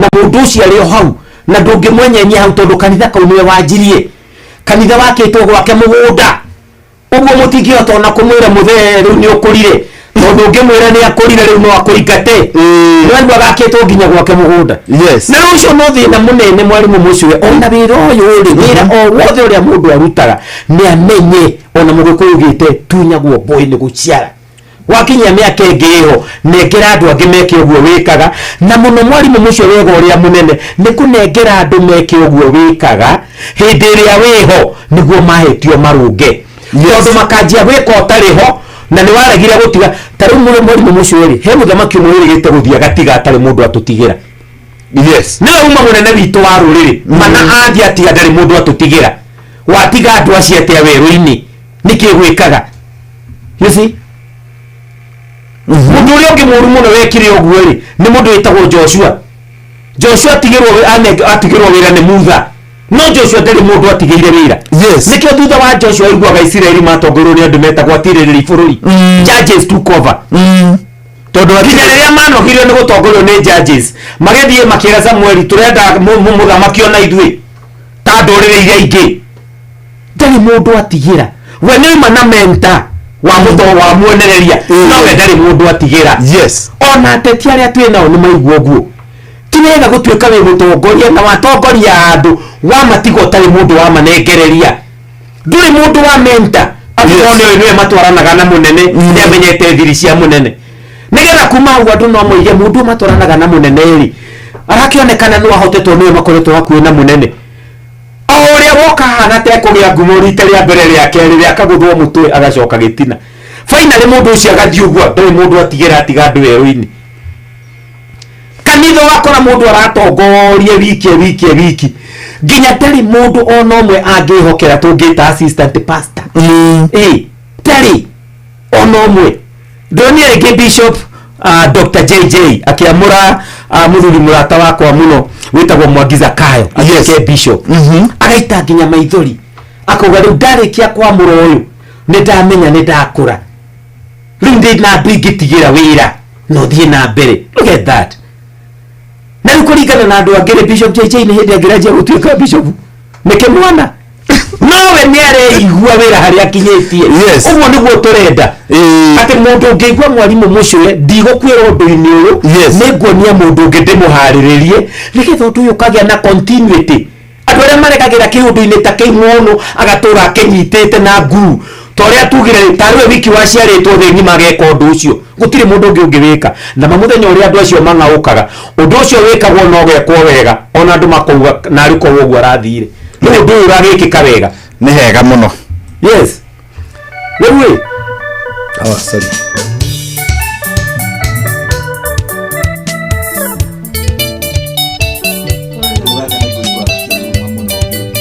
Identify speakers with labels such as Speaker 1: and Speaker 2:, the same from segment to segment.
Speaker 1: Na mũndũ ũcio arĩ o hau na ndũngĩmwenyenyia hau, tondũ kanitha kau nĩwe wanjirie, kanitha wakĩtwo gwake mũgũnda ũguo, mũtingĩhota ona kũmwĩra, "Mũthee, rĩu nĩ ũkũrire," tondũ ũngĩmwĩra nĩ akũrire, rĩu no akũingate. Nĩ agakĩtwo nginya gwake mũgũnda. Na rĩu ũcio no thĩna mũnene, mwarimũ mũciwe. Ona wĩra ũyũ rĩ, wĩra o wothe ũrĩa mũndũ arutaga, nĩ amenye ona mũgĩkũyũ ugĩte tunyagwo mbũĩ nĩ gũciara. Wakinyia mĩaka ĩngĩ ĩho, nengera andũ angĩ meke ũguo wĩkaga. Na mũno, mwarimũ mũcio, wega ũrĩa mũnene nĩ kũnengera andũ meke ũguo wĩkaga hĩndĩ ĩrĩa wĩho, nĩguo mahĩtio marũnge, tondũ makanjia gwĩka ũtarĩ ho na nĩ waregire gũtiga. Ta rĩu mũno, mwarimũ mũcio rĩ, he mũthamaki ũmwe wĩrĩgĩte gũthiĩ agatiga atarĩ mũndũ atũtigĩra. Nĩwe uma mũnene witũ wa rũrĩrĩ mana, athiĩ atiga ndarĩ mũndũ atũtigĩra. Watiga andũ acio atĩa werũ-inĩ? Nĩkĩ gwĩkaga? You see, mũndũ ũrĩa ũngĩ mũru mũno wekire ũguo rĩ, nĩ mũndũ wĩtagwo Joshua. Joshua atigĩrwo atigĩrwo wĩra nĩ Mutha, no Joshua ndarĩ mũndũ atigĩire wĩra. Nĩkĩo thutha wa Joshua iguaga Isiraeli matongorirwo nĩ andũ metagwo atirĩrĩri bũrũri, judges took over.
Speaker 2: Tondũ
Speaker 1: nginya rĩrĩa manogirio nĩ gũtongorio nĩ judges, magĩthiĩ makĩra Samueli, "Tũrenda mũthamaki ona ithuĩ ta ndũrĩrĩ iria ingĩ." Ndarĩ mũndũ atigĩra. We nĩ uma na mentor wa mũto wa muonereria, no we ndarĩ mũndũ atigĩra. Ona ateti arĩa twĩ nao nĩ maigua ũguo. Ti wega gũtuĩka wĩ mũtongoria na watongoria andũ, wamatiga ũtarĩ mũndũ wamanengereria, ndũrĩ mũndũ wa mentor atĩ nĩ ũyũ nĩwe matwaranaga na mũnene, nĩ amenyete thiri cia mũnene, nĩgetha kuma hau andũ no moige, "Mũndũ ũyũ matwaranaga na mũnene rĩ, arakĩonekana no ahote, tondũ nĩwe makoretwo hakuhĩ na mũnene." O ũrĩa woka hana tekũgĩa ngumo rita rĩa mbere, rĩa kerĩ, rĩa kagũthwo mũtwe, agacoka gĩtina. Finally mũndũ ũcio agathiĩ ũguo, ndarĩ mũndũ atigĩra, atiga andũ werũ-inĩ. Kanitha wakora mũndũ aratongoria wiki e wiki e wiki, nginya ndarĩ mũndũ ona ũmwe angĩhokera tũngĩta assistant pastor. Ĩ ndarĩ ona ũmwe. Ndonire rĩngĩ Bishop Dr JJ akĩamũra mũthuri mũrata wakwa mũno wĩtagwo Mwangi Zakayo atuĩke bishop. Agaita nginya maithori, akauga, "Rĩu ndarĩkia kwamũra ũyũ, nĩ ndamenya nĩ ndakũra, rĩu ndĩ na andũ ingĩtigĩra wĩra na ũthiĩ na mbere." Look at that. Na rĩu kũringana na andũ angĩ rĩ, Bishop JJ nĩ hĩndĩ angĩranjia gũtuĩka bishop, nĩkĩ mwana nowe nĩ areigua wĩra harĩa akinyĩtie. Ũguo nĩguo tũrenda, atĩ mũndũ ũngĩigua, "Mwarimũ mũcũre, ndigũkwĩra ũndũ-inĩ ũyũ, nĩ nguonia mũndũ ũngĩ ndĩmũharĩrĩrie," nĩgetha ũndũ ũyũ ũkagĩa na continuity. Andũ arĩa maregagĩra kĩũndũ-inĩ ta kĩu mũno, agatũra akĩnyitĩte na nguru, ta ũrĩa tugire rĩ, tarĩ we wiki waciarĩtwo thĩ ng'ima ageka ũndũ ũcio, gũtirĩ mũndũ ũngĩ ũngĩwĩka. Na ma mũthenya ũrĩa andũ acio mang'aũkaga, ũndũ ũcio wĩkagwo no gekwo wega, ona andũ makauga narĩ korwo ũguo arathire. Rĩu ũndũ ũyũ ũragĩkĩka wega.
Speaker 2: Nĩ hega mũno.
Speaker 1: Yes, rĩu ĩ
Speaker 2: Oh, sorry.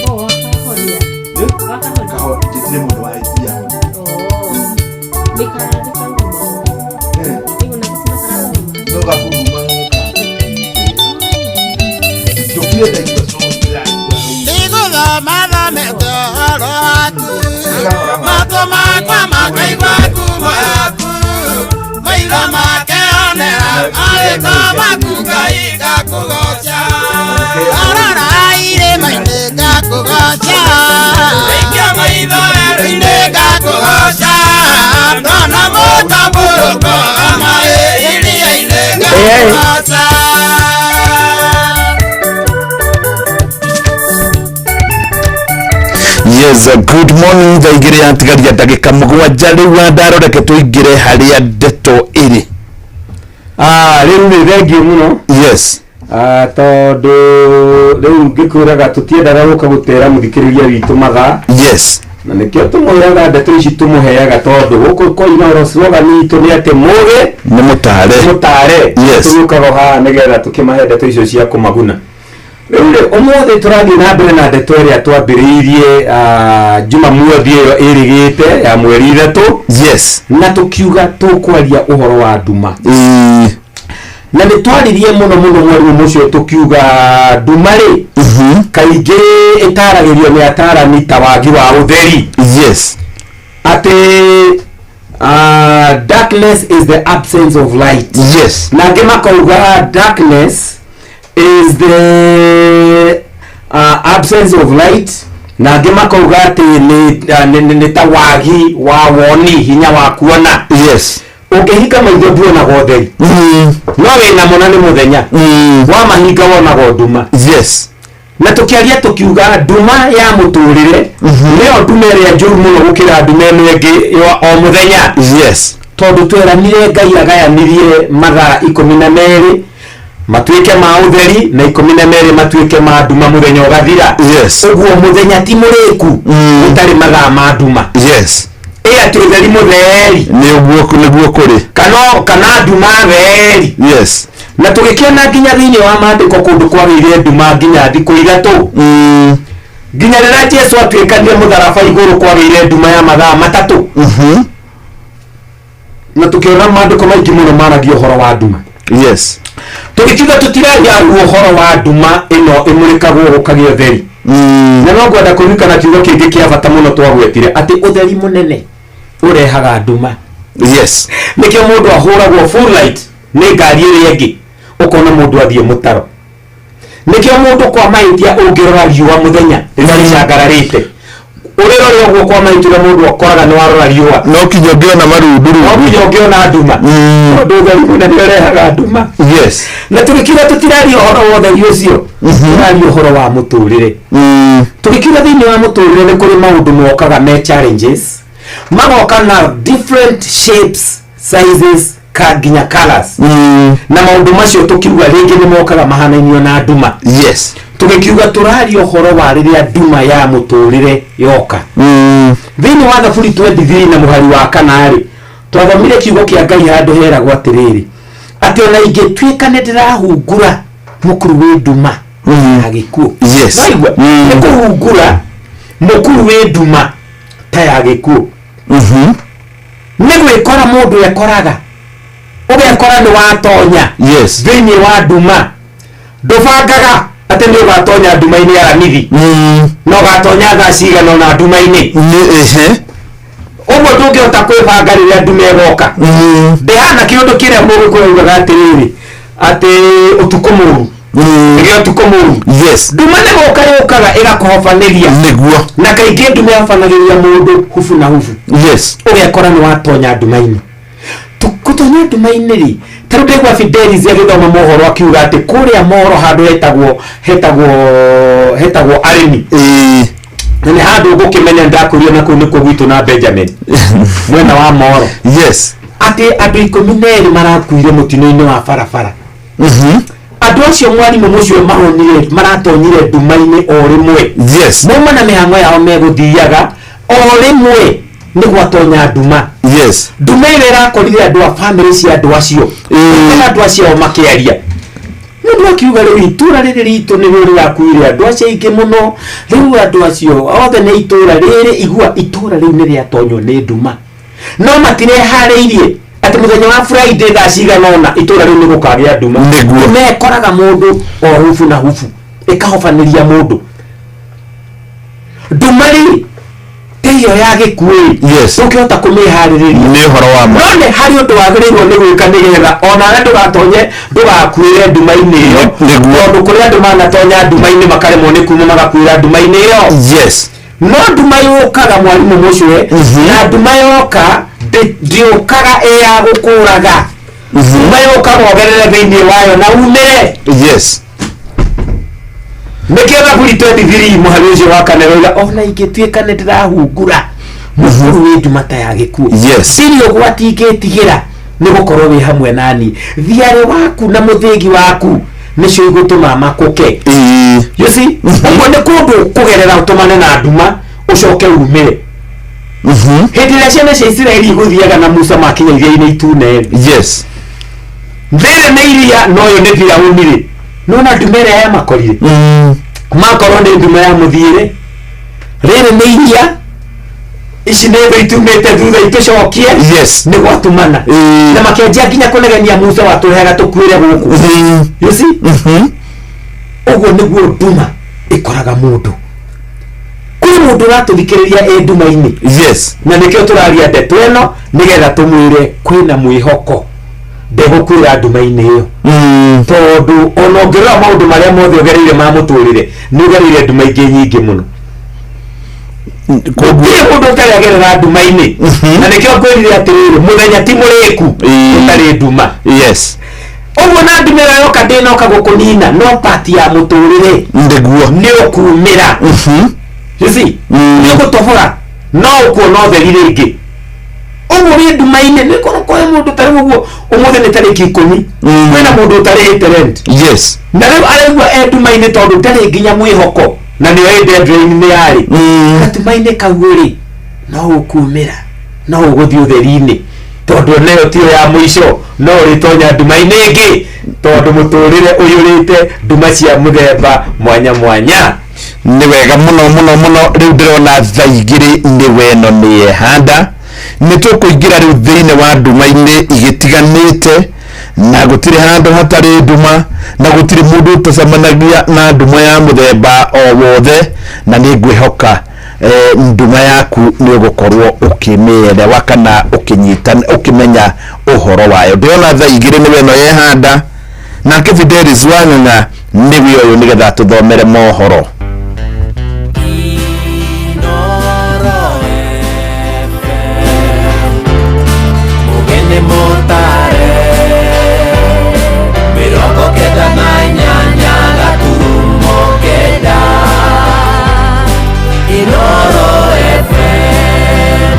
Speaker 3: Oh, wakahoria. Wakahoria. Oh. Nĩkararuma. Rĩu ona gacima kararuma.
Speaker 4: Ndigũthoma thomete ũhoro waku, matũ makwa makaigua ngumo yaku, maitho makeonera marĩtwa maku. Ngai, ngakũgoca. Arora irĩma-inĩ, ngakũgoca. Aikia maitho werũ-inĩ, ngakũgoca. Ndona mũtambũrũko wa maĩ iria-inĩ, ngakũgoca.
Speaker 2: Yes, good morning. Thaa 2 yatigaria ndagĩka 7. Rĩu ndaroreke tũingĩre harĩa ndeto ĩrĩ.
Speaker 1: Ah, rĩu nĩ thengiũ mũno. Ah, tondũ rĩu ngĩkwĩraga tũtiendaga gũka gũtera mũthikĩrĩria witũ mathaa, na nĩkĩo tũmwĩraga ndeto ici tũmũheaga, tondũ gũkũ kwa Inooro slogan itũ nĩ atĩ mũgĩ
Speaker 2: nĩ mũtare.
Speaker 1: Mũtare. Tũgĩũkaga haha nĩgetha tũkĩmahe ndeto icio cia kũmaguna. Rĩu rĩ, ũmũthĩ tũrathiĩ na mbere na ndeto ĩrĩa twambĩrĩirie Jumamothi ĩyo ĩrĩgĩte ya mweri 3, na tũkiuga tũkwaria ũhoro wa nduma. Na nĩ twaririe mũno mũno, mwarimũ mũcio, tũkiuga nduma rĩ, kaingĩ ĩtaragĩrio nĩ atarani ta wagi wa ũtheri, atĩ darkness is the absence of light, na angĩ makauga darkness is the absence of light, na angĩ makauga atĩ nĩ ta wagi wa woni, hinya wa kuona. Ũngĩhinga maitho nduonaga ũtheri, no wĩnamo na nĩ mũthenya, wamahinga wonaga nduma. Na tũkĩaria tũkiuga nduma ya mũtũrĩre nĩyo nduma ĩrĩa njũru mũno gũkĩra nduma ĩno ĩngĩ ya o mũthenya. Tondũ tweranire Ngai agayanirie mathaa 12 matuĩke ma ũtheri na 12 matuĩke ma nduma, mũthenya ũgathira. Ũguo mũthenya ti mũrĩku ũtarĩ mathaa ma nduma. Ĩ atĩ ũtheri mũtheri
Speaker 2: Nĩguo kũrĩ
Speaker 1: kana nduma theri. Na tũgĩkĩona nginya thĩinĩ wa maandĩko kũndũ kwagĩire nduma nginya thikũ 3. Nginya rĩrĩa Jesũ atuĩkanire mũtharaba igũrũ kwagĩire nduma ya mathaa 3. Na tũkĩona maandĩko maingĩ mũno maragia ũhoro wa nduma. Tũgĩkiuga tũtiraria ũhoro wa nduma ĩno ĩmũrĩkagwo gũkagĩa ũtheri. Na no ngwenda kũririkana kiugo kĩngĩ kĩa bata mũno twagwetire, atĩ ũtheri mũnene ũrehaga nduma. Nĩkĩo mũndũ ahũragwo full light nĩ ngari ĩrĩa ĩngĩ, ũkona mũndũ athiĩ mũtaro. Nĩkĩo mũndũ kwa mahĩtia ũngĩrora riũa mũthenya rĩrĩa rĩcangararĩte, ũrĩrore ũguo kwa mahĩtia ũrĩa mũndũ akoraga nĩ warora riũa,
Speaker 2: no kinya ũngĩona marundurundu,
Speaker 1: no kinya ũngĩona nduma. Tondũ ũtheri mũnene ũrehaga nduma. Na tũgĩkiuga tũtiraria ũhoro wa ũtheri ũcio, tũraria ũhoro wa mũtũrĩre. Tũgĩkiuga thĩinĩ wa mũtũrĩre nĩ kũrĩ maũndũ mokaga me challenges, magoka na different shapes, sizes, nginya colors. Na maũndũ macio tũkiuga rĩngĩ nĩ mokaga mahanainio na nduma. Tũgĩkiuga tũraria ũhoro wa rĩrĩa nduma ya mũtũrĩre yoka. Thĩinĩ wa Thaburi 23 na mũhari wa 4 rĩ, twathomire kiugo kĩa Ngai handũ heragwo atĩrĩrĩ, atĩ ona ingĩtuĩka nĩ ndĩrahungura mũkuru wĩ nduma ya gĩkuũ. Waigua? Nĩ kũhungura mũkuru wĩ nduma ta ya gĩkuũ. Nĩ gwĩkora mũndũ ekoraga, ũgekora nĩ watonya thĩinĩ wa nduma. Ndũbangaga atĩ nĩ ũgatonya nduma-inĩ ya Aramithi, na ũgatonya thaa cigana ũna nduma-inĩ. Ũguo ndũngĩhota kwĩbanga rĩrĩa nduma ĩgoka. Ndĩhana kĩũndũ kĩrĩa mũgĩkũyũ augaga atĩrĩrĩ, atĩ ũtukũ mũru. Nĩgĩo ũtukũ mũru. Nduma nĩ gũka yũkaga ĩgakũhobanĩria.
Speaker 2: Nĩguo.
Speaker 1: Na kaingĩ nduma ĩhobanagĩria mũndũ hubu na hubu. Ũgekora nĩ watonya nduma-inĩ. Gũtonya nduma-inĩ rĩ, ta rĩu ndaigua Fidelis agĩthoma mohoro akiuga atĩ kũrĩa mohoro handũ hetagwo arĩmi. Na nĩ handũ ngũkĩmenya ndakũrio na kũu nĩkuo gwitũ na Benjamin. Mwena wa Moro. Atĩ andũ 12 marakuire mũtino-inĩ wa barabara. Andũ acio mwarimũ mũcio maronire maratonyire nduma-inĩ o rĩmwe. Mauma na mĩhang'o yao megũthiaga o rĩmwe nĩ gwatonya nduma. Nduma ĩrĩa ĩrakorire andũ a bamĩrĩ cia andũ acio. Na andũ acio makĩaria. Mũndũ akiuga rĩu itũra rĩrĩ ritũ nĩrĩo rĩrakuire andũ acio aingĩ mũno. Rĩu andũ acio othe nĩ itũra rĩrĩ, igua itũra rĩu nĩ rĩatonywo nĩ nduma. No matireharĩirie atĩ mũthenya wa Friday thaa cigana ũna itũra rĩu nĩ gũkagĩa nduma.
Speaker 2: Nĩguo.
Speaker 1: Nduma ĩkoraga mũndũ o hubu na hubu, ĩkahobanĩria mũndũ. Nduma rĩ, ta ĩyo ya gĩkuũ rĩ, ndũngĩhota kũmĩharĩrĩria.
Speaker 2: Nĩ ũhoro wa ma.
Speaker 1: No nĩ harĩ ũndũ wagĩrĩirwo nĩ gwĩka nĩgetha onawe ndũgatonye, ndũgakuĩre nduma-inĩ ĩyo.
Speaker 2: Nĩguo.
Speaker 1: Tondũ kũrĩ andũ manatonya nduma-inĩ makaremwo nĩ kuma magakuĩra nduma-inĩ ĩyo. No nduma yũkaga mwarimũ mũcwe, na nduma yoka ndĩũkaga ĩ ya gũkũraga. Nduma yũkaga ũgerere thĩinĩ wayo na umĩre. Nĩkĩo Thaburi 23 mũhari ũcio wa 4 ũroiga, ona ingĩtuĩka nĩ ndĩrahungura mũkuru wĩ nduma ta ya gĩkuũ. Ndirĩ ũgwati ingĩtigĩra nĩ gũkorwo wĩ hamwe nani. Thiarĩ waku na mũthĩgi waku nĩcio igũtũma makũke. You see? Ũguo nĩ kũndũ kũgerera ũtũmane na nduma ũcoke umĩre. Hĩndĩ ĩrĩa ciana cia Isiraeli igũthiaga na Musa makinya iria-inĩ itune rĩ. Rĩrĩ nĩ iria na ũyũ nĩ Firaũni rĩ. Nĩwona nduma ĩrĩa yamakorire? Makorwo nĩ nduma ya mũthiĩre. Rĩrĩ nĩ iria, ici nĩ thũ itumĩte thutha itũcokie. Nĩ gwatumana. Na makĩanjia nginya kũnegenia Musa watũheaga tũkuĩre gũkũ. You see? Ũguo nĩguo nduma ĩkoraga mũndũ. Kwĩ mũndũ ũratũthikĩrĩria ĩ nduma-inĩ. Na nĩkĩo tũraria ndeto ĩno nĩgetha tũmwĩre kwĩna mwĩhoko. Ndegũkuĩra nduma-inĩ ĩyo, tondũ ona ũngĩrora maũndũ marĩa mothe ũgereire ma mũtũrĩre, nĩ ũgereire nduma ingĩ nyingĩ mũno. Gũtirĩ mũndũ ũtarĩ agerera nduma-inĩ, na nĩkĩo ngwĩrire atĩrĩrĩ, mũthenya ti mũrĩku ũtarĩ nduma. Ũguo na nduma ĩyo yoka, ndĩnoka gũkũnina, no pati ya mũtũrĩre.
Speaker 2: Nĩguo.
Speaker 1: Nĩ ũkumĩra, you see, nĩ ũgũtohora, no ũkuona ũtheri rĩngĩ. Ũguo wĩ nduma-inĩ, nĩ korwo kwĩ mũndũ tarĩu ũguo ũmũthĩ nĩ tarĩki 10, kwĩna mũndũ ũtarĩhĩte rent, na rĩu araigua e nduma-inĩ tondũ ndarĩ nginya mwĩhoko, na nĩoĩ deadline nĩ yarĩ. Gatuma-inĩ kau rĩ, no ũkumĩra, no ũgũthiĩ ũtheri-inĩ, tondũ onayo tiyo ya mũico, no ũrĩtonya nduma-inĩ ĩngĩ, tondũ mũtũrĩre ũiyũrĩte nduma cia mũthemba mwanya mwanya.
Speaker 2: Nĩ wega mũno mũno mũno. Rĩu ndĩrona thaa 2 nĩ weno nĩ yehanda, nĩ tũkũingĩra rĩu thĩinĩ wa nduma-inĩ igĩtiganĩte, na gũtirĩ handũ hatarĩ nduma, na gũtirĩ mũndũ ũtacemanagia na nduma ya mũthemba o wothe, na nĩ ngwĩhoka nduma yaku nĩ ũgũkorwo ũkĩmĩelewa kana ũkĩnyita, ũkĩmenya ũhoro wayo. Ndĩrona thaa 2 nĩ weno yehanda, nake Fidelis Wang'ang'a nĩwe ũyũ nĩgetha tũthomere mohoro.
Speaker 5: Inoro FM, Mugene Motare, 98.9, Inoro FM.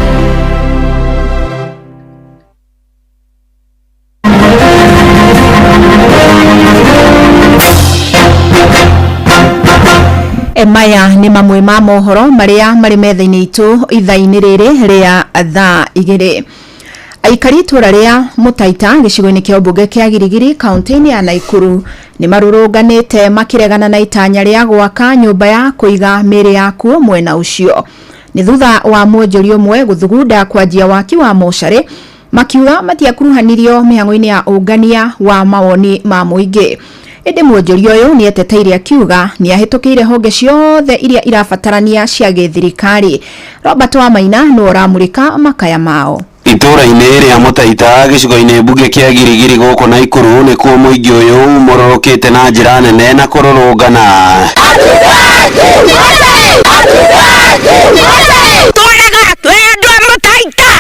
Speaker 6: Maya nĩ mamwe ma mohoro marĩa marĩ metha-inĩ itũ ithaa-inĩ rĩrĩ rĩa thaa 2. Aikari itũra rĩa Mũtaita gĩcigo-inĩ kĩa ũmbunge kĩa Girigiri kaunti-inĩ ya Naikuru nĩ marũrũnganĩte makĩregana na itanya rĩa gwaka nyũmba ya kũiga mĩĩrĩ yakuo mwena ũcio. Nĩ thutha wa mwonjoria ũmwe gũthugunda kwanjia waki wa mocarĩ, makiuga matiakuruhanirio mĩhang'o-inĩ ya ũngania wa mawoni ma mũingĩ. Ĩndĩ mwonjoria ũyũ nĩ eteteire akiuga nĩ ahĩtũkĩire honge ciothe iria irabatarania cia gĩthirikari. Robert Wamaina nĩwe ũramũrĩka makaya mao.
Speaker 7: Itũra-inĩ rĩa Mũtaita gĩcigo-inĩ mbunge kĩa Girigiri gũkũ Naikuru nĩkuo mũingĩ ũyũ umororokĩte na njĩra nene na kũrũrũngana.
Speaker 8: Tũrega twĩ andũ a Mũtaita,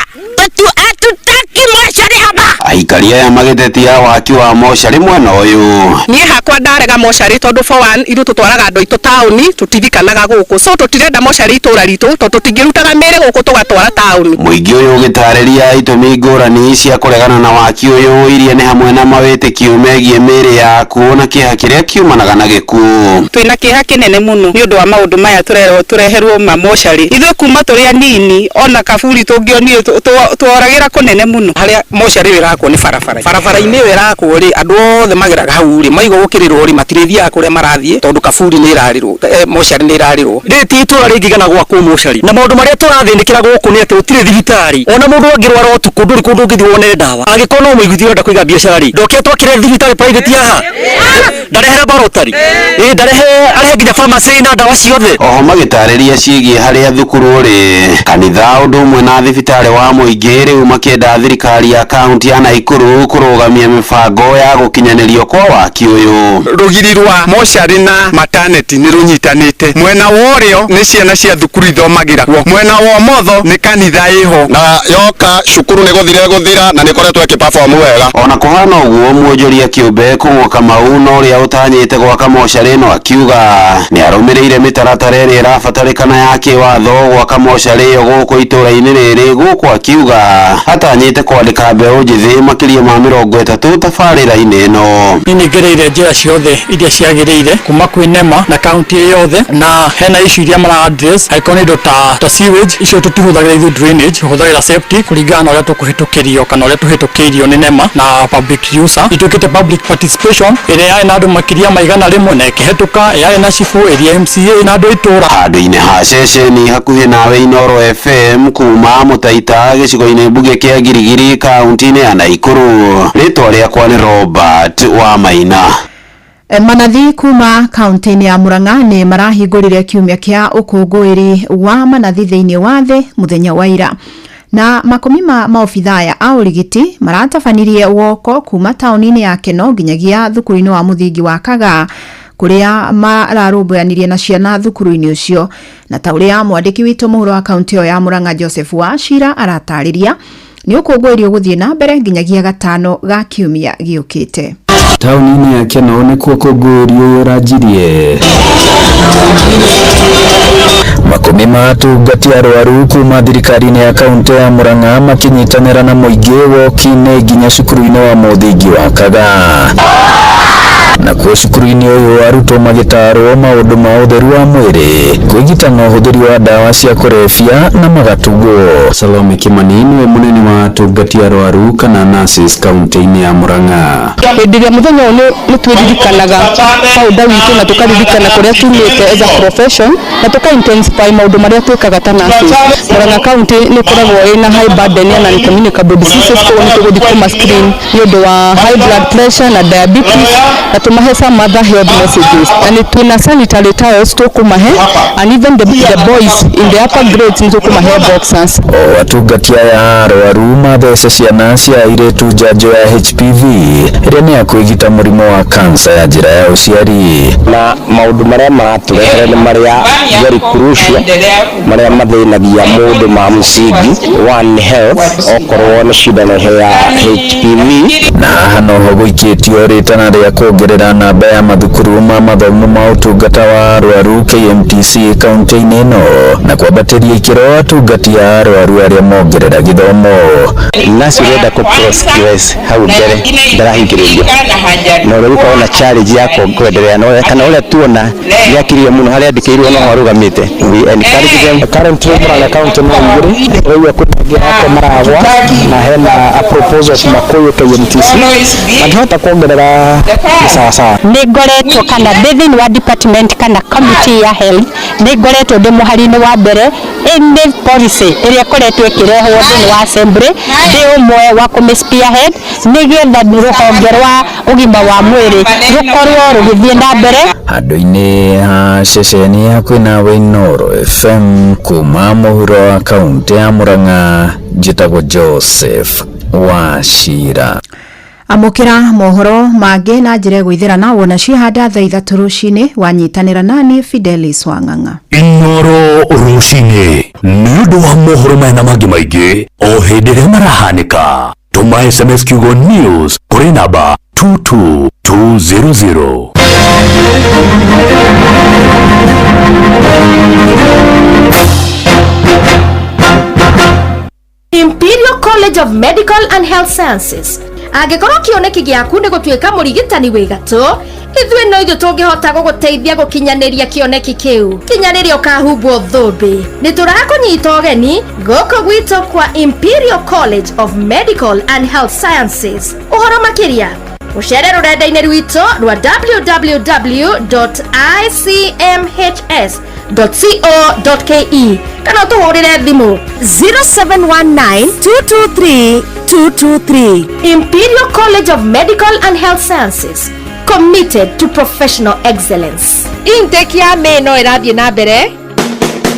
Speaker 8: hatutaki mocarĩ haba.
Speaker 7: Aikari aya magĩtetia waki wa mocarĩ mwena ũyũ.
Speaker 9: Niĩ hakwa ndarega mocarĩ tondũ for one, ithuĩ tũtwaraga andũ aitũ taũni, tũtirikanaga gũkũ, so tũtirenda mocarĩ itũra ritũ tondũ tũtingĩrutaga mĩĩrĩ gũkũ tũgatwara taũni.
Speaker 7: Mũingĩ ũyũ ũgĩtarĩria itũmi ngũrani cia kũregana na waki ũyũ, iria nĩ hamwe na mawĩtĩkio megiĩ mĩĩrĩ ya akuũ na kĩeha kĩrĩa kiumanaga na gĩkuũ.
Speaker 9: Twĩna kĩeha kĩnene mũno nĩ ũndũ wa maũndũ maya tũrerwo tũreherwo ma mocarĩ. Ithuĩ kuma tũrĩ anini ona kaburi tũngĩonire tworagĩra kũnene mũno.
Speaker 10: Harĩa mocarĩ ĩyo ĩrakwo nĩ barabara, barabara-inĩ ĩyo ĩrakwo rĩ, andũ othe mageraga hau rĩ, maigua gũkĩrĩrwo rĩ, matirĩthiaga kũrĩa marathiĩ tondũ kaburi nĩ ĩrarĩrwo, mocarĩ nĩ ĩrarĩrwo.
Speaker 11: Rĩrĩ ti itũra rĩngĩgana gwakwo mocarĩ, na maũndũ marĩa tũrathĩnĩkĩra gũkũ nĩ atĩ gũtirĩ thibitarĩ, ona mũndũ angĩrwara ũtukũ ndũrĩ kũndũ ũngĩthiĩ wone ndawa. Angĩkorwo no mũiguithia ũrenda kũiga biacara rĩ, ndoke twakĩre thibitarĩ private haha, ndarehe laboratory, ĩ ndarehe, arehe nginya pharmacy na ndawa ciothe.
Speaker 7: Oho magĩtarĩria ciĩgiĩ harĩa thukuru ũrĩ, kanitha, ũndũ ũmwe na thibitarĩ wa mũingĩ, rĩu makĩenda thirikari ya kaunti ya Naikuru kũrũgamia mĩbango ya gũkinyanĩrio kwa waki ũyũ.
Speaker 12: Rũgiri rwa mocarĩ na maternity nĩ rũnyitanĩte, mwena wa ũrĩo nĩ ciana cia thukuru ithomagĩra kuo, mwena wa ũmotho nĩ kanitha ĩho,
Speaker 13: na yoka cukuru nĩ gũthira gũthira na nĩ ĩkoretwo ĩkĩ-perform wega.
Speaker 7: Ona kũhana ũguo, mwonjoria kĩũmbe Kũng'wa Kamau na ũrĩa ũtanyĩte gwaka mocarĩ ĩno akiuga nĩ arũmĩrĩire mĩtaratara ĩrĩa ĩrabatarĩkana ya kĩwatho gwaka mocarĩ ĩyo gũkũ itũra-inĩ rĩrĩ, gũkũ akiuga atanyĩte kwandĩka mbeũ njĩthĩ makĩria ma 30 tabarĩra-inĩ ĩno.
Speaker 11: Niĩ nĩ ngereire njĩra ciothe iria ciagĩrĩire kuma kwĩ NEMA na kaunti yothe, na hena issue iria mara address, angĩkorwo nĩ indo ta sewage, icio tũtihũthagĩra ithuĩ drainage, tũhũthagĩra septic kũringana na ũrĩa tũkũhĩtũkĩrio kana ũrĩa tũhĩtũkĩirio nĩ NEMA na public user. Ituĩkĩte public participation ĩrĩa yarĩ na andũ makĩria ma 100 na ĩkĩhetũka, yarĩ na cibũ, ĩrĩa MCA na andũ a itũra.
Speaker 7: Handũ-inĩ ha ceceni hakuhĩ nawe Inoro FM kuma Mũtaita gĩcigo-inĩ mbunge kĩa Girigiri kaunti-inĩ ya Naikuru, rĩtwa rĩakwa nĩ Robert Wamaina.
Speaker 6: Manathi kuma kaunti-inĩ ya Murang'a nĩ marahingũrire kiumia kĩa ũkũngũĩri wa manathi thĩinĩ wa thĩ mũthenya wa ira. Na makumi ma maobithaya a ũrigiti maratabanirie woko kuma taũni-inĩ ya Keno nginyagia thukuru-inĩ wa mũthingi wa Kagaa kuria mararũmbũyanirie na ciana thukuru-inĩ ũcio. Na ta ũrĩa mwandĩki witũ mũhuro wa kaunti ĩyo ya Murang'a Joseph Wachira aratarĩria, nĩ ũkũngũĩri ũgũthiĩ na mbere nginyagia gatano ga kiumia gĩũkĩte.
Speaker 14: Taũni-inĩ ya Keno nĩkuo ũkũngũĩri ũyũ ũranjirie. Makumi ma atungati arwaru kuma thirikari-inĩ ya kaunti ya Murang'a makinyitanĩra na mũingĩ woki-inĩ nginya cukuru-inĩ wa mũthingi wa Kagaa. Nakuo cukuru-inĩ ũyũ arutwo magĩtarwo maũndũ ma ũtheru wa mwĩrĩ, kwĩgita na ũhũthĩri wa ndawa cia kũrebia na magatugwo. Salome Kimani nĩwe mũnene wa atungati arwaru kana nurses kaunti-inĩ ya Murang'a.
Speaker 9: Hĩndĩ ĩrĩa mũthenya ũyũ nĩ twĩririkanaga founder witũ na tũkaririkana kũrĩa tumĩte as a profession na tũka intensify maũndũ marĩa twĩkaga ta nurses. Murang'a County nĩ ĩkoragwo ĩna high burden ya non-communicable diseases, koguo nĩ tũgũthiĩ kũma screen nĩ ũndũ wa high blood pressure na diabetes na tũmahe some other health messages, na nĩ twĩna sanitary towels tũkũmahe, and even the boys in the upper grades nĩ tũkũmahe boxers.
Speaker 14: O atungati aya arwaru mathece ciana cia airĩtu njanjo ya HPV ĩrĩa nĩ ya kwĩgita mũrimũ wa kansa ya njĩra ya ũciari.
Speaker 15: Na maũndũ marĩa maratũrehere nĩ marĩa very crucial, marĩa mathĩnagia mũndũ ma msingi one health, okorwo nĩ cindano ya HPV.
Speaker 14: Na haha noho gũikĩtio rĩtana rĩa kuongerera namba ya mathukuru ma mathomo ma ũtungata wa arwaru KMTC kaunti-inĩ ĩno na kwambatĩria ikĩro atungati a arwaru arĩa mongerera gĩthomo.
Speaker 15: Nasi ũrenda kũ progress hau mbere ndarahingĩrĩrio na ũrĩa gũkorwo na challenge ya kwendelea na kana ũrĩa tuona nĩakiririe mũno harĩa andĩkĩirwo no arũgamĩte. We encourage them.
Speaker 16: Currently Murang'a County no igĩrĩ ũraigua kwĩna angĩ hakwa maragwa na hena a proposal kuma kũyũ KMTC mangĩhota kuongerera nĩ sawa sawa.
Speaker 17: Nĩ ngoretwo kana ndĩ thĩinĩ wa department kana committee ya health, nĩ ngoretwo ndĩ mũhari-inĩ wa mbere any policy ĩrĩa ĩkoretwo ĩkĩrehwo thĩinĩ wa assembly, ndĩ ũmwe wa kũmĩ spearhead nĩgetha rũhonge rwa ũgima wa mwĩrĩ rũkorwo rũgĩthiĩ na mbere.
Speaker 14: Handũ-inĩ ha ceceni ya kwĩna Inooro FM kuma mũhuro wa kaunti ya Murang'a, njĩtagwo Joseph Wachira.
Speaker 6: Amũkĩra mohoro mangĩ na njĩra ĩgũithĩrana wona ciahanda thaa 3 rũcinĩ wanyitanĩra nani Fidelis Wang'ang'a.
Speaker 18: Inooro rũcinĩ nĩ ũndũ wa mohoro maya na mangĩ maingĩ o hĩndĩ ĩrĩa marahanĩka. Tũma SMS kiugo news kũrĩ namba 22200.
Speaker 19: Imperial College of Medical and Health Sciences. Angĩkorwo kĩoneki gĩaku nĩ gũtuĩka mũrigitani wĩ gatũ, ithuĩ no ithuĩ tũngĩhota gũgũteithia gũkinyanĩria kĩoneki kĩu. Kinyanĩria ũkahumbwo thũmbĩ. Nĩ tũrakũnyita ũgeni gũkũ gwitũ kwa Imperial College of Medical and Health Sciences. Ũhoro makĩria ũcere rũrenda-inĩ rwitũ rwa www.icmhs.co.ke kana ũtũhũrĩre thimũ
Speaker 20: 0719 223 223.
Speaker 19: Imperial College of Medical and Health Sciences, committed to professional excellence.
Speaker 20: Intake ya May no ĩrathiĩ na mbere.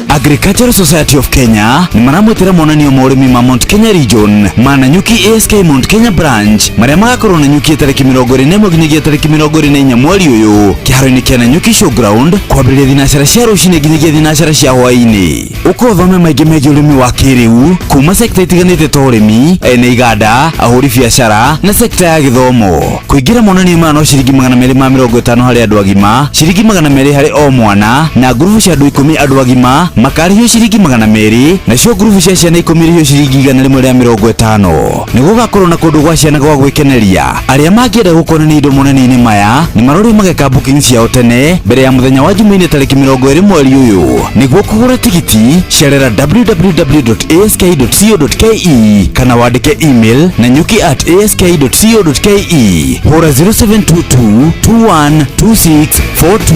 Speaker 21: Agricultural Society of Kenya nĩ maramwĩtĩra monanio ma ũrĩmi ma Mount Kenya Region ma Nanyuki ASK Mount Kenya Branch marĩa magakorwo Nanyuki tarĩki 21 nginyagia tarĩki 24 mweri ũyũ kĩharo-inĩ kĩa Nanyuki Showground kwambĩrĩria thinacara cia rũcinĩ nginyagia thinacara cia hwaĩ-inĩ. Ũka ũthome maingĩ megiĩ ũrĩmi wa kĩrĩu kuma sekta itiganĩte ta ũrĩmi, ene iganda, ahũri biacara na sekta ya gĩthomo. Kũingĩra monanio maya no ciringi 250 harĩ andũ agima, ciringi 200 harĩ o mwana na ngurubu cia andũ 10 andũ agima makarĩhio ciringi 200 nacio ngurubu cia ciana 10 irĩhio ciringi 150. Nĩ gũgakorwo na kũndũ gwa ciana gwa gwĩkeneria. Arĩa mangĩenda gũkonania indo monanio-inĩ maya nĩ marorio mageka booking ciao tene mbere ya mũthenya wa Jumaine tarĩki 20 mweri ũyũ. Nĩguo kũgũra tigiti cerera www.ask.co.ke kana wandĩke email nanyuki@ask.co.ke. Hũra 0722 212642.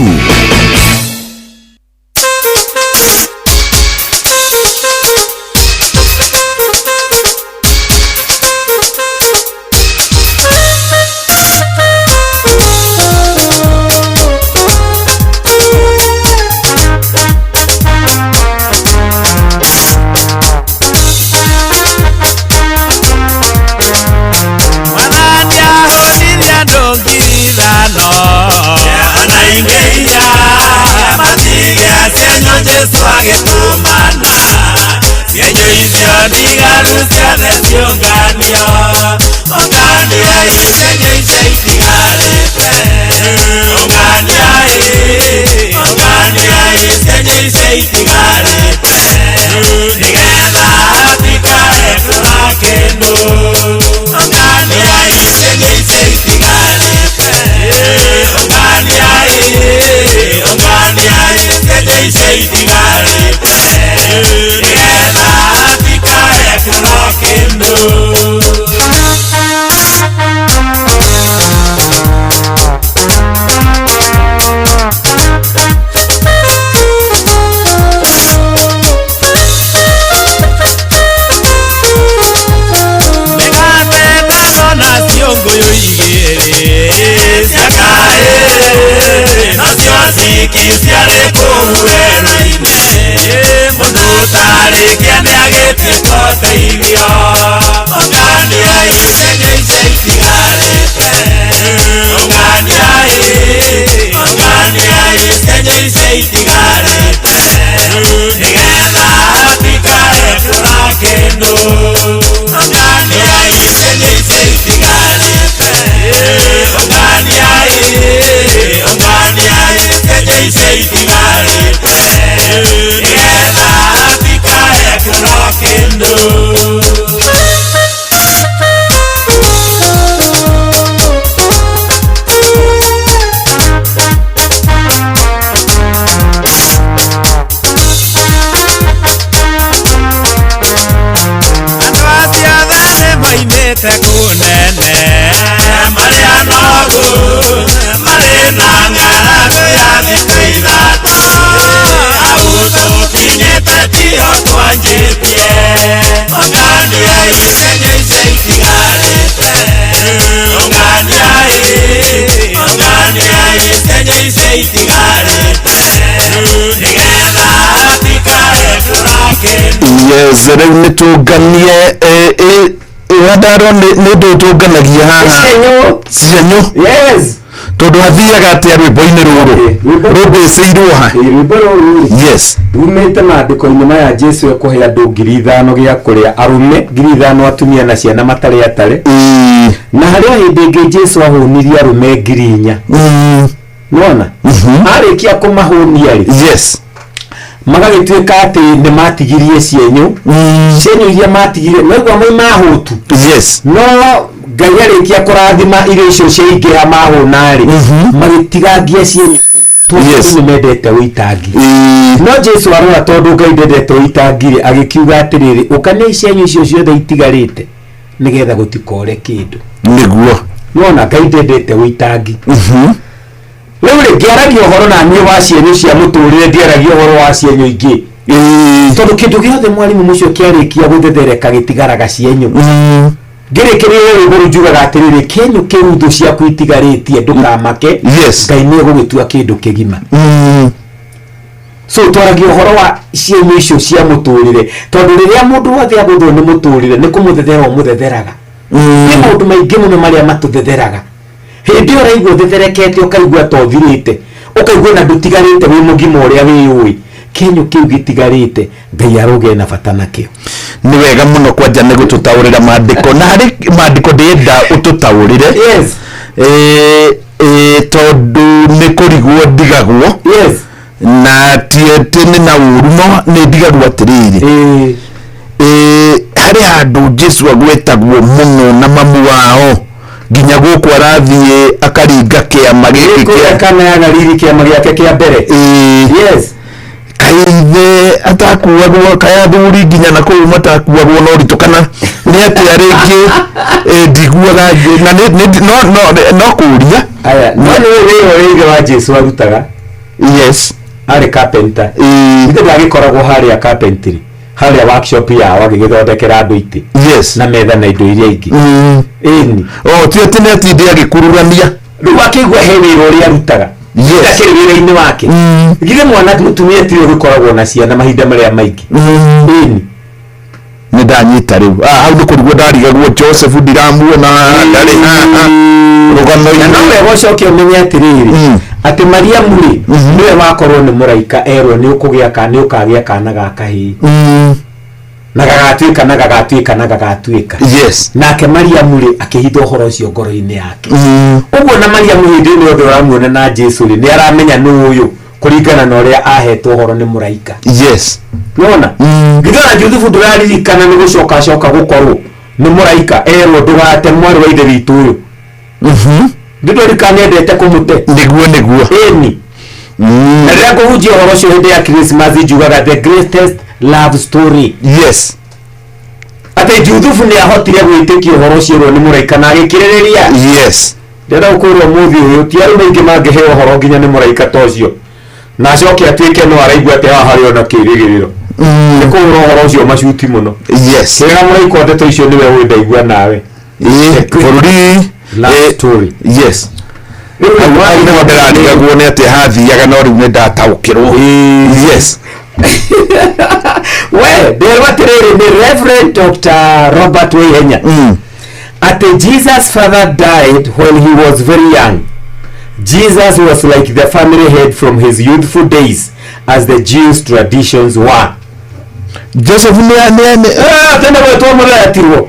Speaker 5: icio itigarĩte nĩgetha hatikae kũra kĩndũ. Ũnganiai cienyũ icio itigarĩte, ũnganiai, ũnganiai cienyũ icio itigarĩte nĩgetha hatikae kũra kĩndũ. Mĩgate ĩtano na ciũngũyũ igĩrĩ ciakaĩ, nacio ciki ciarĩ kũu werũ-inĩ. Mũndũ ũtarĩkia nĩagĩtuĩka ũteithio. Ũnganiai cienyũ icio itigarĩte, ũnganiai, ũnganiai cienyũ icio itigarĩte nĩgetha hatikae kũra kĩndũ. Ũnganiai cienyũ icio itigarĩte, ũnganiai, ũnganiai cienyũ icio itigarĩte nĩgetha hatikae kũra kĩndũ. Andũ acio othe nĩmoimĩte kũnene, marĩ anogu, marĩ na ng'aragu ya thikũ ithatũ. Hau tũkinyĩte tiho twanjĩtie. Ũnganiai cienyũ icio itigarĩte, ũnganiai, ũnganiai cienyũ icio itigarĩte nĩgetha hatikae kũra kĩndũ.
Speaker 2: Yes, rĩu nĩ tũnganie ĩhandaro nĩ ndũ tũnganagia haha cienyũ.
Speaker 1: Yes,
Speaker 2: tondũ hathiaga atĩa rwĩmbo-inĩ rũrũ rũmbĩcĩirwo ha?
Speaker 1: Rwĩmbo rũrũ
Speaker 2: yes
Speaker 1: rumĩte maandĩko-inĩ maya Jesu ekũhe andũ 5,000 gĩa kũrĩa, arũme 5,000, atumia na ciana matarĩ atare. Na harĩ o hĩndĩ ĩngĩ Jesu ahũnirie arũme 4,000. Nĩwona arĩkia kũmahũnia rĩ,
Speaker 2: yes,
Speaker 1: magagĩtuĩka atĩ nĩ matigirie cienyũ, cienyũ iria matigirie maigua mai mahũtu.
Speaker 2: Yes,
Speaker 1: no Ngai arĩkia kũrathima irio icio ciaingĩha mahũna rĩ, magĩtigangia cienyũ tondũ
Speaker 2: Yes.
Speaker 1: nĩ mendete ũitangi. No Jesu arora tondũ Ngai ndendete ũitangi rĩ, agĩkiuga atĩrĩrĩ, ũkaniai cienyũ icio ciothe itigarĩte nĩgetha gũtikore kĩndũ.
Speaker 2: Nĩguo.
Speaker 1: Nĩwona Ngai ndendete ũitangi. Rĩu rĩ, ngĩaragia ũhoro na niĩ wa cienyũ cia mũtũrĩre, ndiaragia ũhoro wa cienyũ ingĩ, tondũ kĩndũ gĩothe mwarimũ mũcio kĩarĩkia gũthethereka gĩtigaraga cienyũ. Ngĩrĩkĩrĩria rwĩmbo rũu njugaga atĩrĩrĩ, kĩenyũ kĩu thũ ciaku itigarĩtie ndũkamake.
Speaker 2: Yes.
Speaker 1: Ngai nĩ egũgĩtua kĩndũ kĩgima. So twaragia ũhoro wa cienyũ icio cia mũtũrĩre, tondũ rĩrĩa mũndũ wothe agũthwo nĩ mũtũrĩre nĩ kũmũthethera ũmũthetheraga. Nĩ maũndũ maingĩ mũno marĩa matũthetheraga. Hĩndĩ ĩyo ũraigua ũthetherekete, ũkaigua ta ũthirĩte, ũkaigua na ndũtigarĩte wĩ mũgima ũrĩa wĩyũĩ, kĩenyũ kĩu gĩtigarĩte Ngai arũge na bata nakĩo.
Speaker 2: Nĩ wega mũno kwanja nĩ gũtũtaũrĩra maandĩko, na harĩ maandĩko ndĩrenda ũtũtaũrĩre.
Speaker 1: Yes.
Speaker 2: Tondũ nĩ kũrigwo ndigagwo.
Speaker 1: Yes.
Speaker 2: Na ti atĩ nĩ na ũru, no nĩ ndigagwo atĩrĩrĩ, harĩ handũ Jesu agwetagwo mũno na mamu wao nginya gũkũ arathiĩ akaringa kĩama gĩkĩ
Speaker 1: kũrĩa Kana ya Galili, kĩama gĩake kĩa mbere. Yes.
Speaker 2: Kaithe atakuagwo, kaĩ athuri nginya na kũu matakuagwo na ũritũ, kana nĩ atĩa rĩngĩ? Ndiguaga na no kũria.
Speaker 1: Aya, no nĩ wĩra ũrĩa ithe wa Jesu arutaga.
Speaker 2: Yes.
Speaker 1: Arĩ carpenter. Ithe ndagĩkoragwo harĩa carpentry, harĩa workshop yao agĩgĩthondekera andũ itĩ.
Speaker 2: Yes.
Speaker 1: Na metha na indo iria ingĩ. Ĩni.
Speaker 2: Oh, ti atĩ nĩ atinde agĩkururania.
Speaker 1: Rĩu akĩigua he wĩra ũrĩa arutaga.
Speaker 2: Yes.
Speaker 1: Akĩrĩ wĩra-inĩ wake. Githĩ mwana mũtumia tiwe ũgĩkoragwo na ciana mahinda marĩa maingĩ. Ĩni.
Speaker 2: Nĩ ndanyita rĩu. Ah, hau nĩ kũrigwo ndarigagwo, Joseph ndiramuona ndarĩ haha rũgano-inĩ.
Speaker 1: Na no wega ũcoke ũmenye atĩrĩrĩ, atĩ Mariamu rĩ, nĩwe wakorwo nĩ mũraika erwo nĩ ũkũgĩa kana nĩ ũkagĩa kana ga kahĩĩ. Na gagatuĩka na gagatuĩka na gagatuĩka.
Speaker 2: Yes.
Speaker 1: Nake Mariamu rĩ, akĩhitha ũhoro ũcio ngoro-inĩ yake. Ũguo na Mariamu hĩndĩ ĩno yothe ũramuona na Jesu rĩ, nĩ aramenya nũ ũyũ Kũringana na ũrĩa ahetwo ũhoro nĩ mũraika.
Speaker 2: Yes.
Speaker 1: Nona githĩ ona Juthubu ndũraririkana nĩ gũcoka acoka gũkorwo nĩ mũraika erwo ndũgate mwarĩ wa ithe witũ ũyũ? Ndĩndũririkana nĩendete kũmũte.
Speaker 2: Nĩguo, nĩguo.
Speaker 1: Ĩni. Na rĩrĩa ngũhunjia ũhoro ũcio hĩndĩ ya Christmas njugaga the greatest love story.
Speaker 2: Yes.
Speaker 1: Atĩ Juthubu nĩ ahotire gwĩtĩkia ũhoro ũcio erwo nĩ mũraika na agĩkirĩrĩria.
Speaker 2: Yes.
Speaker 1: Ndĩrenda gũkwĩra ũmũthĩ ũyũ ti arũme aingĩ mangĩheo ũhoro nginya nĩ mũraika ta ũcio na acoke atuĩke no araigua atĩ haha harĩ ona kĩrĩgĩrĩro. Nĩ kũhũra ũhoro ũcio macuti mũno.
Speaker 2: Yes.
Speaker 1: Kĩrĩra mũraika ndeto icio nĩwe ũĩ ndaigua nawe.
Speaker 2: Bũrũri.
Speaker 1: Love story.
Speaker 2: Yes. Hau nĩho ndĩrarigagwo nĩ atĩ hathiaga no rĩu nĩ ndataũkĩrwo. Yes.
Speaker 1: We nderwo atĩrĩrĩ nĩ Reverend Dr. Robert Waihenya atĩ Jesus father died when he was very young. Jesus was like the family head from his youthful days as the Jews traditions were.
Speaker 2: Joseph nĩ
Speaker 1: tene gwetwo mũthee atirwo.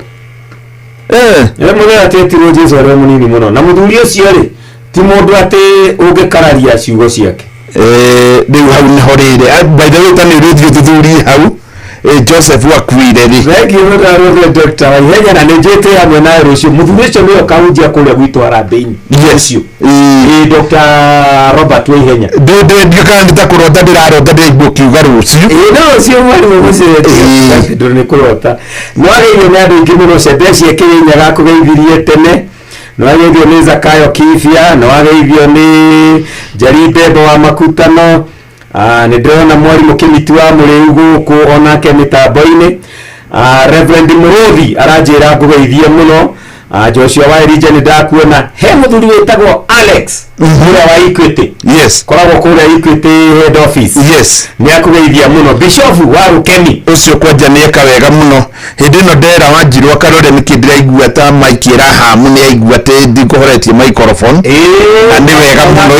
Speaker 1: Mũthee atĩtirwo Jesu arĩ o mũnini mũno na mũthuri ũcio rĩ ti mũndũ atĩ ũngĩkararia ciugo ciake.
Speaker 2: Rĩu hau nĩho rĩrĩ, by the way, ta nĩ ũrĩthiĩ ũthuthurie hau Joseph akuire rĩ.
Speaker 1: Thengiũ mũno Reverend Dr. Waihenya na nĩ njĩte hamwe nawe rũciũ. Mũthuri ũcio nĩwe ũkahunjia kũrĩa gwitũ harambĩ-inĩ.
Speaker 2: Yes.
Speaker 1: Ũcio. Dr. Robert Waihenya.
Speaker 2: Ndiũĩ kana nĩ ta kũrota ndĩrarota ndĩraigua ũkiuga rũciũ.
Speaker 1: Ĩĩ no rũciũ mwarimũ mũceretie. Ndũ nĩ kũrota. Nĩ wagĩrĩirwo nĩ andũ aingĩ mũno Cendeci Kĩrĩnyaga akũgeithirie tene. Nĩ wageithio nĩ Zakayo Kibia, nĩ wageithio nĩ Njeri Mbembe wa Makutano. Nĩ ndĩrona mwarimũ Kĩmiti wa Mũrĩu gũkũ onake mĩtambo-inĩ. Reverend Mũrũthi aranjĩra ngũgeithie mũno. Joshua wa Elijah nĩ ndakuona. He mũthuri wĩtagwo Alex ũrĩa wa Equity.
Speaker 2: Yes.
Speaker 1: Koragwo kũrĩa Equity head office.
Speaker 2: Yes.
Speaker 1: Nĩ akũgeithia mũno. Bishop wa Rukeni.
Speaker 2: Ũcio kwanja nĩ eka wega mũno. Hĩndĩ ĩno ndera Wanjirũ akarore nĩkĩ ndĩraigua ta mic ĩrahamu nĩ aigua atĩ ndikũhoretie microphone. Na nĩ wega mũno.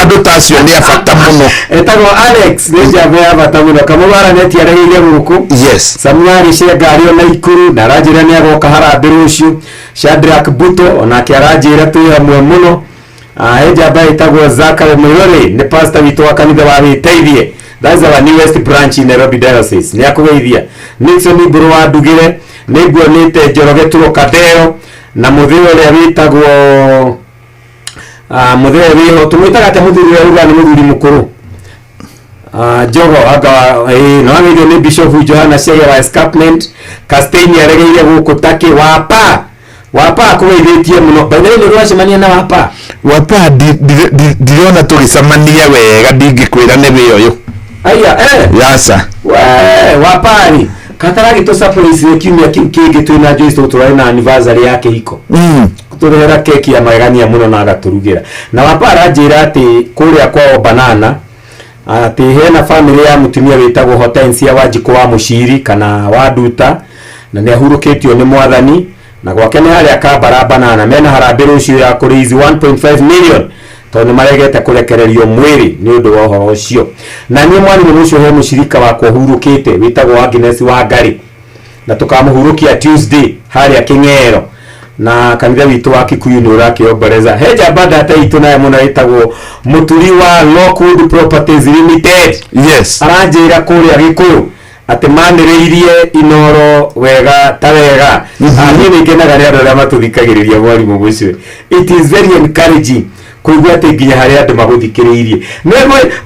Speaker 2: Andũ ta acio nĩ a bata mũno.
Speaker 1: Etagwo Alex nĩ njamba ya bata mũno. Kamau Araneti aregeire gũkũ.
Speaker 2: Yes.
Speaker 1: Samuel Cenga arĩ o Naikuru na aranjĩra nĩ agoka harambĩ rũciũ. Shadrack Buto onake aranjĩra twĩ hamwe mũno. He njamba ĩtagwo Zachary Mũirũrĩ nĩ pastor witũ wa kanitha wa Wĩteithie. That's our newest branch in Nairobi Diocese. Nĩ akũgeithia. Nixon Mbũrũ wa Ndugĩre nĩ nguonĩte Njoroge Trocadero na mũthee ũrĩa wĩtagwo mũthee wĩho tũmwĩtaga atĩa mũthuri ũrĩa ugaga nĩ mũthuri mũkũrũ? Jogo anga no ageithio nĩ Bishop Johana Chege wa Escarpment. Castaini aregeire gũkũ Takĩ. Wapa Wapa akũgeithĩtie mũno. By the way, nĩ ũracemania na Wapa?
Speaker 2: Wapa ndirona tũgĩcemania wega ndingĩkwĩra nĩ wĩ ũyũ.
Speaker 1: Aya,
Speaker 2: Yaca.
Speaker 1: We, Wapa rĩ kataragĩ surprise kiumia kĩu kĩngĩ twĩna Joyce tũrarĩ na anniversary ya kĩhiko. Tũrehera keki ya magegania mũno na agatũrugĩra. Na Wapa aranjĩra atĩ kũrĩa kwao Banana atĩ hena family ya mũtumia wĩtagwo Hortensia Wanjikũ wa Mũciri kana wa Nduta na nĩ ahurũkĩtio nĩ mwathani na gwake nĩ harĩa Kambara Banana mena harambĩ rũciũ ya kũrĩizi 1.5 million tondũ nĩ maregete kũrekererio mwĩrĩ nĩ ũndũ wa ũhoro ũcio. Na niĩ mwarimũ ũcio he mũcirika wakwa ũhurũkĩte wĩtagwo Agnes Wangari na tũkamũhurũkia Tuesday harĩa Kĩng'ero na kanitha witũ wa Kikuyu nĩ ũrakĩomboreza. He njamba ndata itũ naye mũno ĩtagwo Mũturi wa Lockwood Properties Limited.
Speaker 2: Yes.
Speaker 1: Aranjĩra kũrĩa Gĩkũyũ atĩ manĩrĩirie Inoro wega ta wega. Niĩ nĩ ngenaga nĩ andũ arĩa matũthikagĩrĩria mwarimũ mũcio. It is very encouraging kũigua atĩ nginya harĩa andũ magũthikĩrĩirie.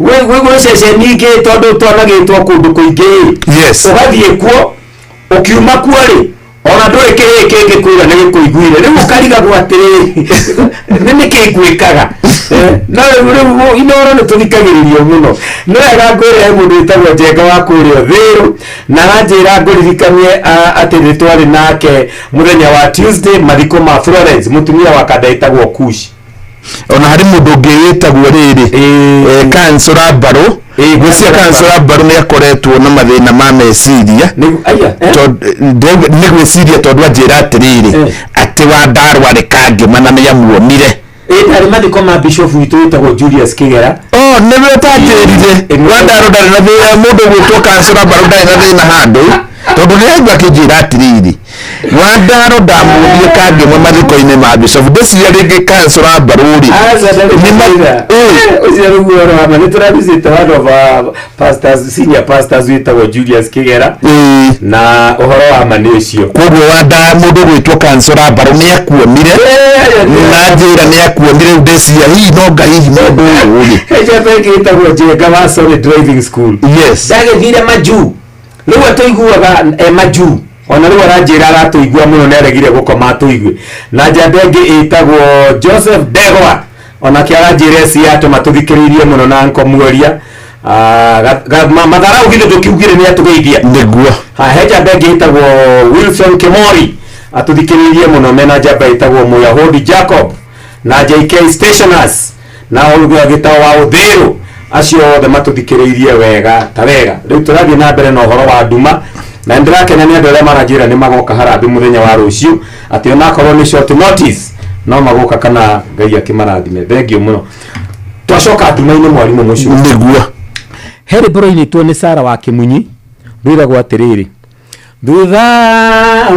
Speaker 1: Gwĩ ceceni ingĩ tondũ twanagĩtwo kũndũ kũingĩ.
Speaker 2: Yes.
Speaker 1: Ũgathiĩ kuo ũkiuma kuo rĩ ona ndũrĩ kĩhĩĩ kĩngĩkwĩra nĩ gĩkũiguire rĩu ũkarigagwo atĩrĩrĩ nĩ nĩkĩ ngwĩkaga. No rĩu Inoro nĩ tũthikagĩrĩrio mũno. Nĩ wega ngwĩre he mũndũ wĩtagwo Njenga wa kũrĩa Thĩrũ na aranjĩra ngũririkanie atĩ nĩ twarĩ nake mũthenya wa Tuesday mathiko ma Florence mũtumia wa kanda ĩtagwo Kush.
Speaker 2: Ona harĩ mũndũ ũngĩ wĩtagwo rĩrĩ Kansũra Mbarũ. Gwĩciria Kansũra Mbarũ nĩ akoretwo na mathĩna ma meciria. Nĩ gwĩciria tondũ anjĩra atĩrĩrĩ atĩ Wandarũa arĩ Kangĩma na nĩ amuonire.
Speaker 1: Ndarĩ mathiko ma Bishop witũ wĩtagwo Julius Kĩgera.
Speaker 2: Oh, nĩwe ũtanjĩrire. Wandarũa ndarĩ na thĩna, mũndũ ũgwĩtwo Kansũra Mbarũ ndarĩ na thĩna handũ. Tondũ nĩ aigua akĩnjĩra atĩrĩrĩ, Wandaro ndamũrie kangĩmwe mathiko-inĩ ma Bishop, ndĩciria rĩngĩ kansũra Mbarũri.
Speaker 1: Ũcio nĩguo ũhoro wa ma. Nĩ tũrabicĩte one of our pastors, senior pastors wĩtagwo Julius Kĩgera, na ũhoro wa ma nĩ ũcio.
Speaker 2: Koguo wanda mũndũ gwĩtwo kansũra Mbarũ nĩ akuonire na njĩra nĩ akuonire, rĩu ndĩciria hihi no nga hihi mũndũ ũyũ rĩ.
Speaker 1: Njamba ĩngĩ ĩtagwo Njenga wa Solid Driving School.
Speaker 2: Yes.
Speaker 1: Ndagĩthire majuu, rĩu atũiguaga e majuu, ona rĩu aranjĩra aratũigua mũno, nĩ aregire gũkoma atũigue. Na njamba ĩngĩ ĩtagwo Joseph Ndegwa, onake aranjĩra eci atũma tũthikĩrĩirie mũno na nkomuoria. Matharau githĩ ndũkiugire nĩ atũgeithia.
Speaker 2: Nĩguo.
Speaker 1: Ha, he njamba ĩngĩ ĩtagwo Wilson Kimori atũthikĩrĩirie mũno, mena njamba ĩtagwo Mũyahudi Jacob na JK Stationers na gĩtao wa Ũthĩrũ, acio othe matũthikĩrĩirie wega ta wega. Rĩu tũrathiĩ na mbere na ũhoro wa nduma, na nĩndĩrakena nĩ andũ arĩa maranjĩra nĩ magoka harambĩ mũthenya wa rũciũ, atĩ onakorwo nĩ short notice no magoka, kana Ngai akĩmarathime. Thengiũ mũno. Twacoka nduma-inĩ, mwarimũ mũcio.
Speaker 2: Nĩguo.
Speaker 1: He rwĩmbo rwainĩtwo nĩ Sara wa Kĩmunyi rwĩragwo atĩrĩrĩ, thutha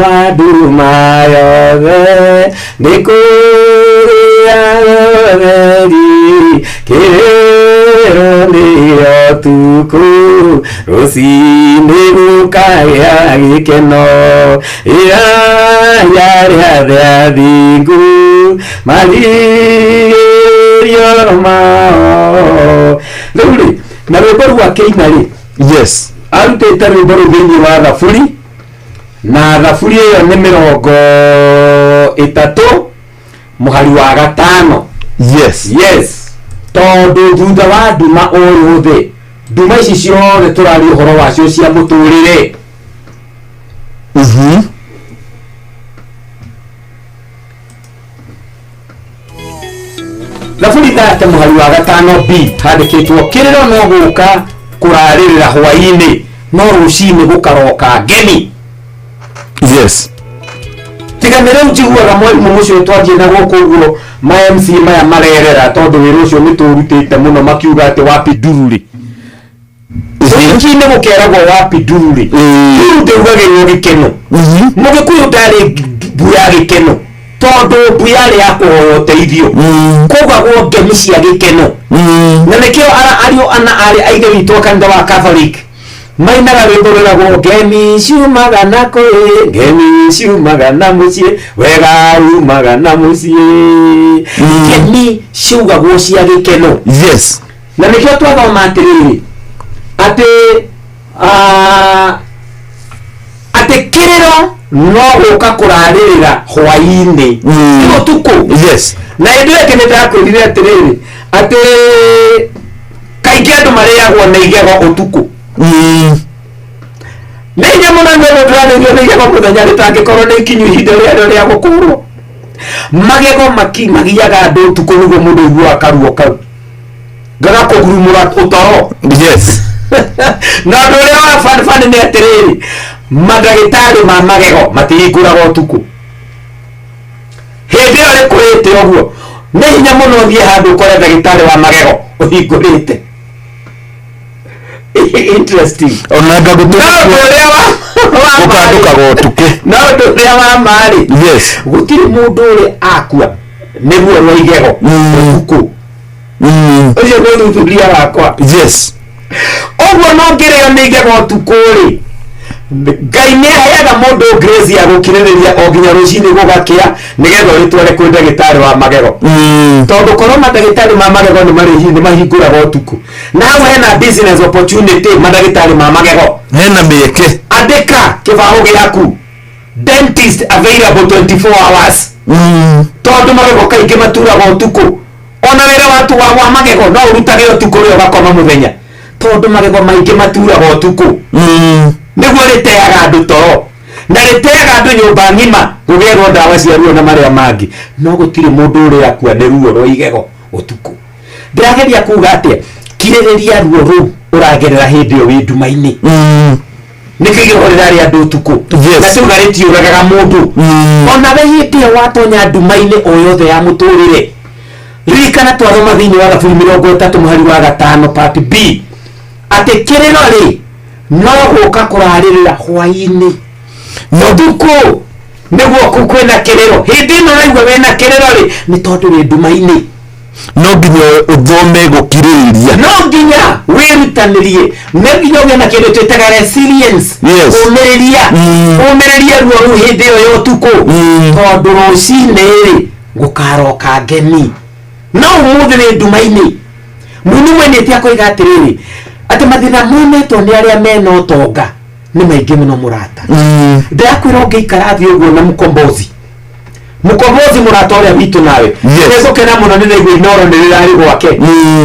Speaker 1: wa nduma yothe nĩ kũrĩa ũtheri, kĩrĩro nĩyo tukũ, rũcinĩ gũkagĩa gĩkeno, ĩraya rĩa athingu marigĩrĩrio mao. Rĩu rĩ, na rwĩmbo rwa kĩina rĩ,
Speaker 2: yes,
Speaker 1: arutĩte rwĩmbo rũu thĩinĩ wa Thaburi, na Thaburi ĩyo nĩ 35 mũhari wa 5.
Speaker 2: Yes.
Speaker 1: Yes, tondũ thutha wa nduma o yothe, nduma ici ciothe tũraria ũhoro wacio cia mũtũrĩre, Thaburi 35 mũhari wa 5 b handĩkĩtwo, kĩrĩro no gũka kũrarĩrĩra hwaĩ-inĩ, no rũcinĩ gũkaroka ngemi.
Speaker 2: Yes.
Speaker 1: Tiga nĩ rĩu njiguaga mwarimũ mũcio twathiĩ na gũkũ ũguo, ma MC maya marerera, tondũ wĩra ũcio nĩ tũrutĩte mũno, makiuga atĩ wapi ndururi ũhiki-inĩ gũkeragwo wapi ndururi. Nduru ndĩugagĩrwo gĩkeno. Mũgĩkũyũ ndarĩ mbu ya gĩkeno, tondũ mbu yarĩ ya kũhoya ũteithio, kũgagwo ngemi cia gĩkeno. Na nĩkĩo ariũ ana arĩ a ithe witũ a kanitha wa Catholic mainaga rwĩmbo rwĩragwo, ngemi ciumaga na kũĩ, ngemi ciumaga na mũciĩ, wega umaga na mũciĩ. Ngemi ciugagwo cia gĩkeno.
Speaker 2: Yes.
Speaker 1: Na nĩkĩo twathoma atĩrĩrĩ, atĩ atĩ kĩrĩro no gũka kũrarĩrĩra hwaĩ-inĩ, ti ũtukũ.
Speaker 2: Yes.
Speaker 1: Na hĩndĩ ĩyo ĩngĩ nĩ ndakwĩrire atĩrĩrĩ, atĩ kaingĩ andũ marĩagwo nĩ igego ũtukũ. Nĩ hinya mũno nĩ ũndũ ndĩrarĩrio nĩ igego mũthenya, rĩtangĩkorwo nĩ ikinyu ihinda rĩarĩo rĩa gũkũrwo. Magego magiaga andũ ũtukũ, nĩguo mũndũ aiguaga karuo kau gagakũgurumũra ũtoro.
Speaker 2: Yes.
Speaker 1: Na ũndũ ũrĩa wa bani nĩ atĩrĩrĩ, mandagĩtarĩ ma magego matihingũraga ũtukũ. Hĩndĩ ĩyo rĩkũrĩte ũguo, nĩ hinya mũno ũthiĩ handũ ũkore ndagĩtarĩ wa magego ũhingũrĩte. Interesting.
Speaker 2: Ona
Speaker 1: No ũndũ ũrĩa wa
Speaker 2: gũkandũkaga ũtukũ.
Speaker 1: No ũndũ ũrĩa wa marĩ,
Speaker 2: yes,
Speaker 1: gũtirĩ mũndũ ũrĩ akua nĩ ruo rwa igego ũtukũ. Ũcio nĩ ũthuthuria wakwa.
Speaker 2: Yes.
Speaker 1: Ũguo no ngĩrĩo nĩ igego ũtukũ rĩ, Ngai nĩ aheaga mũndũ grace ya gũkirĩrĩria o nginya rũcinĩ gũgakĩa, nĩgetha ũrĩtware kwĩ ndagĩtarĩ wa magego, tondũ korwo mandagĩtarĩ ma magego nĩ marĩhi nĩ mahingũraga ũtukũ, na hau hena business opportunity, mandagĩtarĩ ma magego.
Speaker 2: Hena mĩeke.
Speaker 1: Andĩka kĩbaũ gĩaku, dentist available 24 hours, tondũ magego kaingĩ maturaga ũtukũ. Ona wĩra watu wa magego no ũrutage ũtukũ rĩ, ũgakoma mũthenya, tondũ magego maingĩ maturaga ũtukũ. Nĩguo rĩteaga andũ toro na rĩteaga andũ nyũmba ng'ima gũgerwo ndawa cia ruo na marĩa mangĩ, no gũtirĩ mũndũ ũrĩ akua nĩ ruo rwa igego ũtukũ. Ndĩrageria kuga atĩa? Kirĩrĩria ruo rũu ũragerera hĩndĩ ĩyo wĩ nduma-inĩ. Nĩkĩo igego rĩrarĩa andũ ũtukũ, na tuga rĩtiũragaga mũndũ. Ona we hĩndĩ ĩyo watonya nduma-inĩ o yothe ya mũtũrĩre, ririkana twathoma thĩinĩ wa Thaburi 35 mũhari wa 5 part B, atĩ kĩrĩro rĩ No gũka kũrarĩrĩra hwaĩ-inĩ ũtukũ nĩguo kwĩna kĩrĩro. Hĩndĩ ĩno ũraigua wĩna kĩrĩro rĩ, nĩ tondũ wĩ nduma-inĩ.
Speaker 2: No nginya ũthome gũkirĩrĩria.
Speaker 1: No nginya wĩrutanĩrie, no nginya ũgĩe na kĩndũ twĩtaga resilience.
Speaker 2: Yes.
Speaker 1: Ũmĩrĩria, ũmĩrĩrie ruo rũu hĩndĩ ĩyo ya ũtukũ, tondũ rũcinĩ rĩ gũkaroka ngeni. No ũmũthĩ wĩ nduma-inĩ. Mũini mwenete akoiga atĩrĩrĩ, atĩ mathĩna monetwo nĩ arĩa mena ũtonga nĩ maingĩ mũno. Mũrata, ndĩrakwĩra, ũngĩikara thĩ ũguo na mũkombozi, mũkombozi mũrata ũrĩa witũ nawe, nĩngũkena mũno. Nĩ ndaigua Inoro nĩ rĩrarĩ gwake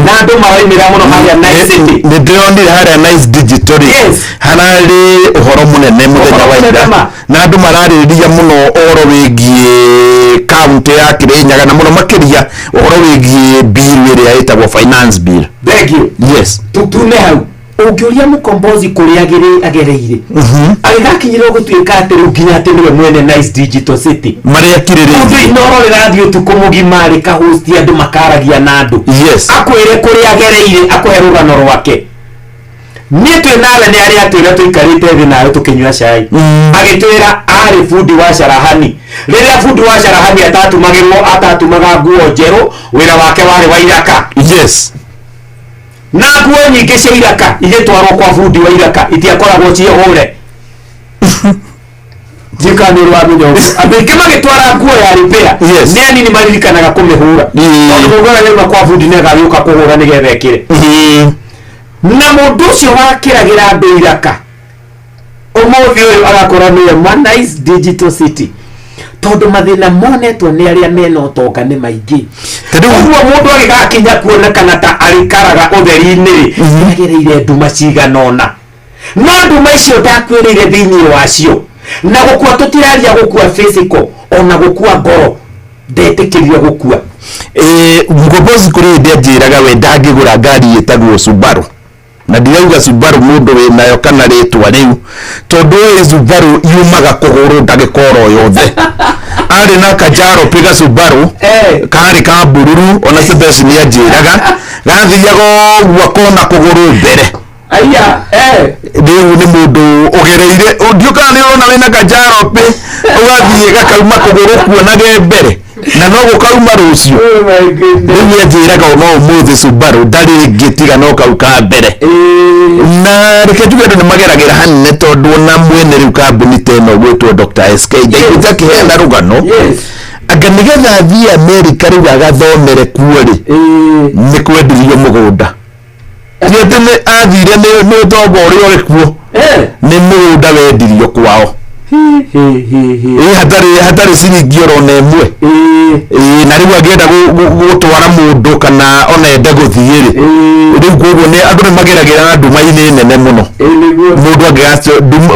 Speaker 1: na andũ maroimĩra mũno harĩa Nice City.
Speaker 2: Nĩ ndĩronire harĩa Nice Digital rĩ, hararĩ ũhoro mũnene mũthenya wa
Speaker 1: Ũhoro
Speaker 2: ira
Speaker 1: mũnene ma.
Speaker 2: Na andũ mararĩrĩria mũno ũhoro wĩgiĩ kaunti ya Kĩrĩnyaga, na mũno makĩria ũhoro wĩgiĩ bill ĩrĩa ĩtagwo finance bill.
Speaker 1: Thank you.
Speaker 2: Yes.
Speaker 1: Tume hau ũngĩũria mũkombozi kũrĩa agereire agĩgakinyĩrwo gũtuĩka atĩ rĩu nginya atĩ nĩwe mwene Nice Digital City,
Speaker 2: marĩa
Speaker 1: ũndũ
Speaker 2: kirĩrĩirie
Speaker 1: Inoro rĩrathiĩ ũtukũ mũgima rĩkahosti andũ makaragia na andũ, akwĩre kũrĩa agereire, akũhe rũgano rwake. Niĩ twĩ nawe nĩ arĩa atwĩra tũikarĩte thĩ nawe tũkĩnyua cai, agĩtwĩra arĩ bundi wa carahani. Rĩrĩa bundi wa carahani atatumagĩrwo, atatumaga nguo njerũ, wĩra wake warĩ wa iraka. Na nguo nyingĩ cia iraka igĩtwarwo kwa bundi wa iraka itiakoragwo ciĩhũre. Njika nĩ ũramenya ũguo andũ aingĩ magĩtwara nguo ya repair nĩ anini maririkanaga kũmĩhũra, tondũ mũndũ arĩa yauma kwa bundi nĩ agagĩũka kũhũra nĩgetha ĩkĩre. Na mũndũ ũcio wakĩragĩra andũ iraka ũmũthĩ ũyũ agakorwo nĩwe ma Nice Digital City, tondũ mathĩna monetwo nĩ arĩa mena ũtonga nĩ maingĩ. Ũguo mũndũ agĩgakinya kuonekana ta arĩkaraga ũtheri-inĩ rĩ, nĩagereire nduma cigana ũna, no nduma icio ndakwĩrĩire thĩinĩ wacio na gũkua, tũtiraria gũkua physical, ona gũkua ngoro ndetĩkĩrio gũkua.
Speaker 2: Mkombozi kũrĩ hĩndĩ anjĩraga we ndangĩgũra ngari ĩtagwo Subaru, na ndirauga Subaru mũndũ wĩnayo kana rĩtwa rĩu, tondũ ĩ Subaru yumaga kũgũrũ ndagĩka oro yothe. Arĩ na kajaro piga Subaru karĩ ka bururu, ona Sebesi nĩ anjĩraga gathiaga ũguo akona kũgũrũ mbere.
Speaker 1: Aya.
Speaker 2: Rĩu nĩ mũndũ ũgereire, ndiũ kana nĩ ũrona wĩna kajaro pĩ ũgathiĩ gakauma kũgũrũ kuonage mbere na no gũkauma rũciũ. Rĩu nĩ anjĩraga ona ũmũthĩ Subaru ndarĩ ĩngĩ tiga no kau ka mbere. Na reke njuge andũ nĩ mageragĩra hanene, tondũ ona mwene rĩu kambuni ta ĩno gwĩtwo Dr. SK ndaiguĩte akĩheana rũgano anga nĩgetha athiĩ Amerika rĩu agathomere kuo rĩ, nĩ kwendirio mũgũnda. Ti atĩ nĩ athire nĩ ũtonga ũrĩa ũrĩ kuo, nĩ mũgũnda wendirio kwao ĩ hatarĩ ciringi oro na ĩmwe. Ĩ na rĩu angĩenda gũtwara mũndũ kana ona ende gũthiĩ rĩ, rĩu koguo nĩ andũ nĩ mageragĩra nduma-inĩ nene mũno mũndũ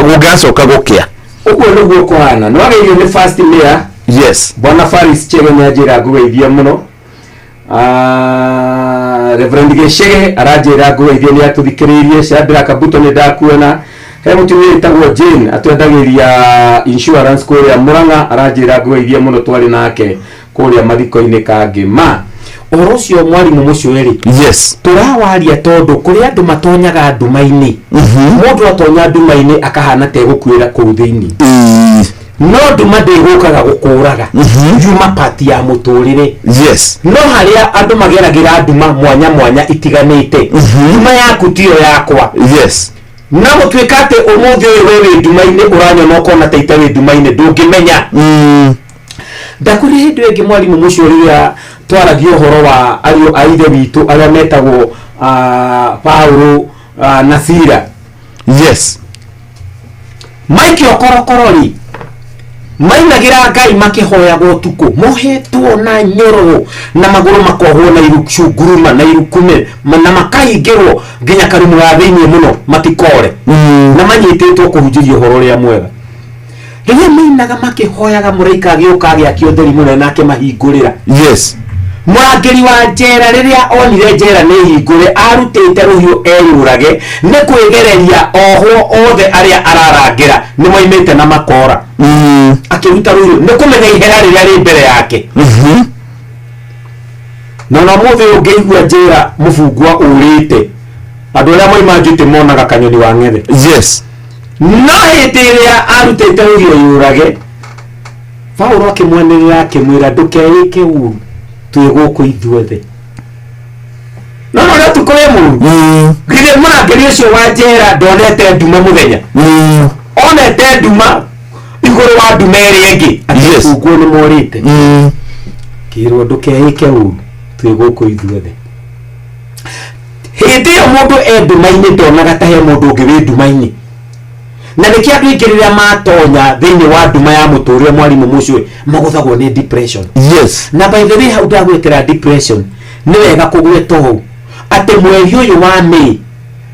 Speaker 2: gũgacoka gũkĩa.
Speaker 1: Ũguo nĩguo kũhana. Nĩ wagĩrĩirwo nĩ first mayor. Bwana Faris Chege nĩ anjĩra ngũgeithia mũno. Reverend Gĩchege aranjĩra ngũgeithie, nĩ atũthikĩrĩirie. Shadrack Kabuto nĩ ndakuona. He mũtumia wĩtagwo Jane atwendagĩria insurance kũrĩa Murang'a, aranjĩra ngũgeithie mũno, twarĩ nake kũrĩa mathiko-inĩ Kangĩma. Ũhoro ũcio mwarimũ mũcũĩ rĩ, tũrawaria tondũ kũrĩ andũ matonyaga nduma-inĩ. Mũndũ atonya nduma-inĩ akahana ta egũkuĩra kũu thĩinĩ, no nduma ndĩgũkaga gũkũraga, yuma pati ya mũtũrĩre. No harĩa andũ mageragĩra nduma mwanya mwanya itiganĩte, nduma yaku tiyo yakwa. Na gũtuĩka atĩ ũmũthĩ ũyũ we wĩ nduma-inĩ, ũranyona ũkona ta ite wĩ nduma-inĩ, ndũngĩmenya. Ndakũrĩ hĩndĩ ĩngĩ mwarimũ mũcio rĩrĩa twaragia ũhoro wa ariũ a ithe witũ arĩa metagwo Paulo na Sila. Maikio korokoro rĩ, mainagĩra Ngai makĩhoyaga ũtukũ, mohetwo na nyororo na magũrũ makohwo na icunguruma na irukume na makahingĩrwo nginya karumu ga thĩinĩ mũno matikore, na manyitĩtwo kũhunjĩria ũhoro ũrĩa mwega. Rĩrĩa mainaga makĩhoyaga, mũraika agĩũka agĩakia ũtheri mũnene na akĩmahingũrĩra. Mũrangĩri wa njera rĩrĩa onire njera nĩ hingũre, arutĩte rũhiũ eyũrage nĩ kwĩgereria ohwo othe arĩa ararangĩra nĩ moimĩte na makora. Akĩruta rũhiũ nĩ kũmenya ihera rĩrĩa rĩ mbere yake. Na ona ũmũthĩ ũngĩigua njera mũbungwa ũrĩte, Andũ arĩa moima njuti monaga kanyoni wa ng'ethe.
Speaker 2: Yes.
Speaker 1: No hĩndĩ ĩrĩa arutĩte rũhiũ yũrage, Paulo akĩmwanĩrĩra akĩmwĩra, ndũkeĩke ũru, twĩ gũkũ ithuothe. No no ũrĩa ũtukũ wĩ mũru. Githĩ mũrangĩri ũcio wa njera ndonete nduma mũthenya? Onete nduma igũrũ wa nduma ĩrĩa ĩngĩ. Atĩ ũguo nĩ morĩte. Kĩrwo ndũkeĩke ũru, twĩ gũkũ ithuothe. Hĩndĩ ĩyo mũndũ e nduma-inĩ ndonaga ta he mũndũ ũngĩ wĩ nduma-inĩ. Na nĩkĩo andũ aingĩ rĩrĩa matonya thĩinĩ wa nduma ya mũtũrĩre, mwarimũ mũcio, magũthagwo nĩ depression.
Speaker 2: Yes.
Speaker 1: Na by the way, hau ndagwetera depression, nĩ wega kũgweta ũũ atĩ mweri ũyũ wa May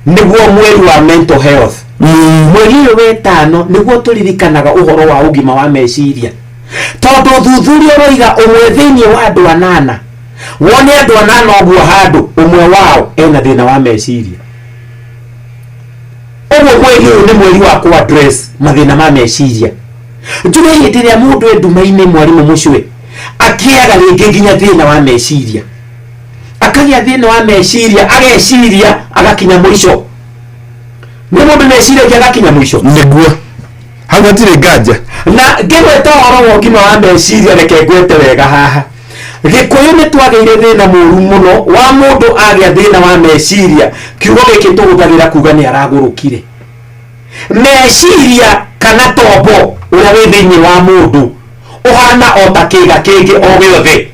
Speaker 1: nĩguo mweri wa mental health. Mweri ũyũ wetano nĩguo tũririkanaga ũhoro wa ũgima wa meciria, tondũ ũthuthuria ũroiga ũmwe thĩinĩ wa andũ anana, wone andũ anana ũguo handũ, ũmwe wao ena thĩna wa meciria. Ũguo mweri ũyũ nĩ mweri wa kũ address mathĩna ma meciria. Njuge hĩndĩ ĩrĩa mũndũ e nduma-inĩ, mwarimũ mũcwe, akĩaga rĩngĩ nginya thĩna wa meciria, akagĩa thĩna wa meciria, ageciria agakinya mũico. Nĩ mũndũ meciragia agakinya mũico.
Speaker 2: Nĩguo hau hatirĩ nganja.
Speaker 1: Na ngĩgweta ũhoro wa ũgima wa meciria, reke ngwete wega haha, Gĩkũyũ nĩ twagĩire thĩna mũru mũno wa mũndũ agĩa thĩna wa meciria, kiugo gĩkĩ tũhũthagĩra kuga nĩ aragũrũkire. Meciria kana tombo ũrĩa wĩ thĩinĩ wa mũndũ ũhana o ta kĩga kĩngĩ o gĩothe.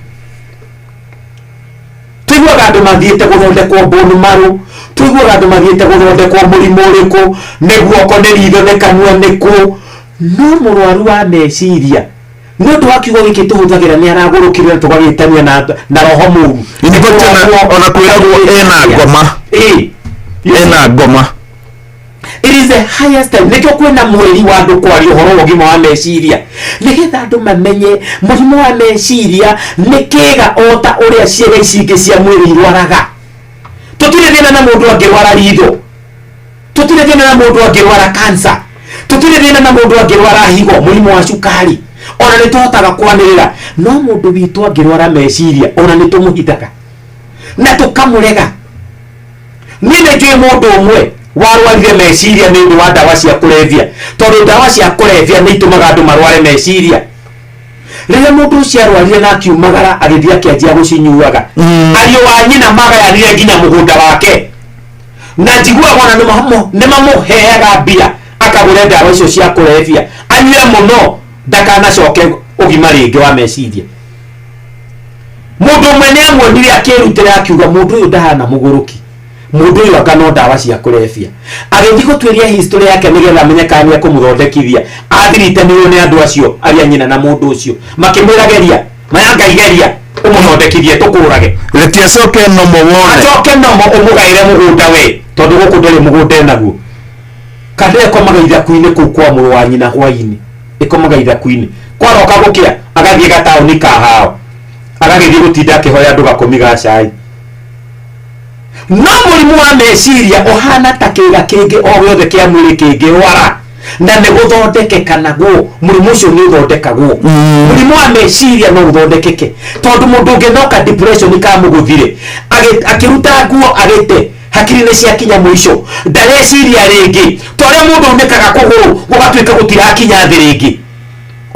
Speaker 1: Tũiguaga andũ mathiĩte gũthondekwo bone marrow, tũiguaga andũ mathiĩte gũthondekwo mũrimũ ũrĩkũ, nĩ guoko, nĩ ritho, nĩ kanua, nĩ kũ. No mũrwaru wa meciria, nĩ ũndũ wa kiugo gĩkĩ tũhũthagĩra nĩ aragũrũkire, na tũgagĩtania na roho mũru.
Speaker 2: In fact, ona kwĩragwo ena ngoma. Ena ngoma.
Speaker 1: It is the highest time. Nĩkĩo kwĩna mweri wa andũ kwaria ũhoro wa ũgima wa meciria, nĩgetha andũ mamenye mũrimũ wa meciria nĩ kĩga o ta ũrĩa ciĩga ici ingĩ cia mwĩrĩ irwaraga. Tũtirĩ thĩna na mũndũ angĩrwara ritho, tũtirĩ thĩna na mũndũ angĩrwara cancer, tũtirĩ thĩna na mũndũ angĩrwara higo, mũrimũ wa cukari, ona nĩ tũhotaga kwanĩrĩra. No mũndũ witũ angĩrwara meciria, ona nĩ tũmũhithaga na tũkamũrega. Niĩ nĩ njũĩ mũndũ ũmwe warwarire meciria nĩ ũndũ wa ndawa cia kũrebia, tondũ ndawa cia kũrebia nĩ itũmaga andũ marware meciria. Rĩrĩa mũndũ ũcio arwarire na akiumagara agĩthiĩ akĩanjia gũcinyuaga, ariũ a nyina magayanire nginya mũgũnda wake, na njiguaga ona nĩ mamũheaga mbia akagũre ndawa icio cia kũrebia anyue mũno ndakanacoke ũgima rĩngĩ wa meciria. Mũndũ ũmwe nĩ amuonire akĩrutĩra, akiuga mũndũ ũyũ ndahana mũgũrũki, mũndũ ũyũ anga no ndawa cia kũrebia. Agĩthiĩ gũtuĩria history yake nĩgetha amenye kana nĩ ekũmũthondekithia. Athirite nĩ nĩ andũ acio arĩa nyina na mũndũ ũcio, makĩmwĩra geria maya, Ngai geria ũmũthondekithie tũkũrage.
Speaker 2: Reke acoke nomo wone.
Speaker 1: Acoke nomo ũmũgaĩre mũgũnda we, tondũ gũkũ ndũrĩ mũgũnda enaguo. Kana ĩkomaga ithaku-inĩ kũu kwa mũrũ wa nyina hwaĩ-inĩ, ĩkomaga ithaku-inĩ, kwaroka gũkĩa agathiĩ gataũni ka hao, agagĩthiĩ gũtinda akĩhoya andũ gakũmi ga cai. No mũrimũ wa meciria ũhana ta kĩga kĩngĩ o gĩothe kĩa mwĩrĩ kĩngĩrwara, na nĩ gũthondekeka naguo. Mũrimũ ũcio nĩ ũthondekagwo. Mũrimũ wa meciria no ũthondekeke, tondũ mũndũ ũngĩ noka depression kamũgũthire, akĩruta nguo agĩte, hakiri nĩ ciakinya mũico, ndareciria rĩngĩ. Ta ũrĩa mũndũ unĩkaga kũgũrũ gũgatuĩka gũtirakinya thĩ rĩngĩ,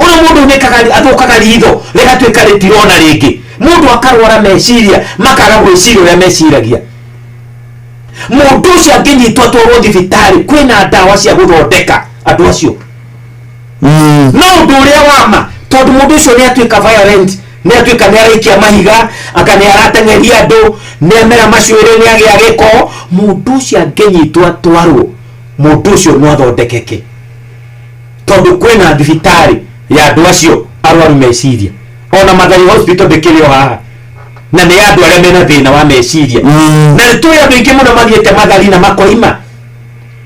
Speaker 1: ũrĩa mũndũ unĩkaga athũkaga ritho rĩgatuĩka rĩtirona rĩngĩ, mũndũ akarwara meciria makaga gwĩciria ũrĩa meciragia. Mũndũ ũcio angĩnyitwo atwarwo thibitarĩ, kwĩna ndawa cia gũthondeka andũ acio. No ũndũ ũrĩa wa ma, tondũ mũndũ ũcio nĩ atuĩka violent, nĩ atuĩka nĩ araikia mahiga, anga nĩ arateng'eria andũ, nĩ amera macuĩrĩ, nĩ agĩa gĩko, mũndũ ũcio angĩnyitwo atwarwo, mũndũ ũcio no athondekeke, tondũ kwĩna thibitarĩ ya andũ acio arwaru meciria. Ona Mathari Hospital ndĩkĩrĩ o haha, na nĩ andũ arĩa mena thĩna wa meciria. Na nĩ tũĩ andũ aingĩ mũno mathiĩte Mathari na makoima,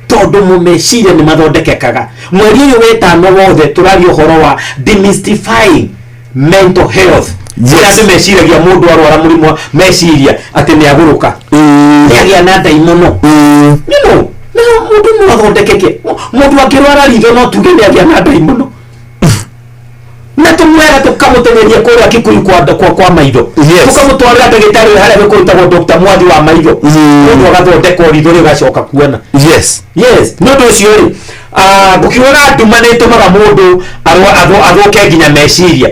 Speaker 1: tondũ mu meciria nĩ mathondekekaga. Mweri ũyũ wetano wothe tũraria ũhoro wa demystifying mental health. Kũrĩa andũ meciragia mũndũ arwara mũrimũ wa meciria atĩ nĩ agũrũka, nĩ agĩa na ndaimono. No mũndũ no athondekeke. Mũndũ angĩrwara ritho no tuge nĩ agĩa na ndaimono. Na tũmuoyaga tũkamũtenyeria kũrĩa Kikuyu kwa maitho, tũkamũtwarĩra ndagĩtarĩ harĩa gĩkũrutagwo Dr. Mwathi wa maitho, mũndũ agathondekwo ritho rĩgacoka kuona.
Speaker 2: Yes.
Speaker 1: Yes, nĩ ũndũ ũcio rĩ, ngũkiugaga nduma nĩ ĩtũmaga mũndũ athũke nginya meciria,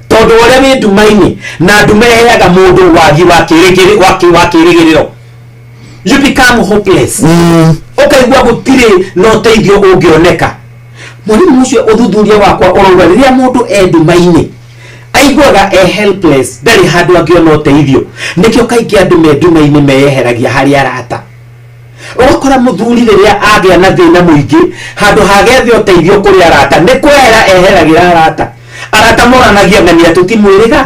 Speaker 1: tondũ ũrĩa wĩ nduma-inĩ, na nduma ĩheaga mũndũ wagi wa kĩrĩgĩrĩro. You become hopeless. Ũkaigua gũtirĩ na ũteithio ũngĩoneka. Mũrimũ ũcio ũthuthuria wakwa ũrauga rĩrĩa mũndũ e nduma-inĩ aiguaga e helpless, ndarĩ handũ angĩona ũteithio. Nĩkĩo kaingĩ andũ me nduma-inĩ meyeheragia harĩ arata. Ũgakora mũthuri rĩrĩa agĩa na thĩna mũingĩ, handũ hagethe ũteithio kũrĩ arata, nĩ kwehera eheragĩra arata. Arata moranagia ng'ania tũtimwĩrĩga.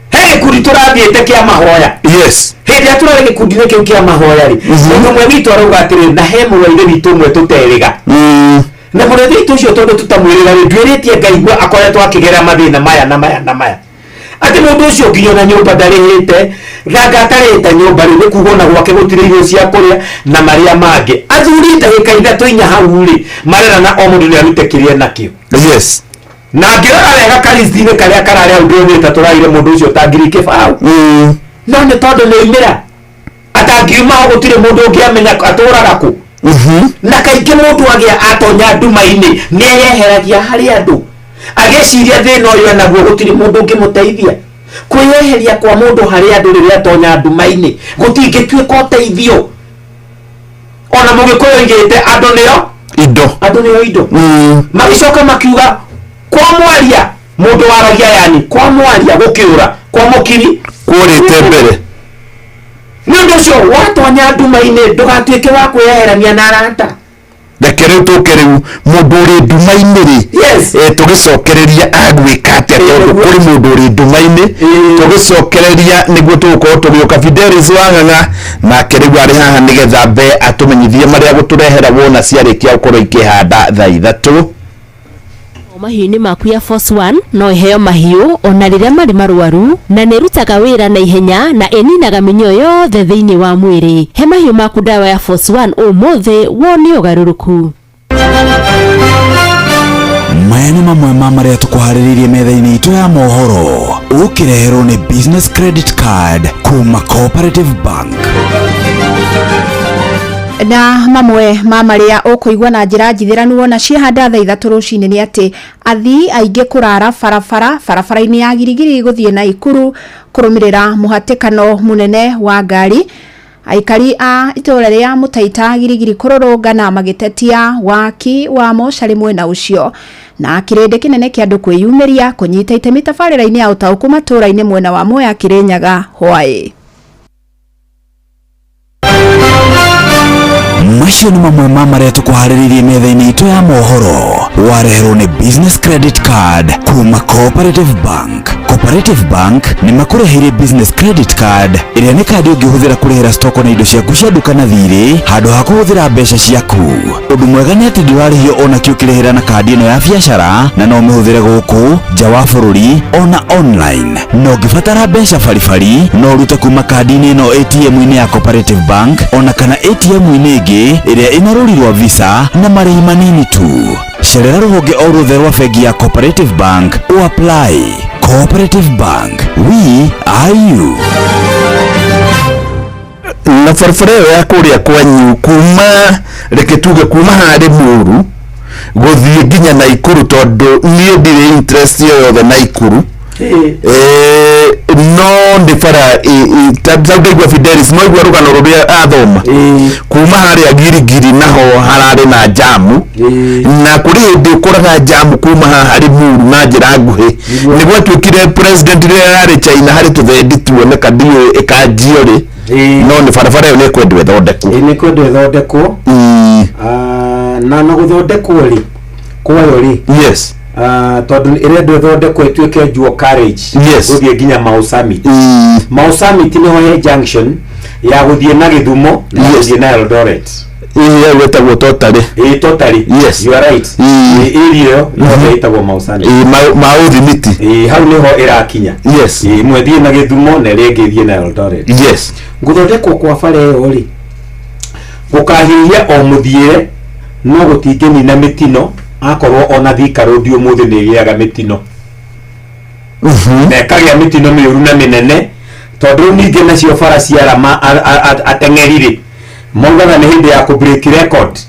Speaker 1: He gĩkundi tũrathiĩte kĩa mahoya.
Speaker 2: Yes.
Speaker 1: Hĩndĩ ĩrĩa tũrarĩ gĩkundi-inĩ kĩu kĩa mahoya rĩ, mũndũ ũmwe witũ arauga atĩrĩrĩ, na he mũrũ wa ithe witũ ũmwe tũterĩga. Na mũrũ wa ithe witũ ũcio tondũ tũtamwĩrĩga rĩ, nduĩrĩtie ngaigua akoretwo akĩgerera mathĩna maya na maya na maya. Atĩ mũndũ ũcio nginya ona nyũmba ndarĩhĩte, ganga atarĩhĩte nyũmba rĩ, nĩ kuga ona gwake gũtirĩ irio cia kũrĩa na marĩa mangĩ. Athuri ndagĩka ithatũ inya hau rĩ, marerana o mũndũ nĩ arute kĩrĩa enakĩo.
Speaker 2: Yes.
Speaker 1: Na ngĩrora wega karisti-inĩ karĩa kararĩ hau ndĩronete tũraire mũndũ ũcio ta ngiri kĩbaũ. No nĩ tondũ nĩ oimĩra, atangiuma ho gũtirĩ mũndũ ũngĩamenya atũraga kũ. Na kaingĩ mũndũ agĩa atonya nduma-inĩ nĩ eyeheragia harĩ andũ, agĩciria thĩna ũyũ enaguo gũtirĩ mũndũ ũngĩmũteithia. Kwĩyeheria kwa mũndũ harĩ andũ rĩrĩa atonya nduma-inĩ gũtingĩtuĩka ũteithio. Ona mũgĩkũyũ oigĩte andũ nĩo
Speaker 2: indo,
Speaker 1: andũ nĩo indo. Magĩcoka makiuga kwa mwaria mũndũ waragia, yani kwa mwaria gũkĩũra, kwa mũkiri
Speaker 2: kũrĩte mbere.
Speaker 1: Nĩ ũndũ ũcio watonya nduma-inĩ ndũgatuĩke wa kwĩyeherania na arata.
Speaker 2: Reke rĩu tũke rĩu mũndũ ũrĩ nduma-inĩ rĩ, tũgĩcokereria agwĩka atĩa, tondũ kũrĩ mũndũ ũrĩ nduma-inĩ, tũgĩcokereria nĩguo tũgũkorwo tũgĩũka. Fidelis wa Ng'ang'a nake rĩu arĩ haha nĩgetha mbe atũmenyithie marĩa gũtũrehera wona ciarĩkia gũkorwo ikĩhanda thaa ithatũ.
Speaker 3: Mahiũ-inĩ maku ya Force One no ĩheo mahiũ ona rĩrĩa marĩ marwaru, na nĩ ĩrutaga wĩra na ihenya na ĩninaga mĩnyoo yothe thĩinĩ wa mwĩrĩ. He mahiũ maku ndawa ya Force One ũmũthĩ wone ũgarũrũku.
Speaker 21: Maya nĩ mamwe ma marĩa tũkũharĩrĩirie metha-inĩ itũ ya mohoro, ũkĩreherwo nĩ Business Credit Card kuma Cooperative Bank.
Speaker 6: Na mamwe ma marĩa ũkũigua na njĩra njithĩranu wona ciahanda thaa ithatũ rũcinĩ nĩ atĩ athii aingĩ kũrara barabara-inĩ ya Girigiri gũthiĩ Naikuru kũrũmĩrĩra mũhatĩkano mũnene wa ngari. Aikari a itũũra rĩa Mũtaita Girigiri kũrũrũngana magĩtetia waki wa mocarĩ mwena ũcio, na kĩrĩndĩ kĩnene kĩa andũ kwĩyumĩria kũnyita itemi tabarĩra-inĩ ya ũtaũku matũũra-inĩ mwena wa Mwea Kĩrĩnyaga hwaĩ.
Speaker 21: Macio nĩ mamwe ma marĩa tũkũharĩrĩirie metha-inĩ itũ ya mohoro, wareherwo nĩ Business Credit Card kuma Cooperative Bank. Cooperative Bank nĩ makũreheire Business Credit Card ĩrĩa nĩ kandi ũngĩhũthĩra kũrĩhĩra stoko na indo ciaku cia nduka na thirĩ handũ ha kũhũthĩra mbeca ciaku. Ũndũ mwega nĩ atĩ ndũrarĩhio ona kĩ ũkĩrĩhĩra na kandi ĩno ya biacara, na no ũmĩhũthĩre gũkũ nja wa bũrũri ona online. Na ũngĩbatara mbeca baribari no ũrute kuma kandi-inĩ ĩno ATM-inĩ ya Cooperative Bank ona kana ATM-inĩ ĩngĩ ĩrĩa ĩna rũri rwa Visa na marĩhi manini tu. Cerera rũhonge o ruothe rwa bengi ya Cooperative Bank ũapply. Cooperative Bank, we are you.
Speaker 2: Na barabara ĩyo ya kũrĩa kwanyu kuma reke tuge kuma harĩ Mũru gũthiĩ nginya Naikuru, tondũ niĩ ndirĩ interest yoyothe Naikuru. No nĩ bara ta ndaigua Fidelis no igua rũgano rũrĩa athoma kuma harĩa Girigiri naho hararĩ na jamu, na kũrĩ hĩndĩ ũkoraga jamu kuma haha harĩ Mũru na njĩra nguhĩ. Nĩ gwatuĩkire president rĩrĩa yarĩ China harĩ tũthendi tuoneka ndiũĩ ĩkanjio rĩ, no nĩ barabara ĩyo nĩ ĩkwendwo ĩthondekwo.
Speaker 1: Nĩ kwendwo ĩthondekwo. Na gũthondekwo rĩ kwayo rĩ,
Speaker 2: yes,
Speaker 1: tondũ ĩrendwo ĩthondekwo ĩtuĩke dual carriage gũthiĩ nginya Mau Summit. Mau Summit nĩho he junction ya gũthiĩ na Gĩthumo na gũthiĩ na Eldoret.
Speaker 2: Ĩĩ ĩtagwo Totally.
Speaker 1: Ĩĩ Totally.
Speaker 2: Yes.
Speaker 1: You are right. Ĩĩ area ĩyo yothe ĩtagwo Mau Summit.
Speaker 2: Ĩĩ Mau Thimiti.
Speaker 1: Ĩĩ hau nĩho ĩrakinya.
Speaker 2: Yes.
Speaker 1: Ĩĩ ĩmwe ĩthiĩ na Gĩthumo na ĩrĩa ĩngĩ ĩthiĩ na Eldoret.
Speaker 2: Yes.
Speaker 1: Gũthondekwo kwa bara ĩyo rĩ gũkahiũhia o mũthiĩre, no gũtingĩnina mĩtino Akorwo ona Thika Road ũmũthĩ nĩ ĩgĩaga mĩtino na ĩkagĩa mĩtino mĩũru na mĩnene, tondũ rĩu ningĩ nacio bara ciarama ateng'eri rĩ maugaga nĩ hĩndĩ ya kũ break record.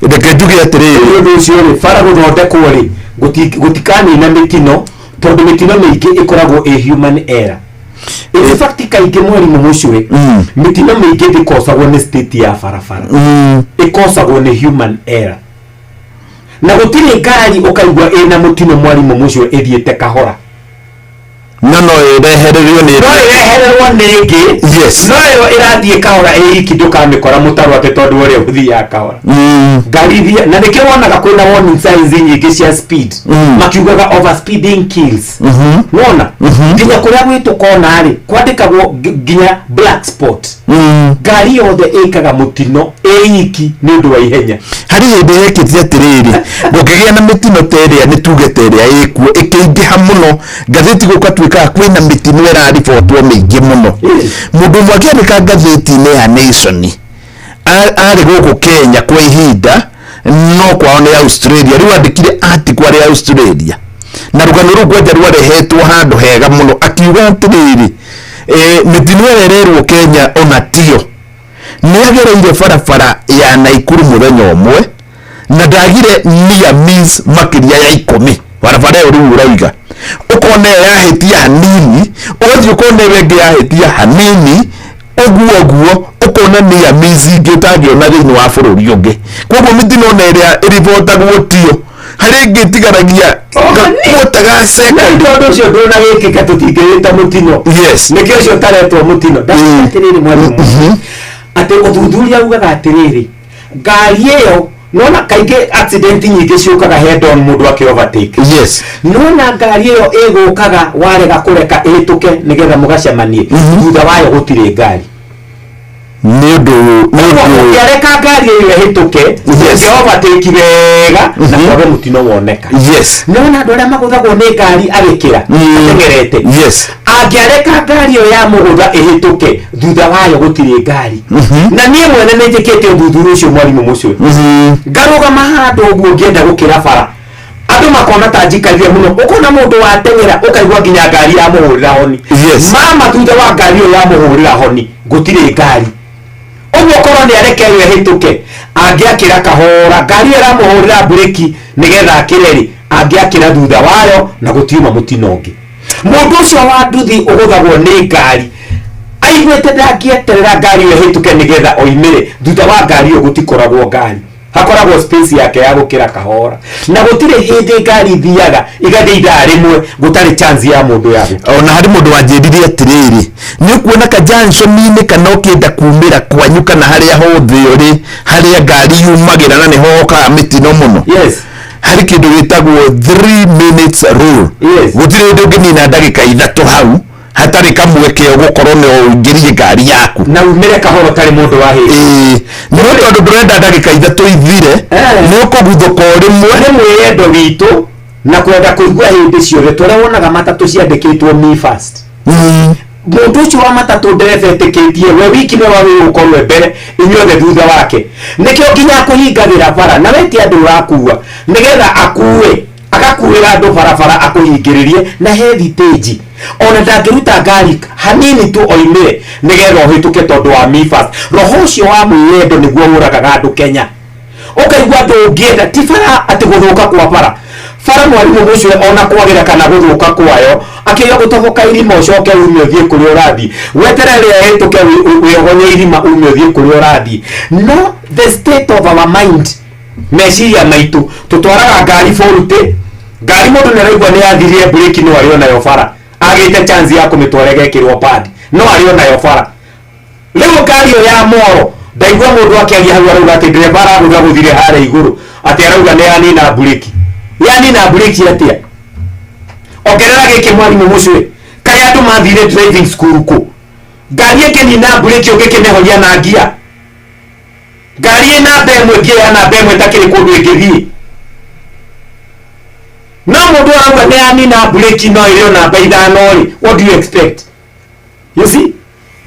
Speaker 2: Reke njuge atĩrĩrĩ,
Speaker 1: nĩ ũndũ ũcio rĩ, bara gũthondekwo rĩ gũtikanina mĩtino, tondũ mĩtino mĩingĩ ĩkoragwo ĩ human error. In fact, kaingĩ, mwarimũ mũcũĩ, mĩtino mĩingĩ ndĩkosagwo nĩ state ya barabara, ĩkosagwo nĩ human error. Na gũtirĩ ngari ũkaigua ĩna mũtino, mwarimũ mũcũĩ, ĩthiĩte kahora.
Speaker 2: No ĩrehererio nĩ
Speaker 1: No ĩrehererwo nĩ ĩngĩ. No ĩyo ĩrathiĩ kahora ĩ iki ndũkamĩkora mũtaro atĩ tondũ ũrĩa ũthiaga kahora. Ngari na nĩkĩo wonaga kwĩna warning signs nyingĩ cia speed, makiugaga over speeding kills. Nona nginya kũrĩa gwitũ kona rĩ kwandĩkagwo nginya black spot. Ngari yothe ĩkaga mũtino ĩ iki nĩ ũndũ wa ihenya.
Speaker 2: Harĩ hĩndĩ yekĩtire atĩrĩrĩ, gũkĩgĩa na mĩtino ta ĩrĩa nĩ tuge ta ĩrĩa ĩkuo ĩkĩingĩha mũno ngathĩti, gũgatuĩkaga kwĩna mĩtino ĩraribotwo mĩingĩ mũno. Mũndũ ũmwe akĩandĩka ngathĩti-inĩ ya Nation, arĩ gũkũ Kenya kwa ihinda no kwao nĩ Australia. Rĩu andĩkire article arĩ Australia, na rũgano rũu kwanja rwarehetwo handũ hega mũno, akiuga atĩrĩrĩ, mĩtino ĩrĩa ĩrerwo Kenya ona tio nĩ agereire barabara ya Naikuru mũthenya ũmwe na ndagire near miss makĩria ya 10. Barabara ĩyo rĩu ũrauga ũkona ĩyo yahĩtia hanini, ũgathiĩ ũkona ĩyo ĩngĩ yahĩtia hanini, ũguo ũguo ũkona near miss ingĩ ũtangĩona thĩinĩ wa bũrũri ũngĩ. Koguo mĩtino ona ĩrĩa ĩribotagwo tio, harĩ ĩngĩ ĩtigaragia gakwota ga second.
Speaker 1: Tondũ ũcio ndũnagĩkĩka tũtingĩwĩta mũtino. Nĩkĩo ũcio ũtaretwo mũtino. Ndaciria atĩrĩrĩ, mwarimũ, atĩ ũthuthuria ugaga atĩrĩrĩ, ngari ĩyo nona kaingĩ accident nyingĩ ciũkaga head on, mũndũ akĩ overtake. Nona ngari ĩyo ĩgũkaga warega kũreka ĩhĩtũke nĩgetha mũgacemanie, thutha wayo gũtirĩ ngari.
Speaker 2: Nĩ ũndũ
Speaker 1: Ũngĩareka ngari ĩyo ĩhĩtũke, ũngĩ overtake wega na kwaga mũtino woneka. Nona andũ arĩa magũthagwo nĩ ngari agĩkĩra ateng'erete, angĩareka ngari ĩyo ya mũgũtha ĩhĩtũke, thutha wayo gũtirĩ ngari. Na niĩ mwene nĩ njĩkĩte ũthuthuria ũcio, mwarimũ mũcio. Ngarũgama handũ ũguo ngĩenda gũkĩra bara, andũ makona ta njikarire mũno, ũkona mũndũ wateng'era ũkaigua nginya ngari yamũhũrĩra honi. Mama, thutha wa ngari ĩyo yamũhũrĩra honi gũtirĩ ngari. Ũguo korwo nĩ areke ĩyo ĩhĩtũke, angĩakĩra kahora, ngari ĩyo ĩramũhũrĩra mburĩki nĩgetha akĩre rĩ, angĩakĩra thutha wayo na gũtiuma mũtino ũngĩ. Mũndũ ũcio wa nduthi ũgũthagwo nĩ ngari aiguĩte ndangĩeterera ngari ĩyo ĩhĩtũke nĩgetha oimĩre, thutha wa ngari ĩyo gũtikoragwo ngari, hakoragwo space yake ya gũkĩra kahora. Na gũtirĩ hĩndĩ ngari ithiaga igathiĩ ithaa rĩmwe gũtarĩ chance ya mũndũ ya gũkĩra.
Speaker 2: Ona harĩ mũndũ wanjĩrire atĩrĩrĩ, nĩ ũkuona ka junction-inĩ kana ũkĩenda kumĩra kwanyu kana harĩa hothe ũrĩ, harĩa ngari yumagĩra na nĩho hokaga mĩtino mũno, harĩ kĩndũ gĩtagwo 3 minutes rule. Gũtirĩ hĩndĩ ũngĩnina ndagĩka 3 hau hatarĩ kamweke ũgũkorwo nĩ ũingĩrie ngari yaku
Speaker 1: na umĩre kahora ũtarĩ mũndũ wa hĩndĩ.
Speaker 2: Ĩĩ, no tondũ ndũrenda ndagĩka 3 ithire, nĩ ũkũguthũka o rĩmwe.
Speaker 1: Nĩ mwĩyendo witũ na kwenda kũigua hĩndĩ ciothe tũrĩa wonaga matatũ ciandĩkĩtwo "me first". Mũndũ ũcio wa matatũ, ndereba etĩkĩtie we wiki nĩwe wagĩrĩirwo gũkorwo e mbere, inyuothe thutha wake. Nĩkĩo nginya akũhingagĩra bara na we ti andũ ũrakua, nĩgetha akue agakuĩra andũ barabara akũhingĩrĩrie na he thitĩnji ona ndangĩruta ngari hanini tu oimĩre nĩgetha ũhĩtũke tondũ wa me first. Roho ũcio wa mwĩyendo nĩguo ũragaga andũ Kenya. Ũkaigua ndũngĩenda ti bara atĩ gũthũka kwa bara. Bara, mwarimũ mũcio, ona kwagĩra kana gũthũka kwayo, akĩiga gũtoboka irima ũcoke ume ũthiĩ kũrĩa ũrathiĩ, weterere rĩrĩa ĩhĩtũke, wĩogonye irima ume ũthiĩ kũrĩa ũrathiĩ. No the state of our mind, meciria maitũ, tũtwaraga ngari 40. Ngari mũndũ nĩ araigua nĩ yathirire breki, no arĩ onayo bara agĩte chance ya kũmĩtwara ĩgekĩrwo pad, no arĩ onayo bara. Rĩu ngari ĩyo ya moro, ndaigua mũndũ akĩaria hau arauga atĩ ndereba aragũtha gũthire harĩa igũrũ, atĩ arauga nĩ yanina mburĩki. Yanina mburĩki atĩa? Ongerera gĩkĩ, mwarimũ mũcwe, kaĩ andũ mathire driving school kũ? Ngari ĩngĩnina mburĩki ũngĩkĩmĩhoria na ngia? Ngari ĩ namba ĩmwe, ngia ya namba ĩmwe ĩtakĩrĩ kũndũ ĩngĩthiĩ. No mũndũ arauga nĩ yanina mburĩki, no ĩrĩ o namba 5 rĩ, what do you expect? You see.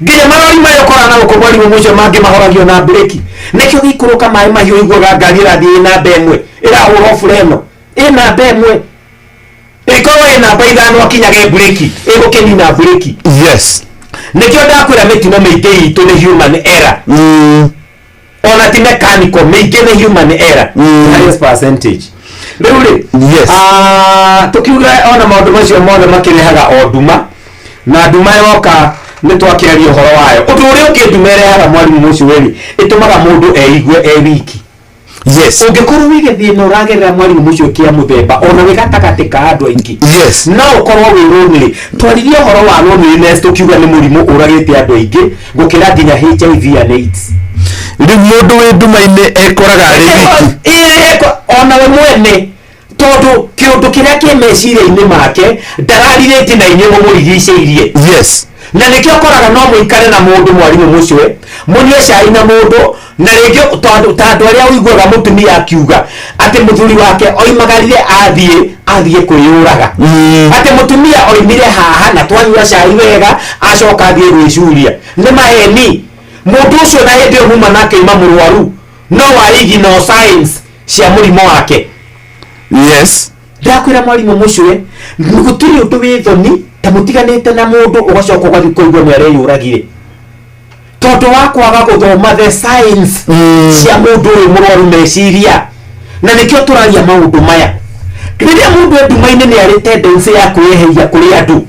Speaker 1: Nginya marori maya ũkoraga na gũkũ mwarimũ mũcio mangĩ mahoragio na breki. Nĩkĩo gĩikũrũka maĩ mahiũ ũiguaga ngari ĩrathiĩ ĩ namba ĩmwe, ĩrahũra bureno ĩ namba ĩmwe, ĩkorwo ĩ namba 5 akinyage breki ĩgũkĩnina breki.
Speaker 2: Yes.
Speaker 1: Nĩkĩo ndakwĩra mĩtino mĩingĩ itũ nĩ human error, ona ti mechanical, mĩingĩ nĩ human error, highest percentage. Rĩu rĩ,
Speaker 2: yes,
Speaker 1: tũkiuga ona maũndũ macio mothe makĩrehaga o nduma, na nduma yoka nĩ twakĩaria ũhoro wayo. Ũndũ ũrĩa ũngĩ nduma ĩrehaga, mwarimũ Mũcuweri, ĩtũmaga mũndũ eigue e wiki.
Speaker 2: Yes.
Speaker 1: Ũngĩkorwo wĩ gĩthĩna ũragerera, mwarimũ mũcio, kĩa mũthemba, ona wĩ gatagatĩ ka andũ aingĩ,
Speaker 2: yes,
Speaker 1: no ũkorwo wĩ lonely. Twaririe ũhoro wa loneliness, tũkiuga nĩ mũrimũ ũragĩte andũ aingĩ gũkĩra nginya HIV and AIDS.
Speaker 2: Rĩu mũndũ wĩ nduma-inĩ ekoraga arĩ wiki.
Speaker 1: Ona we mwene, tondũ kĩũndũ kĩrĩa kĩ meciria-inĩ make ndararirĩtie na inyuĩ mũmũrigicĩirie.
Speaker 2: Yes.
Speaker 1: Na nĩkĩo ũkoraga no mũikare na mũndũ, mwarimũ mũcwe, mũnyue cai na mũndũ, na rĩngĩ tondũ ta andũ arĩa ũiguaga mũtumia akiuga atĩ mũthuri wake oimagarire athiĩ kwĩyũraga, atĩ mũtumia oimire haha na twanyua cai wega, acoka athiĩ gwĩcuria. Nĩ maheni. Mũndũ ũcio na hĩndĩ ĩyo muma nake ima mũrwaru, no warigi no signs cia mũrimũ wake.
Speaker 2: Yes.
Speaker 1: Ndakwĩra, mwarimũ mũcwe, gũtirĩ ũndũ wĩ thoni ta mũtiganĩte na mũndũ ũgacoka ũgathiĩ kũigua nĩ areyũragire, tondũ wa kwaga gũthoma the science cia mũndũ ũyũ mũrwaru meciria. Na nĩkĩo tũraria maũndũ maya. Rĩrĩa mũndũ e nduma-inĩ nĩ arĩ tendency ya kwĩyeheria kũrĩ andũ.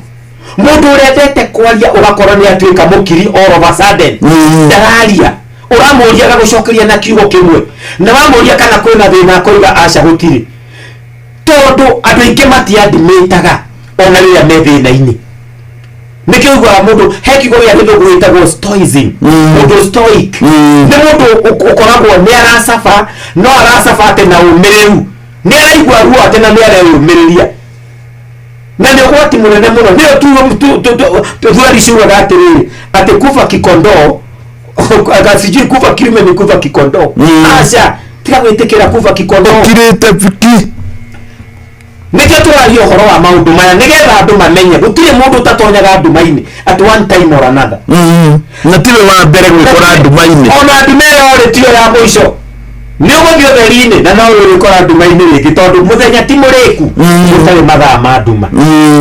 Speaker 1: Mũndũ ũrĩa endete kwaria ũgakora nĩ atuĩka mũkiri all of a sudden, ndararia. Ũramũria agagũcokeria na kiugo kĩmwe, na wamũria kana kwĩna thĩna akoiga aca, gũtirĩ, tondũ andũ aingĩ matiandimĩtaga ona rĩrĩa me thĩna-inĩ. Nĩkĩo ũiguaga mũndũ he kiugo gĩa gĩthũngũ gĩtagwo stoicism. Mũndũ stoic nĩ mũndũ ũkoragwo nĩ aracaba, no aracaba atĩ na ũmĩrĩru, nĩ araigua ruo atĩ na nĩ areyũmĩrĩria, na nĩ ũgwati mũnene mũno. Nĩyo thweri ciugaga atĩrĩrĩ, atĩ kufa kikondoo, sijui kufa kiume ni kufa kikondoo. Aca, tiga gwĩtĩkĩra kufa kikondoo.
Speaker 2: Ũkirĩte ki.
Speaker 1: Nĩkĩo tũraria ũhoro wa maũndũ maya, nĩgetha andũ mamenye gũtirĩ mũndũ ũtatonyaga nduma-inĩ at one time or another.
Speaker 2: Na tiwe wa mbere gwĩkora nduma-inĩ.
Speaker 1: Ona nduma ĩyo rĩ, tiyo ya mũico. Nĩ ũgũthiĩ ũtheri-inĩ na no ũrĩkora nduma-inĩ rĩngĩ, tondũ mũthenya ti mũrĩku gũtarĩ mathaa ma nduma,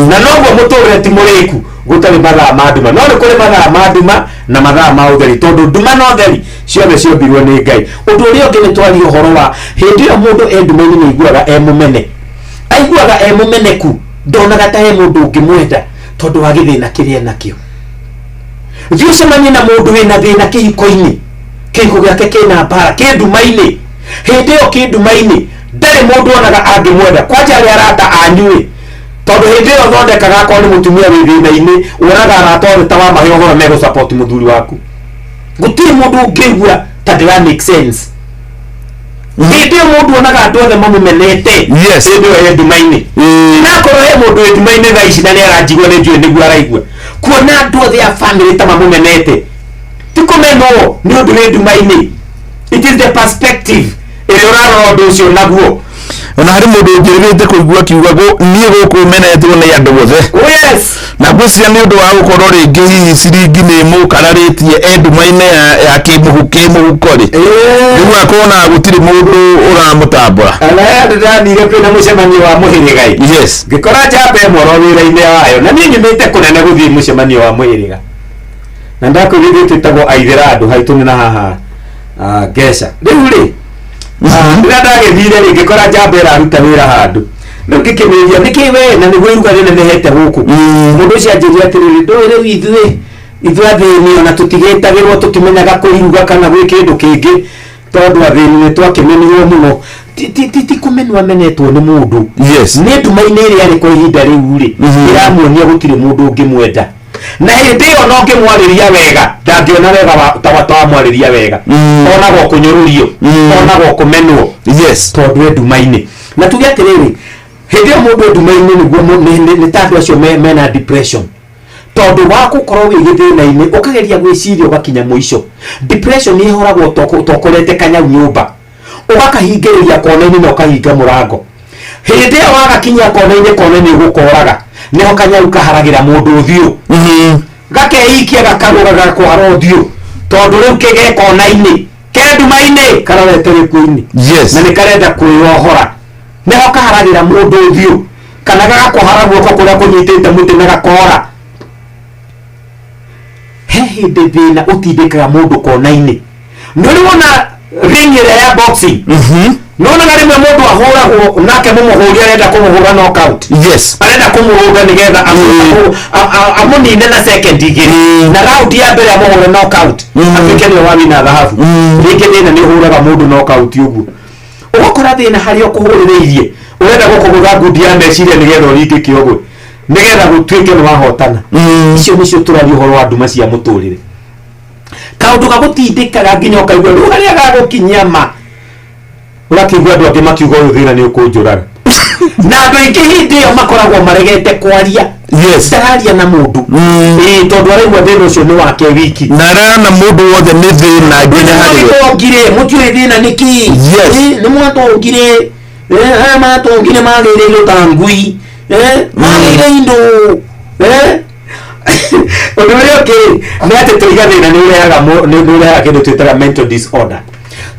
Speaker 1: na noguo mũtũrĩre ti mũrĩku gũtarĩ mathaa ma nduma. No nĩ kũrĩ mathaa ma nduma na mathaa ma ũtheri, tondũ nduma na ũtheri ciothe ciombirwo nĩ Ngai. Ũndũ ũrĩa ũngĩ nĩ twaria ũhoro wa hĩndĩ ĩyo mũndũ e nduma-inĩ nĩ aiguaga e mũmene, aiguaga e mũmeneku, ndonaga ta he mũndũ ũngĩmwenda tondũ wa gĩthĩna kĩrĩa enakĩo. Thiĩ ũcemanie na mũndũ wĩna thĩna kĩhiko-inĩ, kĩhiko gĩake kĩna mbara, kĩ nduma-inĩ. Hĩndĩ ĩyo kĩ nduma-inĩ ndarĩ mũndũ onaga angĩmwenda, kwanja arĩa arata anyuĩ, tondũ hĩndĩ ĩyo thondekaga akorwo nĩ mũtumia wĩ thĩna-inĩ, wonaga arata othe ta wamahe ũhoro megũ support mũthuri waku. Gũtirĩ mũndũ ũngĩigua ta ndĩra make sense. Hĩndĩ ĩyo mũndũ onaga andũ othe mamũmenete.
Speaker 2: Yes.
Speaker 1: Hĩndĩ ĩyo e nduma-inĩ, na akorwo he mũndũ wĩ nduma-inĩ thaa ici na nĩ aranjigua, nĩ njũĩ nĩguo araigua, kuona andũ othe a family ta mamũmenete, ti kũmenwo nĩ ũndũ wĩ nduma-inĩ. It is the perspective ĩrĩa ũrarora ũndũ ũcio naguo.
Speaker 2: Ona harĩ mũndũ ũnjĩrĩgĩte kũigua akiuga niĩ gũkũ menetwo nĩ andũ othe.
Speaker 1: Oh yes.
Speaker 2: Na ngwĩciria nĩ ũndũ wa gũkorwo rĩngĩ hihi ciringi nĩ mũkararĩtie e nduma-inĩ ya kĩmũhuko rĩ, rĩu akona gũtirĩ mũndũ ũramũtambũra.
Speaker 1: Ona he andũ ndĩrathire kwĩna mũcemanio wa mũhĩrĩga.
Speaker 2: Yes.
Speaker 1: Ngĩkora njamba ĩmwe oro wĩra-inĩ wayo, na niĩ nyumĩte kũnene gũthiĩ mũcemanio wa mũhĩrĩga, na ndakwĩrire twĩtagwo aithĩra andũ haitũ nĩ na haha Ngeca. Rĩu rĩ, rĩrĩa ndagĩthire rĩ, ngĩkora njamba ĩraruta wĩra handũ. Rĩu ngĩkĩmĩũria nĩkĩ we na nĩguo iruga rĩnenehete gũkũ. Mũndũ ũcio anjĩrire atĩrĩrĩ, ndũĩ rĩu ithuĩ athĩni ona tũtigĩtagĩrwo, tũtimenyaga kũiruga kana gwĩ kĩndũ kĩngĩ, tondũ athĩni nĩ twakĩmenirwo mũno. Ti kũmenwo amenetwo nĩ mũndũ.
Speaker 2: Yes.
Speaker 1: Nĩ nduma-inĩ ĩrĩa arĩ kwa ihinda rĩu rĩ, ĩramuonia gũtirĩ mũndũ ũngĩmwenda, na hĩndĩ ĩyo no ngĩmwarĩria wega ndangĩona wega ta wamwarĩria wega, onaga kũnyũrũrio, onaga kũmenwo.
Speaker 2: Yes.
Speaker 1: Tondũ e nduma-inĩ. Na tuge atĩrĩrĩ, hĩndĩ ĩyo mũndũ e nduma-inĩ nĩguo nĩ ta andũ acio mena depression, tondũ wa gũkorwo wĩ gĩthĩna-inĩ ũkageria gwĩciria ũgakinya mũico. Depression ĩhoragwo tokorete kanyau nyũmba ũgakahingĩrĩria kona-inĩ na ũkahinga mũrango. Hĩndĩ ĩyo wagakinyia kona-inĩ, kona-inĩ ũgũkoraga nĩho kanyau kaharagĩra mũndũ ũthiũ. Gakeikia gakagũra gakũhara ũthiũ tondũ rĩu kĩge kona-inĩ ke nduma-inĩ karorete gĩkuũ-inĩ.
Speaker 2: Yes.
Speaker 1: Na nĩ karenda kwĩyohora, nĩho kaharagĩra mũndũ ũthiũ kana gagakũhara guoko kũrĩa kũnyitĩte mũtĩ na gakora. He hĩndĩ thĩna ũtindĩkaga mũndũ kona-inĩ. Nĩ ũrĩ wona ring ĩrĩa ya boxing? Nĩwonaga rĩmwe mũndũ ahũragwo nake mũmũhũri arenda kũmũhũra knockout.
Speaker 2: Yes.
Speaker 1: Arenda kũmũrũnga nĩgetha amũnine na second igĩrĩ, na round ya mbere amũhũre knockout, atuĩke nĩwe wawina thahabu. Rĩngĩ thĩna nĩ ũhũraga mũndũ knockout ũguo, ũgakora thĩna harĩa ũkũhũrĩrĩirie ũrenda gũkũgũtha ngundi ya meciria nĩgetha ũringe kĩogwe, nĩgetha gũtuĩke nĩ wahotana. Icio nĩcio tũraria ũhoro wa nduma cia mũtũrĩre, kaũndũ gagũtindĩkaga nginya ũkaigua rĩu harĩa gagũkinyia ma ũgakĩigua andũ angĩ makiuga ũyũ thĩna nĩ ũkũnjũraga, na andũ aingĩ hĩndĩ ĩyo makoragwo maregete kwaria.
Speaker 2: Yes.
Speaker 1: Ndararia na mũndũ, ĩĩ, tondũ araigua thĩna ũcio nĩ wake wiki.
Speaker 2: Na arana mũndũ wothe nĩ thĩna nginya harĩ we.
Speaker 1: Mwatongire, mũtiũĩ thĩna nĩ kĩ.
Speaker 2: Yes.
Speaker 1: Ĩ, nĩ mwatongire. Eh, aya matongire magĩire indo ta ngui. Eh, magĩire indo. Eh? Ũndũ ũrĩa ũngĩ nĩ atĩ tũiga thĩna nĩ ũrehaga nĩ ũrehaga kĩndũ twĩtaga mental disorder,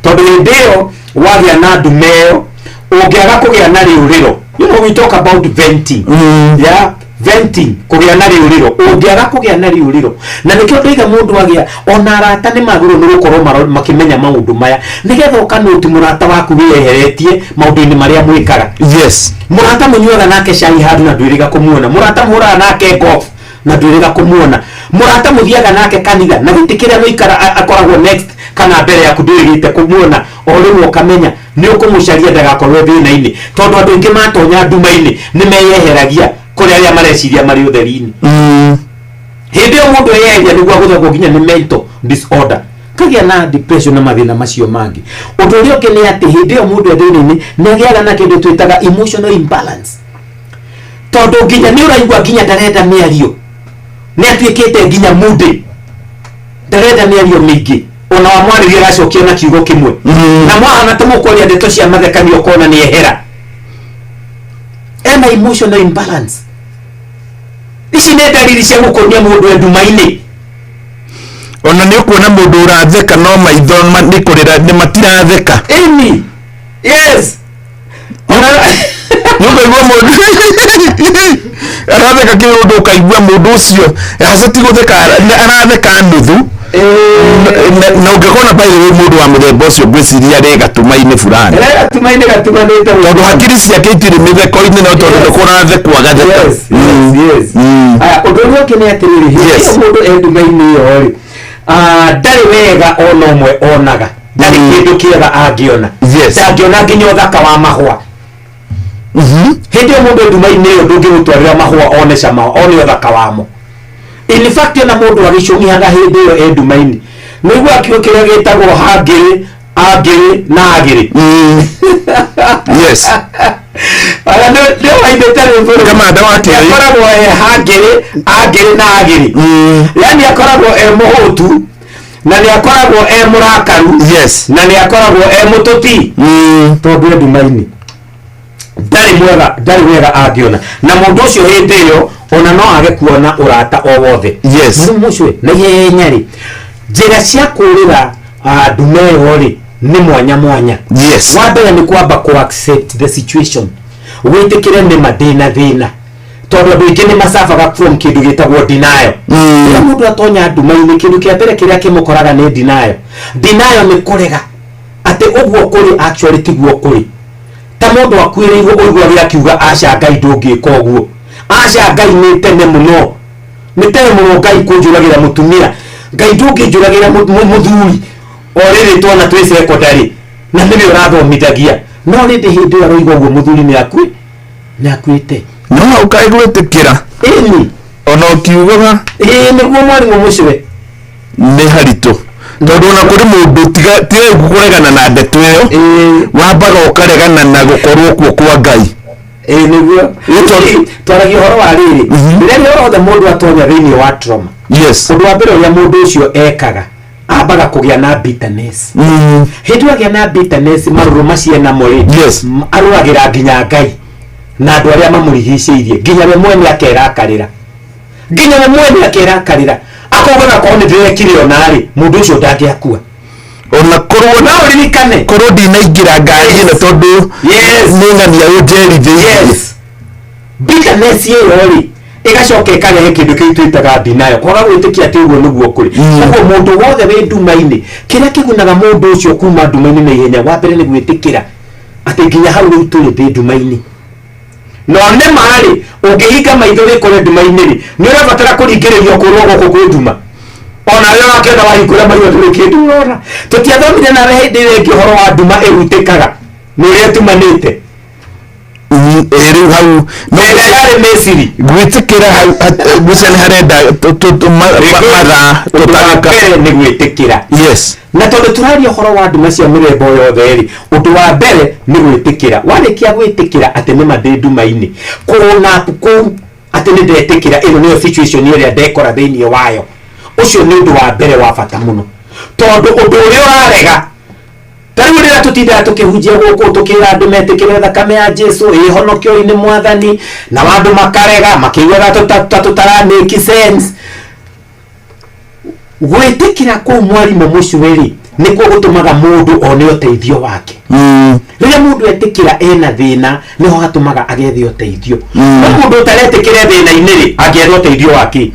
Speaker 1: tondũ hĩndĩ ĩyo wagĩa na ndume ĩyo ũngĩaga kũgĩa na rĩũrĩro, we talk about venting, yeah, venting, kũgĩa na rĩũrĩro, ũngĩaga kũgĩa na rĩũrĩro, na nĩkĩo ndaiga mũndũ agĩa ona arata nĩ magĩrĩirwo nĩ gũkorwo makĩmenya maũndũ maya, nĩgetha ũkanũti mũrata waku wĩyeheretie maũndũ-inĩ marĩa mwĩkaga.
Speaker 2: Yes.
Speaker 1: Mũrata mũnyuaga nake cai handũ na ndwĩrĩga kũmuona, mũrata mũhũraga nake golf na ndwĩrĩga kũmuona, mũrata mũthiaga nake kanitha na gĩtĩ kĩrĩa mũikara akoragwo next kana mbere yaku ndwĩrĩgĩte kũmuona, o rĩmwe ũkamenya nĩ ũkũmũcaria ndagakorwo thĩna-inĩ, tondũ andũ aingĩ matonya nduma-inĩ nĩ meyeheragia kũrĩ arĩa mareciria marĩ ũtheri-inĩ. Hĩndĩ ĩyo mũndũ eyeheria nĩguo agũthagwo nginya nĩ mental disorder, kagĩa na depression na mathĩna macio mangĩ. Ũndũ ũrĩa ũngĩ nĩ atĩ hĩndĩ ĩyo mũndũ e thĩna-inĩ nĩ agĩaga na kĩndũ twĩtaga emotional imbalance, tondũ nginya nĩ ũraigua nginya ndarenda mĩario, nĩ atuĩkĩte nginya moody, ndarenda mĩario mĩingĩ, ona wamwarĩria agacokia na kiugo kĩmwe, na mwahana ta mũkwaria ndeto cia mathekanio ũkona nĩ ehera, ena emotional imbalance. Ici nĩ ndariri cia gũkũnia mũndũ e nduma-inĩ.
Speaker 2: Ona nĩ ũkuona mũndũ ũratheka no maitho nĩ kũrĩra nĩ matiratheka.
Speaker 1: Ĩni, yes.
Speaker 2: Nĩ ũkaigua mũndũ aratheka kĩũndũ, ũkaigua mũndũ ũcio aca ti gũtheka, aratheka nuthu. Na ũngĩkona by the way mũndũ wa mũthemba ũcio, ngwĩciria rĩ gatuma-inĩ fulani.
Speaker 1: Gatuma-inĩ gatumanĩte.
Speaker 2: Tondũ hakiri ciake itirĩ mĩtheko-inĩ, no tondũ nĩ kũrathekwo agatheka.
Speaker 1: Yes. Aya, ũndũ ũrĩa ũngĩ nĩ atĩrĩrĩ, hĩndĩ ĩyo mũndũ e nduma-inĩ ĩyo rĩ, ndarĩ wega ona ũmwe onaga, ndarĩ kĩndũ kĩega angĩona. Ndangĩona nginya ũthaka wa mahũa. Hĩndĩ ĩyo mũndũ e nduma-inĩ ĩyo ndũngĩmũtwarĩra mahũa one cama, one ũthaka wamo. In fact, ona mũndũ agĩcũng'ihaga hĩndĩ ĩyo e nduma-inĩ, nĩguo kiugo kĩrĩa gĩtagwo hangĩrĩ, angĩrĩ na agĩrĩ.
Speaker 2: Yes.
Speaker 1: Aya nĩ wainĩte rwĩmbo rũu.
Speaker 2: Kamanda wa kerĩ.
Speaker 1: Akoragwo e hangĩrĩ, angĩrĩ na agĩrĩ, yani akoragwo e mũhũtu na nĩ akoragwo e mũrakaru.
Speaker 2: Yes.
Speaker 1: Na nĩ akoragwo e mũtũti, tondũ e nduma-inĩ ndarĩ mwega, ndarĩ wega angĩona, na mũndũ ũcio hĩndĩ ĩyo ona no age kuona ũrata o wothe.
Speaker 2: Yes.
Speaker 1: Rĩu mũcwe na ihenya rĩ, njĩra cia kũrĩra ndume ĩyo rĩ nĩ mwanya mwanya.
Speaker 2: Yes.
Speaker 1: Wa mbere nĩ kwamba ku accept the situation, wĩtĩkĩre nĩma ndĩna thĩna, tondũ andũ aingĩ nĩ macabaga from kĩndũ gĩtagwo denial. Rĩrĩa mũndũ atonya nduma-inĩ, kĩndũ kĩa mbere kĩrĩa kĩmũkoraga nĩ denial. Denial nĩ kũrega atĩ ũguo kũrĩ actually tiguo kũrĩ, ta mũndũ akuĩrĩirwo ũiguage akiuga, "Aca, Ngai ndũngĩka ũguo, aca Ngai, nĩ tene mũno, nĩ tene mũno Ngai kũnjũragĩra mũtumia, Ngai ndũngĩnjũragĩra mũthuri o rĩrĩ twana twĩ secondary na nĩwe ũrathomithagia." No rĩndĩ hĩndĩ ĩyo aroiga ũguo mũthuri nĩ nĩ akuĩte.
Speaker 2: No ũkae gwĩtĩkĩra.
Speaker 1: Ĩni.
Speaker 2: Ona ũkiugaga.
Speaker 1: Ĩĩ, nĩguo mwarimũ mũcwe.
Speaker 2: Nĩ haritũ, tondũ ona kũrĩ mũndũ tiga kũregana na ndeto ĩyo, wambaga ũkaregana na gũkorwo kuo kwa Ngai.
Speaker 1: Ĩĩ, nĩguo twaragia ũhoro wa rĩrĩ, rĩrĩa rĩothe mũndũ atonya thĩinĩ wa trauma,
Speaker 2: Yes.
Speaker 1: ũndũ wa mbere ũrĩa mũndũ ũcio ekaga, ambaga kũgĩa na bitterness. Hĩndĩ ĩyo agĩa na bitterness, marũrũ macio enamo rĩ,
Speaker 2: Yes.
Speaker 1: arũragĩra nginya Ngai na andũ arĩa mamũrigicĩirie, nginya we mwene akerakarĩra. Nginya we mwene akerakarĩra akauga nakorwo nĩ ndĩrekire onarĩ mũndũ ũcio ndangĩakua.
Speaker 2: Ona korwo
Speaker 1: no ũririkane
Speaker 2: korwo ndinaingĩra ngari ĩno tondũ
Speaker 1: Yes.
Speaker 2: nĩ ng'ania ũnjerithĩirie.
Speaker 1: Yes. Bitterness ĩyo rĩ ĩgacoka ĩkarehe kĩndũ kĩu twĩtaga denial, kwaga gwĩtĩkia atĩ ũguo nĩguo kũrĩ. Ũguo mũndũ wothe wĩ nduma-inĩ, kĩrĩa kĩgunaga mũndũ ũcio kuma nduma-inĩ na ihenya, wa mbere nĩ gwĩtĩkĩra atĩ nginya hau rĩu tũrĩ ndĩ nduma-inĩ. No nĩ ma-rĩ, ũngĩhinga maitho wĩkore nduma-inĩ rĩ, nĩ ũrabatara kũringĩrĩrio kũrwo gũkũ kwĩ nduma. Ona rĩrĩa wakĩenda wahingũra maitho ndũrĩ kĩndũ ũrona. Tũtiathomire nawe hĩndĩ ĩrĩa ĩngĩ ũhoro wa nduma ĩrutĩkaga nĩ ũrĩa ĩtumanĩte.
Speaker 2: Ĩ rĩu hau
Speaker 1: Ĩrĩa yarĩ Misiri.
Speaker 2: Gwĩtĩkĩra hau ngwĩciria nĩ harenda mathaa
Speaker 1: Ũndũ wa mbere nĩ gwĩtĩkĩra.
Speaker 2: Yes.
Speaker 1: Na tondũ tũraria ũhoro wa nduma cia mĩthemba o yothe rĩ, ũndũ wa mbere nĩ gwĩtĩkĩra. Warĩkia gwĩtĩkĩra atĩ nĩma ndĩ nduma-inĩ, kũna kũu atĩ nĩ ndetĩkĩra ĩno nĩyo situation ĩrĩa ndekora thĩinĩ wayo, ũcio nĩ ũndũ wa mbere wa bata mũno. Tondũ ũndũ ũrĩa ũrarega, ta rĩu rĩrĩa tũtindaga tũkĩhunjia gũkũ tũkĩra andũ metĩkĩre thakame ya Jesu ĩhonokio-inĩ mwathani, na andũ makarega makĩiguaga ta tũtara make sense. Gwĩtĩkĩra kũu mwarimũ mũcweri nĩkuo gũtũmaga mũndũ one ũteithio wake. Rĩrĩa mũndũ etĩkĩra ena thĩna, nĩho hatũmaga agethe ũteithio. No mũndũ ũtaretĩkĩra thĩna-inĩ rĩ, angĩetha ũteithio wake.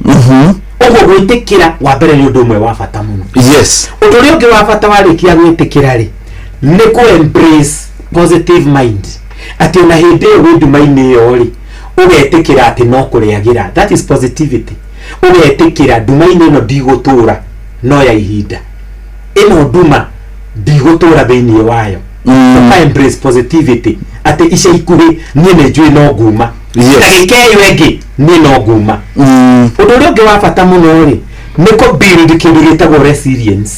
Speaker 1: Ũguo gwĩtĩkĩra wa mbere nĩ ũndũ ũmwe wa bata mũno.
Speaker 2: Yes.
Speaker 1: Ũndũ ũrĩa ũngĩ wa bata warĩkia gwĩtĩkĩra rĩ, nĩ kũ embrace positive mind. Atĩ ona hĩndĩ ĩyo wĩ nduma-inĩ ĩyo rĩ, ũgetĩkĩra atĩ no kũrĩagĩra. That is positivity. Ũgetĩkĩra nduma-inĩ ĩno ndigũtũra no ya ihinda. Ĩno nduma ndigũtũra thĩinĩ wayo. Ũka embrace positivity atĩ ica ikuhĩ niĩ nĩ njũĩ no nguma.
Speaker 2: Yes.
Speaker 1: Ndagĩka ĩyo ĩngĩ niĩ no nguma. Ũndũ ũrĩa ũngĩ wa bata mũno rĩ, nĩ kũ build kĩndũ gĩtagwo resilience,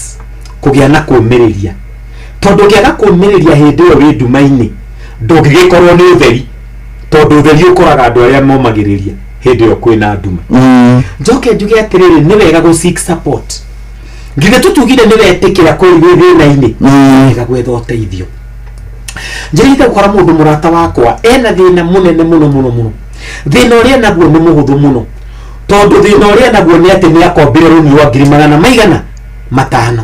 Speaker 1: kũgĩa na kũũmĩrĩria. Tondũ ũngĩaga kũũmĩrĩria hĩndĩ ĩyo wĩ nduma-inĩ, ndũngĩgĩkorwo nĩ ũtheri, tondũ ũtheri ũkoraga andũ arĩa momagĩrĩria hĩndĩ ĩyo kwĩna nduma. Njoke njuge atĩrĩrĩ, nĩ wega gũ seek support. Githĩ tũtugire nĩ wetĩkĩra kwĩ wĩ thĩna-inĩ, nĩ wega gwetha ũteithio. Njĩrĩte gũkora mũndũ mũrata wakwa ena thĩna mũnene mũno mũno mũno. Thĩna ũrĩa naguo nĩ mũhũthũ mũno, tondũ thĩna ũrĩa naguo nĩ atĩ nĩ akombire rũni rwa ngiri magana maigana matano.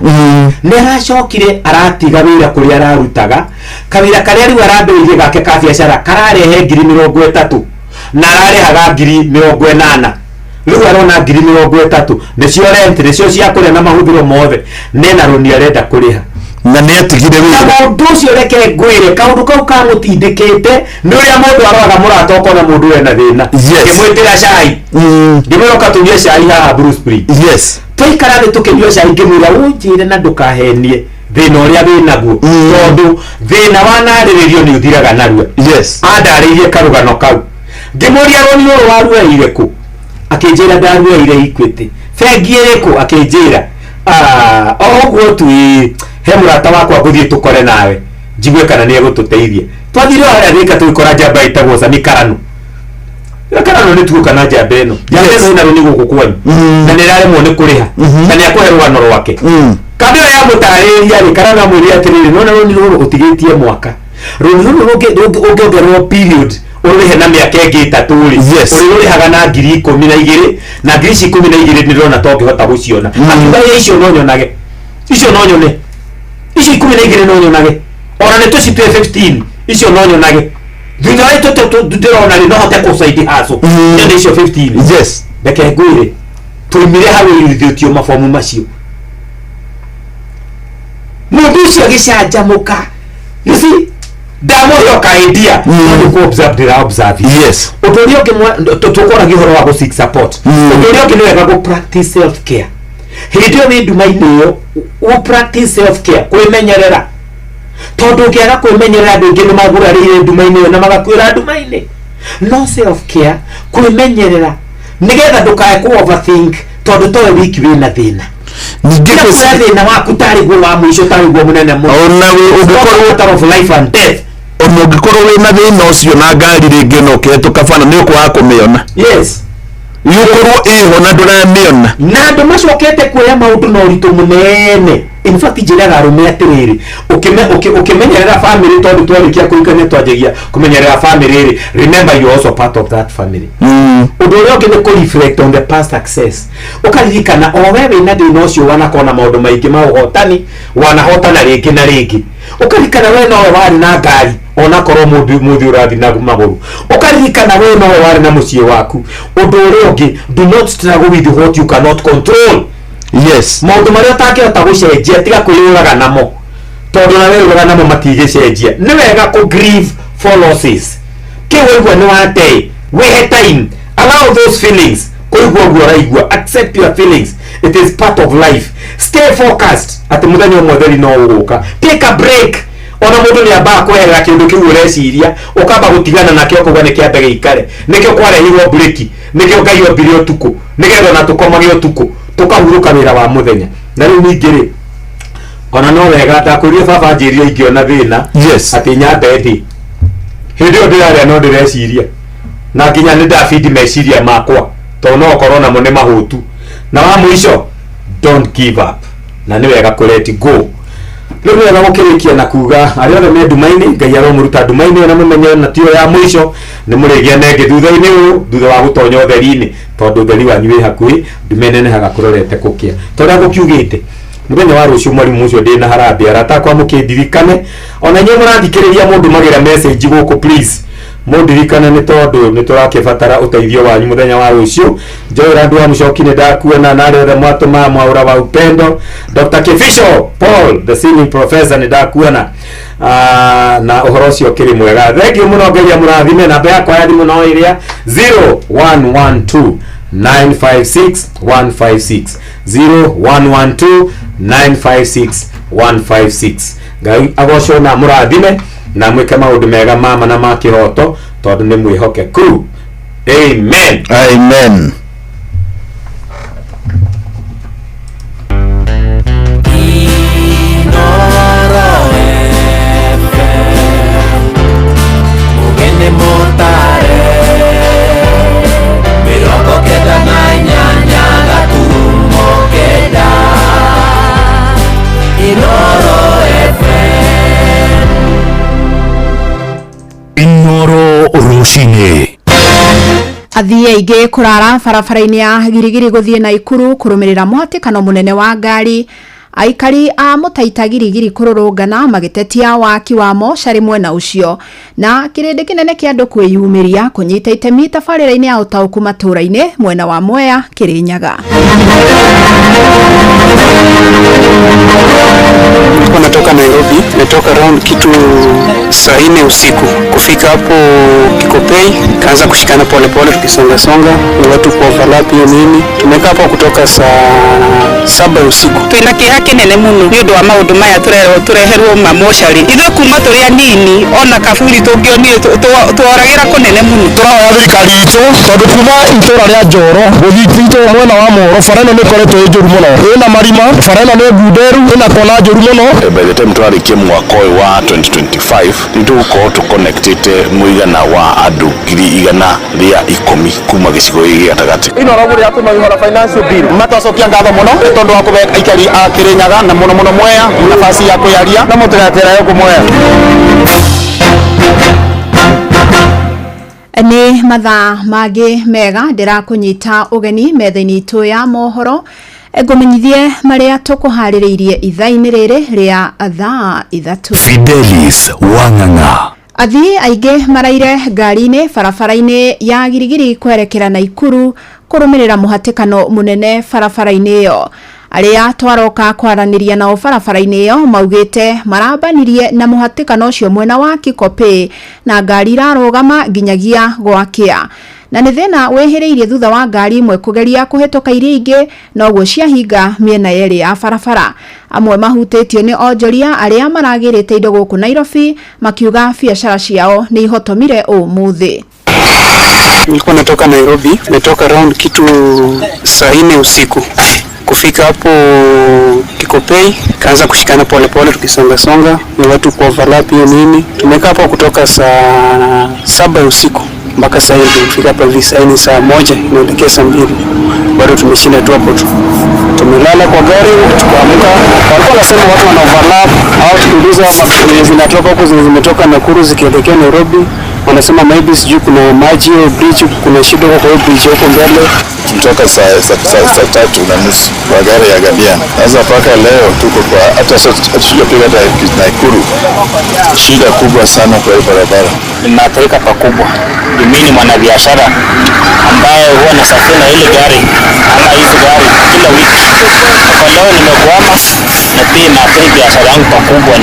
Speaker 1: Nĩ aracokire aratiga wĩra kũrĩa ararutaga, kawĩra karĩa rĩu arambĩrĩirie gake ka biacara kararehe ngiri 30 na ararehaga ngiri 80. Rĩu arona ngiri 30 nĩcio rent, nĩcio cia kũrĩa na mahũthĩro mothe, nena rũni arenda kũrĩha.
Speaker 2: Na nĩ atigire
Speaker 1: Na
Speaker 2: wĩra.
Speaker 1: mũndũ ũcio reke ngwĩre kaũndũ kau kamũtindĩkĩte nĩ ũrĩa mũndũ aroraga mũrata ũkona mũndũ ena thĩna.
Speaker 2: Yes.
Speaker 1: Ngĩmwĩtĩra cai, ngĩmwĩra ũka tũnyue cai haha Blue Spring.
Speaker 2: Yes.
Speaker 1: Twaikara thĩ tũkĩnyua cai ngĩmwĩra ũnjĩre na ndũkahenie thĩna ũrĩa wĩnaguo, tondũ thĩna wanarĩrĩrio nĩ ũthiraga narua.
Speaker 2: Yes.
Speaker 1: Andarĩirie karũgano kau. Ngĩmũria rũni rũrũ warueire kũ? Akĩnjĩra ndarueire Equity. Bengi ĩrĩkũ? Akĩnjĩra o ũguo tu ĩ, he mũrata wakwa ngũthiĩ tũkore nawe njigue kana nĩ egũtũteithia. Twathire o harĩa Thika tũgĩkora njamba ĩtagwo Sami Karano. Karano nĩ tuoka na njamba ĩno. Njamba ĩno ĩna rũni gũkũ kwanyu na nĩ ĩraremwo nĩ kũrĩha na nĩ akũhe rũgano rwake. Kambe ĩyo yamũtarĩria rĩ, Karano amwĩrire atĩrĩrĩ, nona rũni rũrũ ũtigĩtie mwaka, rũni rũrũ ũngĩongererwo period ũrĩhe na mĩaka ĩngĩ 3 rĩ,
Speaker 2: Yes.
Speaker 1: ũrĩrũrĩhaga na ngiri 12, na ngiri ici 12 nĩ ndĩrona ta ũngĩhota gũciona. Akiuga ĩ icio no nyonage, icio no nyone, icio 12 no nyonage, ona nĩ tũcitue 15 icio no nyonage. Thutha wa tũtũ ndĩrona rĩ, no hote kũ side hustle nyone icio 15.
Speaker 2: Yes.
Speaker 1: Reke ngwĩre, tũimire hau ĩrutithĩtio mabomu macio. Mũndũ ũcio agĩcanjamũka. You see, ndamũhe o idea, no nĩ kũ observe ndĩra observe.
Speaker 2: Yes.
Speaker 1: Ũndũ ũrĩa ũngĩ tũkoragia ũhoro wa gũ seek support. Ũndũ ũrĩa ũngĩ nĩ wega gũ practice self care. Hĩndĩ ĩyo wĩ nduma-inĩ ĩyo, ũ practice self care, kwĩmenyerera. Tondũ ũngĩaga kwĩmenyerera andũ aingĩ nĩ magurarĩire nduma-inĩ ĩyo na magakuĩra nduma-inĩ. No self care, kwĩmenyerera nĩgetha ndũkae kũ overthink, tondũ towe wiki wĩna thĩna.
Speaker 2: Ningĩ
Speaker 1: Kũrĩa thĩna waku tarĩ guo wa mũico, tarĩ guo mũnene mũno.
Speaker 2: Ona ũngĩkorwo
Speaker 1: matter of life and death.
Speaker 2: Ona ũngĩkorwo wĩna thĩna ũcio na ngari rĩngĩ no ũkĩhetũka bana nĩ ũkwaga kũmĩona.
Speaker 1: Yes.
Speaker 2: Yukorwo ĩho na ndũramĩona.
Speaker 1: Na andũ macokete kuoya maũndũ na ũritũ mũnene. In fact, njĩraga arũme atĩrĩrĩ, ũkĩmenyerera family, tondũ twarĩkia kũhikania twanjagia kũmenyerera family rĩ, remember you are also part of that family. Ũndũ ũrĩa ũngĩ nĩ kũ reflect on the past success, ũkaririkana o we wĩna thĩna ũcio wanakorwo na maũndũ maingĩ ma ũhotani, wanahotana rĩngĩ na rĩngĩ. Ũkaririkana we nowe warĩ na ngari onakorwo mũndũ mũthĩ ũrathiĩ na magũrũ. Ũkaririkana we nowe warĩ na mũciĩ waku. Ũndũ ũrĩa ũngĩ, do not struggle with what you cannot control. Maũndũ marĩa ũtangĩhota gũcenjia, tiga kwĩyũraga namo, tondũ na weyũraga namo matigĩcenjia. Nĩ wega kũ grieve for losses. Kĩu waigua nĩ wate, wĩhe time, allow those feelings kũigua ũguo ũraigua. Accept your feelings, it is part of life. Stay focused atĩ mũthenya ũmwe ũtheri no ũgũka. Take a break. Ona mũndũ nĩ ambaga kweherera kĩndũ kĩu ũreciria, ũkamba gũtigana nakĩo, ũkauga nĩ kĩambe gĩikare. Nĩkĩo kwarehirwo breki, nĩkĩo Ngai ombire ũtukũ, nĩgetha ona tũkomage ũtukũ, tũkahurũka wĩra wa mũthenya. Na rĩu ningĩ rĩ, ona no wega ndakwĩrire baba njĩrire ingĩona thĩna atĩ nyambe thĩ hĩndĩ ĩyo ndĩrarĩa no ndĩreciria, na nginya nĩ ndabindi meciria makwa, tondũ no ũkorwo namo nĩ mahũtu. Na wa mũico, don't give up, na nĩ wega kũ let go. Rĩu nĩ wega gũkĩrĩkia na kuga arĩa othe me nduma-inĩ, Ngai aromũruta nduma-inĩ, na mũmenye na tiyo ya mũico, nĩ mũrĩgĩa na ĩngĩ thutha-inĩ ũyũ, thutha wa gũtonya ũtheri-inĩ, tondũ ũtheri wanyu wĩ hakuhĩ, nduma ĩnenehaga kũrorete kũkĩa. Ta ũrĩa gũkiugĩte, mũthenya wa rũciũ mwarimũ ũcio ndĩna harambee, arata akwa mũkĩndirikane, ona inyuĩ mũrathikĩrĩria mũndũ magĩra message gũkũ, please mũndirikane, nĩ tondũ nĩ tũrakĩbatara ũteithio wanyu mũthenya wa rũciũ. Njoera andũ a mũcoki nĩ ndakuona, na arĩa othe mwatũma mwaũra wa upendo. Dr. Kifisho Paul, the singing professor, nĩ ndakuona. Na ũhoro ũcio ũkĩrĩ mwega. Thank you mũno, Ngai amũrathime. Namba yakwa ya thimũ no ĩrĩa 0112 956 156, 0112 956 156. Ngai agocwo na mũrathime na mwĩke maũndũ mega mama na ma kĩhoto, tondũ nĩ mwĩhokeku. Amen.
Speaker 2: Amen.
Speaker 4: Mugene motare 98 gaturumo 9 Inoro FM.
Speaker 18: Inoro rũcinĩ.
Speaker 6: Athii aingĩ kũrara barabara-inĩ ya Girigiri gũthiĩ Naikuru kũrũmĩrĩra mũhatĩkano mũnene wa ngari. Aikari a Mũtaita Girigiri kũrũrũngana magĩtetia waki wa mocarĩ mwena ũcio, na kĩrĩndĩ kĩnene kĩa andũ kwĩyumĩria kũnyita itemi tabarĩra-inĩ ya ũtaũku matũũra-inĩ mwena wa Mwea, Kĩrĩnyaga.
Speaker 22: Nilikuwa natoka Nairobi, natoka round kitu saa 4 usiku. Kufika hapo Kikopey, kaanza kushikana polepole, tukisonga songa, ni watu kwa overlap hiyo nini. Tumekaa hapo kutoka saa 7 usiku.
Speaker 9: Twina kĩeha kĩnene mũno nĩ ũndũ wa maũndũ maya tũreherwo ma mocarĩ. Ithuĩ kuma tũrĩ anini ona kaburi tũngĩonire tworagĩra kũnene mũno.
Speaker 23: Tũrahoya thirikari itũ, tondũ kuma itũra rĩa Njoro gũthiĩ itũra mwena wa Moro, bara ĩno nĩ ĩkoretwo ĩ njũru mũno, ĩna marima, bara ĩno nĩ ngunderu, ĩna kona njũru mũno.
Speaker 24: By the time twarĩkia mwaka ũyũ wa 2025, nĩ tũgũkorwo tũconnectĩte mũigana wa andũ 110,000 kuma gĩcigo gĩkĩ gĩa gatagatĩ.
Speaker 13: Ino rĩa tũmaihũra financial bill matwacokia ngatho mũno nĩ tondũ wa kũhe aikari a Kĩrĩnyaga na mũno mũno Mwea nafasi ya kwĩyaria, na mũtũgatĩra gũkũ Mwea.
Speaker 6: Nĩ mathaa mangĩ mega ndĩrakũnyita ũgeni metha-inĩ itũ ya mohoro, ngũmenyithie marĩa tũkũharĩrĩirie ithaa-inĩ rĩrĩ rĩa thaa 3.
Speaker 18: Fidelis Wang'ang'a.
Speaker 6: Athii aingĩ maraire ngari-inĩ barabara-inĩ ya Girigiri kwerekera Naikuru kũrũmĩrĩra mũhatĩkano mũnene barabara-inĩ ĩyo. Arĩa twaroka kwaranĩria nao barabara-inĩ ĩyo maugĩte marambanirie na mũhatĩkano ũcio mwena wa Kikopey, na ngari irarũgama nginyagia gwakĩa. Na nĩ thĩna wĩhĩrĩirie thutha wa ngari imwe kũgeria kũhĩtũka iria ingĩ, noguo ciahinga mĩena yerĩ ya barabara. Amwe mahutĩtio nĩ onjoria arĩa maragĩrĩte indo gũkũ Nairobi makiuga biacara ciao nĩ ihotomire ũmũthĩ.
Speaker 22: Nilikuwa natoka Nairobi, natoka round kitu saa 4 usiku. Kufika hapo Kikopey, kaanza kushikana polepole, tukisonga songa, ni watu kwa overlap hiyo nini. Tumekaa hapo kutoka saa 7 usiku. Mpaka sasa hivi tumefika hapa hivi saa ni saa 1 inaelekea saa 2, bado tumeshinda tu hapo tu. Tumelala kwa gari tukaamka, walikuwa wanasema watu wana overlap au tukiuliza zinatoka huko zimetoka Nakuru zikielekea Nairobi, wanasema maybe sijui kuna maji au bridge, kuna shida huko kwa hiyo bridge huko mbele.
Speaker 8: Tulitoka saa 3:30 kwa gari ya Gabia. Sasa mpaka leo tuko kwa hata hatujapiga hata Nakuru. Shida kubwa sana kwa hii barabara.
Speaker 10: Nimeathirika pakubwa. Mimi ni mwanabiashara ambaye huwa nasafiri na ile gari ama hizi gari kila wiki. Kwa leo nimekwama na pia imeathiri biashara yangu pakubwa.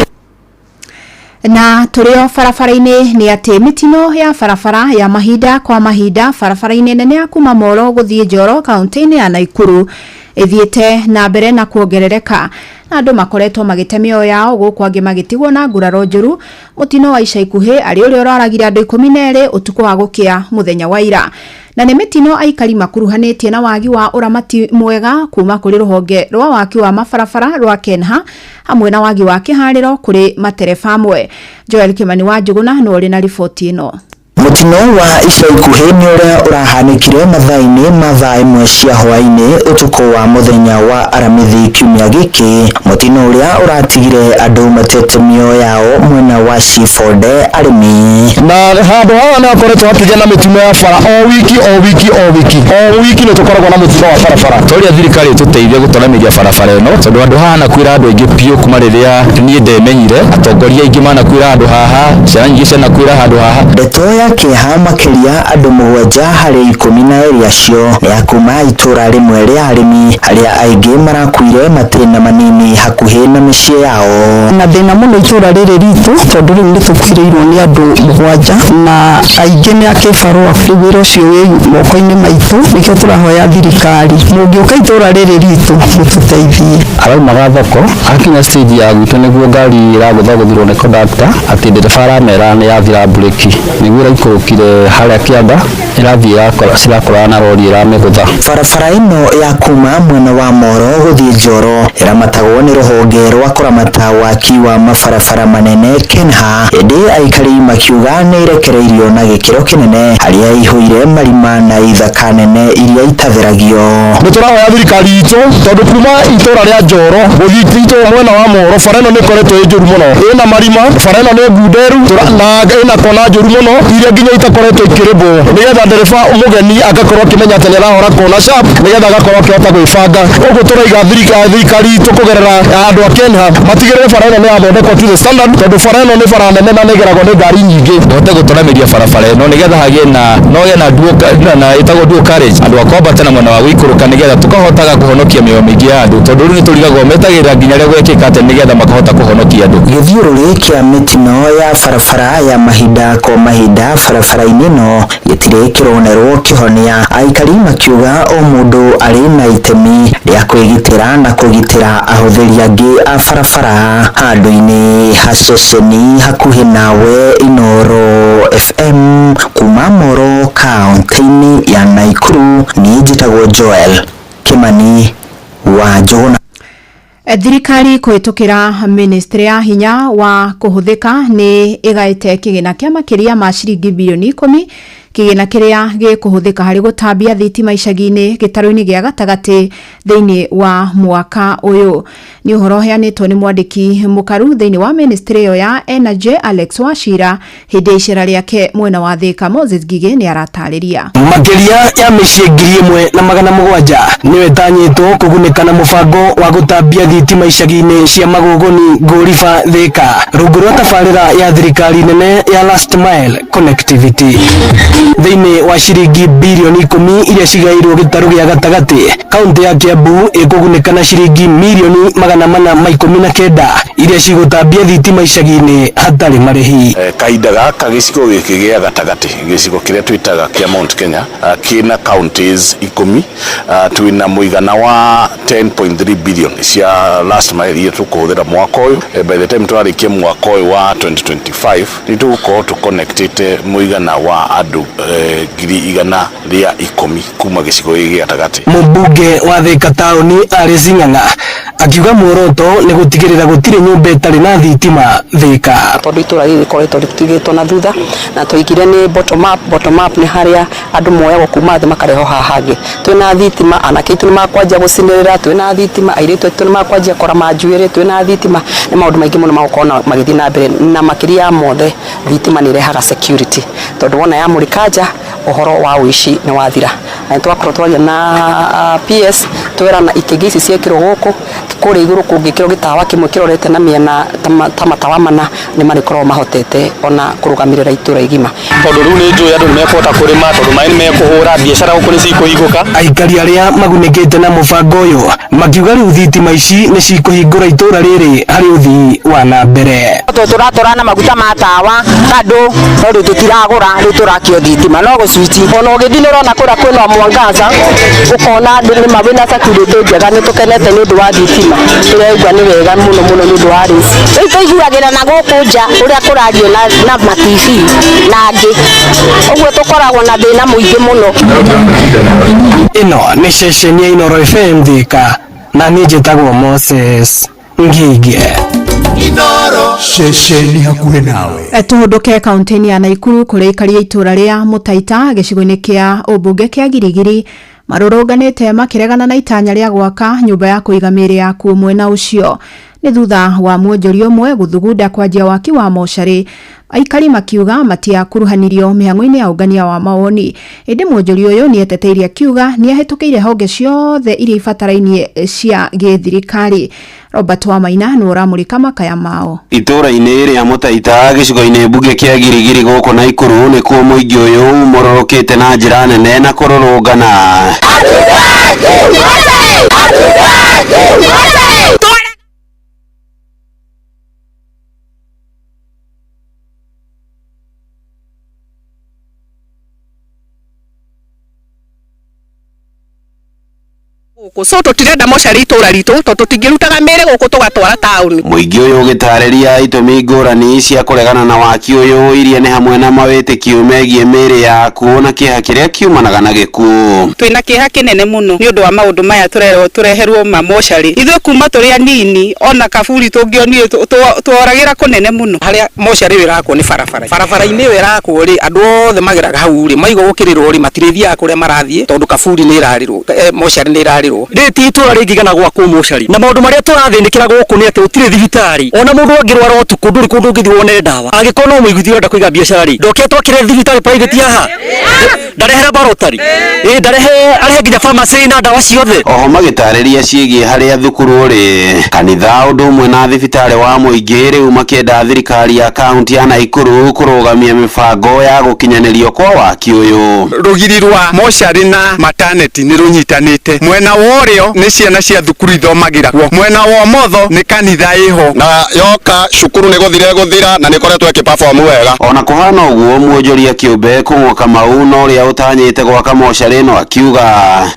Speaker 6: Na turio barabara-inĩ nĩ atĩ mĩtino ya barabara ya mahinda kwa mahinda barabara-inĩ nene ya kuma Moro gũthiĩ Njoro kaunti-inĩ ya Naikuru ĩthiĩte na mbere na kuongerereka na andũ makoretwo magĩte mĩoyo yao gũkũ angĩ magĩtigwo na nguraro njũru. Mũtino wa ica ikuhĩ arĩ ũrĩa ũroragire andũ 12 ũtukũ wa gũkĩa mũthenya wa ira, na nĩ mĩtino aikari makuruhanĩtie na wagi wa ũramati mwega kuma kũrĩ rũhonge rwa waki wa mabarabara rwa Kenha hamwe na wagi wa kĩharĩro kũrĩ matereba amwe. Joel Kimani wa Njuguna nĩ ũrĩ na riboti ĩno.
Speaker 14: Mũtino wa ica ikuhĩ nĩ ũrĩa ũrahanĩkire mathaa-inĩ ma thaa 1 cia hwaĩ-inĩ ũtukũ wa mũthenya wa Aramithi kiumia gĩkĩ, mũtino ũrĩa ũratigire andũ matete mĩoyo yao mwena wa Cifonde arĩmi.
Speaker 23: Na handũ haha nĩ hakoretwo hakĩgĩa na mĩtino ya bara o wiki o wiki o wiki o wiki nĩ tũkoragwo na mũtino wa barabara.
Speaker 11: Tũria thirikari ĩtũteithie gũtũramĩria barabara ĩno tondũ andũ haha nakwĩra andũ aingĩ biũ kuma rĩrĩa niĩ ndemenyire, atongoria aingĩ manakwĩra handũ haha, ciana nyingĩ cianakwĩra handũ haha.
Speaker 14: Ndeto ya kĩeha makĩria andũ 7 harĩ 12 acio nĩ a kuma itũra rĩmwe rĩa arĩmi arĩa aingĩ marakuire matĩna manini hakuhĩ na mĩciĩ yao.
Speaker 9: Na thĩna mũno itũra rĩrĩ ritũ tondũ rĩu nĩ tũkuĩrĩirwo nĩ andũ 7 na aingĩ nĩ a kĩbarũa. Rĩu wĩra ũcio wĩ moko-inĩ maitũ, nĩkĩo tũrahoya thirikari mũngĩũka itũra rĩrĩ ritũ mũtũteithie.
Speaker 11: Araumaga thoko akinya stage ya gwitũ nĩguo ngari ĩragũthagũthirwo nĩ conductor atĩ ndereba aramera nĩ yathira mburĩki nĩguo ĩraikũrũkire harĩa kĩanda ĩrathiĩ cirakorana na rori ĩramĩgũtha.
Speaker 14: Barabara ĩno ya kuma mwena wa Moro gũthiĩ Njoro ĩramatagwo nĩ rũhonge rwa kũramata waki wa mabarabara manene Kenha, ĩndĩ aikari makiuga nĩ ĩrekereirio na gĩkĩro kĩnene harĩa ihũire marima na ithaka nene iria itatheragio.
Speaker 23: Nĩ tũrahoya thirikari itũ tondũ kuma itũra rĩa Njoro gũthiĩ itũra mwena wa Moro bara ĩno nĩ ĩkoretwo ĩ njũru mũno, ĩna marima, bara ĩno nĩ ngunderu na ĩna kona njũru mũno iria nginya itakoretwo ikĩrĩmbwo nĩgetha ndereba mũgeni agakorwo akĩmenya atĩ nĩarahora kona sharp nĩgetha agakorwo akĩhota gwĩbanga. Ũguo tũraiga thirikari itũ kũgerera andũ a Kenha matigĩrĩre bara ĩno nĩ yathondekwo to the standard tondũ bara ĩno nĩ bara nene na nĩgeragwo nĩ ngari nyingĩ.
Speaker 11: Hote gũtũramĩria barabara ĩno nĩgetha hagĩe na no gĩe na dual na ĩtagwo dual carriage andũ a kwambata na mwena wa gũikũrũka nĩgetha tũkahotaga kũhonokia mĩoyo mĩingĩ ya andũ tondũ rĩu nĩtũrigagwo metagĩrĩra nginya rĩrĩa gwekĩka atĩ nĩgetha makahota kũhonokia andũ.
Speaker 14: Gĩthiũrũrĩ kĩa mĩtino ya barabara ya mahinda kwa mahinda barabara-inĩ ĩno gĩtirĩ kĩronerwo kĩhonia, aikari makiuga o mũndũ arĩ na itemi rĩa kwĩgitĩra na kũgitĩra ahũthĩri angĩ a barabara. Handũ-inĩ ha ceceni hakuhĩ nawe Inooro FM kuma Moro kaunti-inĩ ya Nakuru, niĩ njĩtagwo Joel Kimani wa Njuguna.
Speaker 6: Thirikari kũhĩtũkĩra ministry ya hinya wa kũhũthĩka nĩ ĩgaĩte kĩgĩna kĩa makĩria ma ciringi bilioni 10 kĩgĩna kĩrĩa gĩkũhũthĩka harĩ gũtambia thitima icagi-inĩ gĩtarũ-inĩ gĩa gatagatĩ thĩinĩ wa mwaka ũyũ. Nĩ ũhoro ũheanĩtwo nĩ mwandĩki mũkaru thĩinĩ wa ministry ĩyo ya Energy Alex Wachira hĩndĩ ya icera rĩake mwena wa Thika. Moses Ngigĩ nĩ aratarĩria.
Speaker 12: Makĩria ya mĩciĩ 1700 nĩyo ĩtanyĩtwo kũgunĩka na mũbango wa gũtambia thitima icagi-inĩ cia Magũgũni, Ngũriba, Thika rungu rwa tabarĩra ya thirikari nene ya Last Mile Connectivity. Thĩinĩ wa ciringi bilioni 10 iria cigairwo gĩtarũ gĩa gatagatĩ, kaunti ya Kiambu ĩkũgunĩka na ciringi milioni 419 iria cigũtambia thitima icagi-inĩ hatarĩ marĩhi.
Speaker 24: Kahinda gaka gĩcigo gĩkĩ gĩa gatagatĩ, gĩcigo kĩrĩa twĩtaga kĩa Mount Kenya, kĩna counties 10, twĩna mũigana wa 10.3 billion cia last mile iria tũkũhũthĩra mwaka ũyũ. By the time twarĩkia mwaka ũyũ wa 2025 nĩ tũgũkorwo tũconnectĩte mũigana wa andũ 110,000 kuma gĩcigo gĩkĩ gĩa gatagatĩ.
Speaker 12: Mũmbunge wa Thika taũni Alice Ng'ang'a akiuga muoroto nĩ gũtigĩrĩra gũtirĩ nyũmba ĩtarĩ na thitima Thika.
Speaker 9: Tondũ itũra rĩrĩ rĩkoretwo rĩtigĩtwo na thutha na tũigire nĩ bottom up nĩ harĩa andũ moyagwo kuma thĩ makarehwo haha hangĩ. Twĩna thitima, anake aitũ nĩ makwanjia gũcinĩrĩra, twĩna thitima, airĩtu aitũ nĩ makwanjia kũrama njuĩrĩ, twĩna thitima, nĩ maũndũ maingĩ mũno magũkorwo magĩthiĩ na mbere, na makĩria ya mothe thitima nĩ irehaga security tondũ wona yamũrĩka nja ũhoro wa ũici nĩ wathira. Na nĩ twakorwo twaria na PS twerana ikĩngĩ ici ciekĩrwo gũkũ kũrĩa igũrũ kũngĩkĩrwo gĩtawa kĩmwe kĩrorete na mĩena ta matawa mana nĩ marĩkoragwo mahotete ona kũrũgamĩrĩra itũra igima.
Speaker 7: Tondũ rĩu nĩ njũĩ andũ nĩ mekũhota kũrĩma tondũ maĩ nĩ mekũhũra, biacara gũkũ nĩ cikũhingũka.
Speaker 12: Aikari arĩa magunĩkĩte na mũbango ũyũ makiuga rĩu thitima ici nĩ cikũhingũra itũra rĩrĩ harĩ ũthii wa na mbere.
Speaker 15: Tũratũra na maguta ma tawa kandũ no rĩu tũtiragũra, rĩu tũrakio thitima no gũcwici. Ona ũgĩthiĩ nĩ ũrona kũrĩa kwĩna mwangaza ũkona andũ nĩ ma wĩna security njega, nĩ tũkenete nĩ ũndũ wa thitima, tũraigua nĩ wega mũno mũno nĩ ũndũ wa rĩci.
Speaker 16: Rĩu tũiguagĩra na gũkũ nja ũrĩa kũrario na ma TV na angĩ, ũguo tũkoragwo na thĩna mũingĩ mũno.
Speaker 12: Ĩno nĩ ceceni ya Inooro FM Thika na niĩ njĩtagwo Moses Ngige.
Speaker 18: Ceceni hakuhĩ nawe.
Speaker 6: Tũhũndũke kaunti-inĩ ya Naikuru kũrĩa aikari a itũra rĩa Mũtaita gĩcigo-inĩ kĩa ũmbunge kĩa Girigiri marũrũnganĩte makĩregana na itanya rĩa gwaka nyũmba ya kũiga mĩĩrĩ ya akuũ mwena ũcio. Nĩ thutha wa mwonjoria ũmwe gũthugunda kwanjia waki wa mocarĩ, aikari makiuga matiakuruhanirio mĩhang'o-inĩ ya ũngania wa mawoni. Ĩndĩ mwonjoria ũyũ nĩeteteirie akiuga nĩahĩtũkĩire honge ciothe iria ibatarainie cia gĩthirikari. Robert Wamaina nĩwe ũramũrĩka makaya mao.
Speaker 17: Itũra-inĩ rĩa Mũtaita gĩcigo-inĩ mbunge kĩa Girigiri gũkũ Naikuru nĩkuo mũingĩ ũyũ umororokĩte na njĩra nene na kũrũrũngana.
Speaker 25: So tũtirenda mocarĩ itũra ritũ tondũ tũtingĩrutaga mĩĩrĩ gũkũ tũgatwara taũni.
Speaker 17: Mũingĩ ũyũ ũgĩtarĩria itũmi ngũrani cia kũregana na waki ũyũ iria nĩ hamwe na mawĩtĩkio megiĩ mĩĩrĩ ya akuũ na kĩeha kĩrĩa kiumanaga na gĩkuũ.
Speaker 25: Twĩna kĩeha kĩnene mũno nĩ ũndũ wa maũndũ maya tũrerwo tũreherwo ma mocarĩ. Ithuĩ kuma tũrĩ anini ona kaburi tũngĩonire tworagĩra kũnene mũno.
Speaker 7: Harĩa mocarĩ ĩyo ĩrakwo nĩ barabara. Barabara-inĩ ĩyo ĩrakwo rĩ, andũ othe mageraga hau rĩ, maigua gũkĩrĩrwo rĩ, matirĩthiaga kũrĩa marathiĩ tondũ kaburi nĩ ĩrarĩrwo, mocarĩ nĩ ĩrarĩrwo.
Speaker 26: Rĩrĩ ti itũra rĩngĩgana gwakwo mocarĩ na maũndũ marĩa tũrathĩnĩkĩra gũkũ nĩ atĩ gũtirĩ thibitarĩ, ona mũndũ angĩrwara ũtukũ ndũrĩ kũndũ ũngĩthiĩ wone ndawa. Angĩkorwo no mũiguithia ũrenda kũiga biacara rĩ, ndoke twakĩre thibitarĩ private haha, ndarehera barotari, ndarehe arehe nginya pharmacy na ndawa ciothe.
Speaker 17: Oho magĩtarĩria ciĩgiĩ harĩa thukuru ũrĩ, kanitha ũndũ ũmwe na thibitarĩ wa mũingĩ rĩu makĩenda thirikari ya kaunti ya Naikuru kũrũgamia mĩbango ya gũkinyanĩrio kwa waki ũyũ.
Speaker 27: Rũgiri rwa mocarĩ na maternity nĩ rũnyitanĩte, mwena wa ũrĩo nĩ ciana cia thukuru ithomagĩra kuo, mwena wa ũmotho nĩ kanitha ĩho,
Speaker 8: na yoka cukuru nĩ gũthira gũthira na nĩ ĩkoretwo ĩkĩ-perform wega.
Speaker 17: Ona kũhana ũguo mwonjoria kĩũmbe Kũng'wa Kamau na ũrĩa ũtanyĩte gwaka mocarĩ ĩno akiuga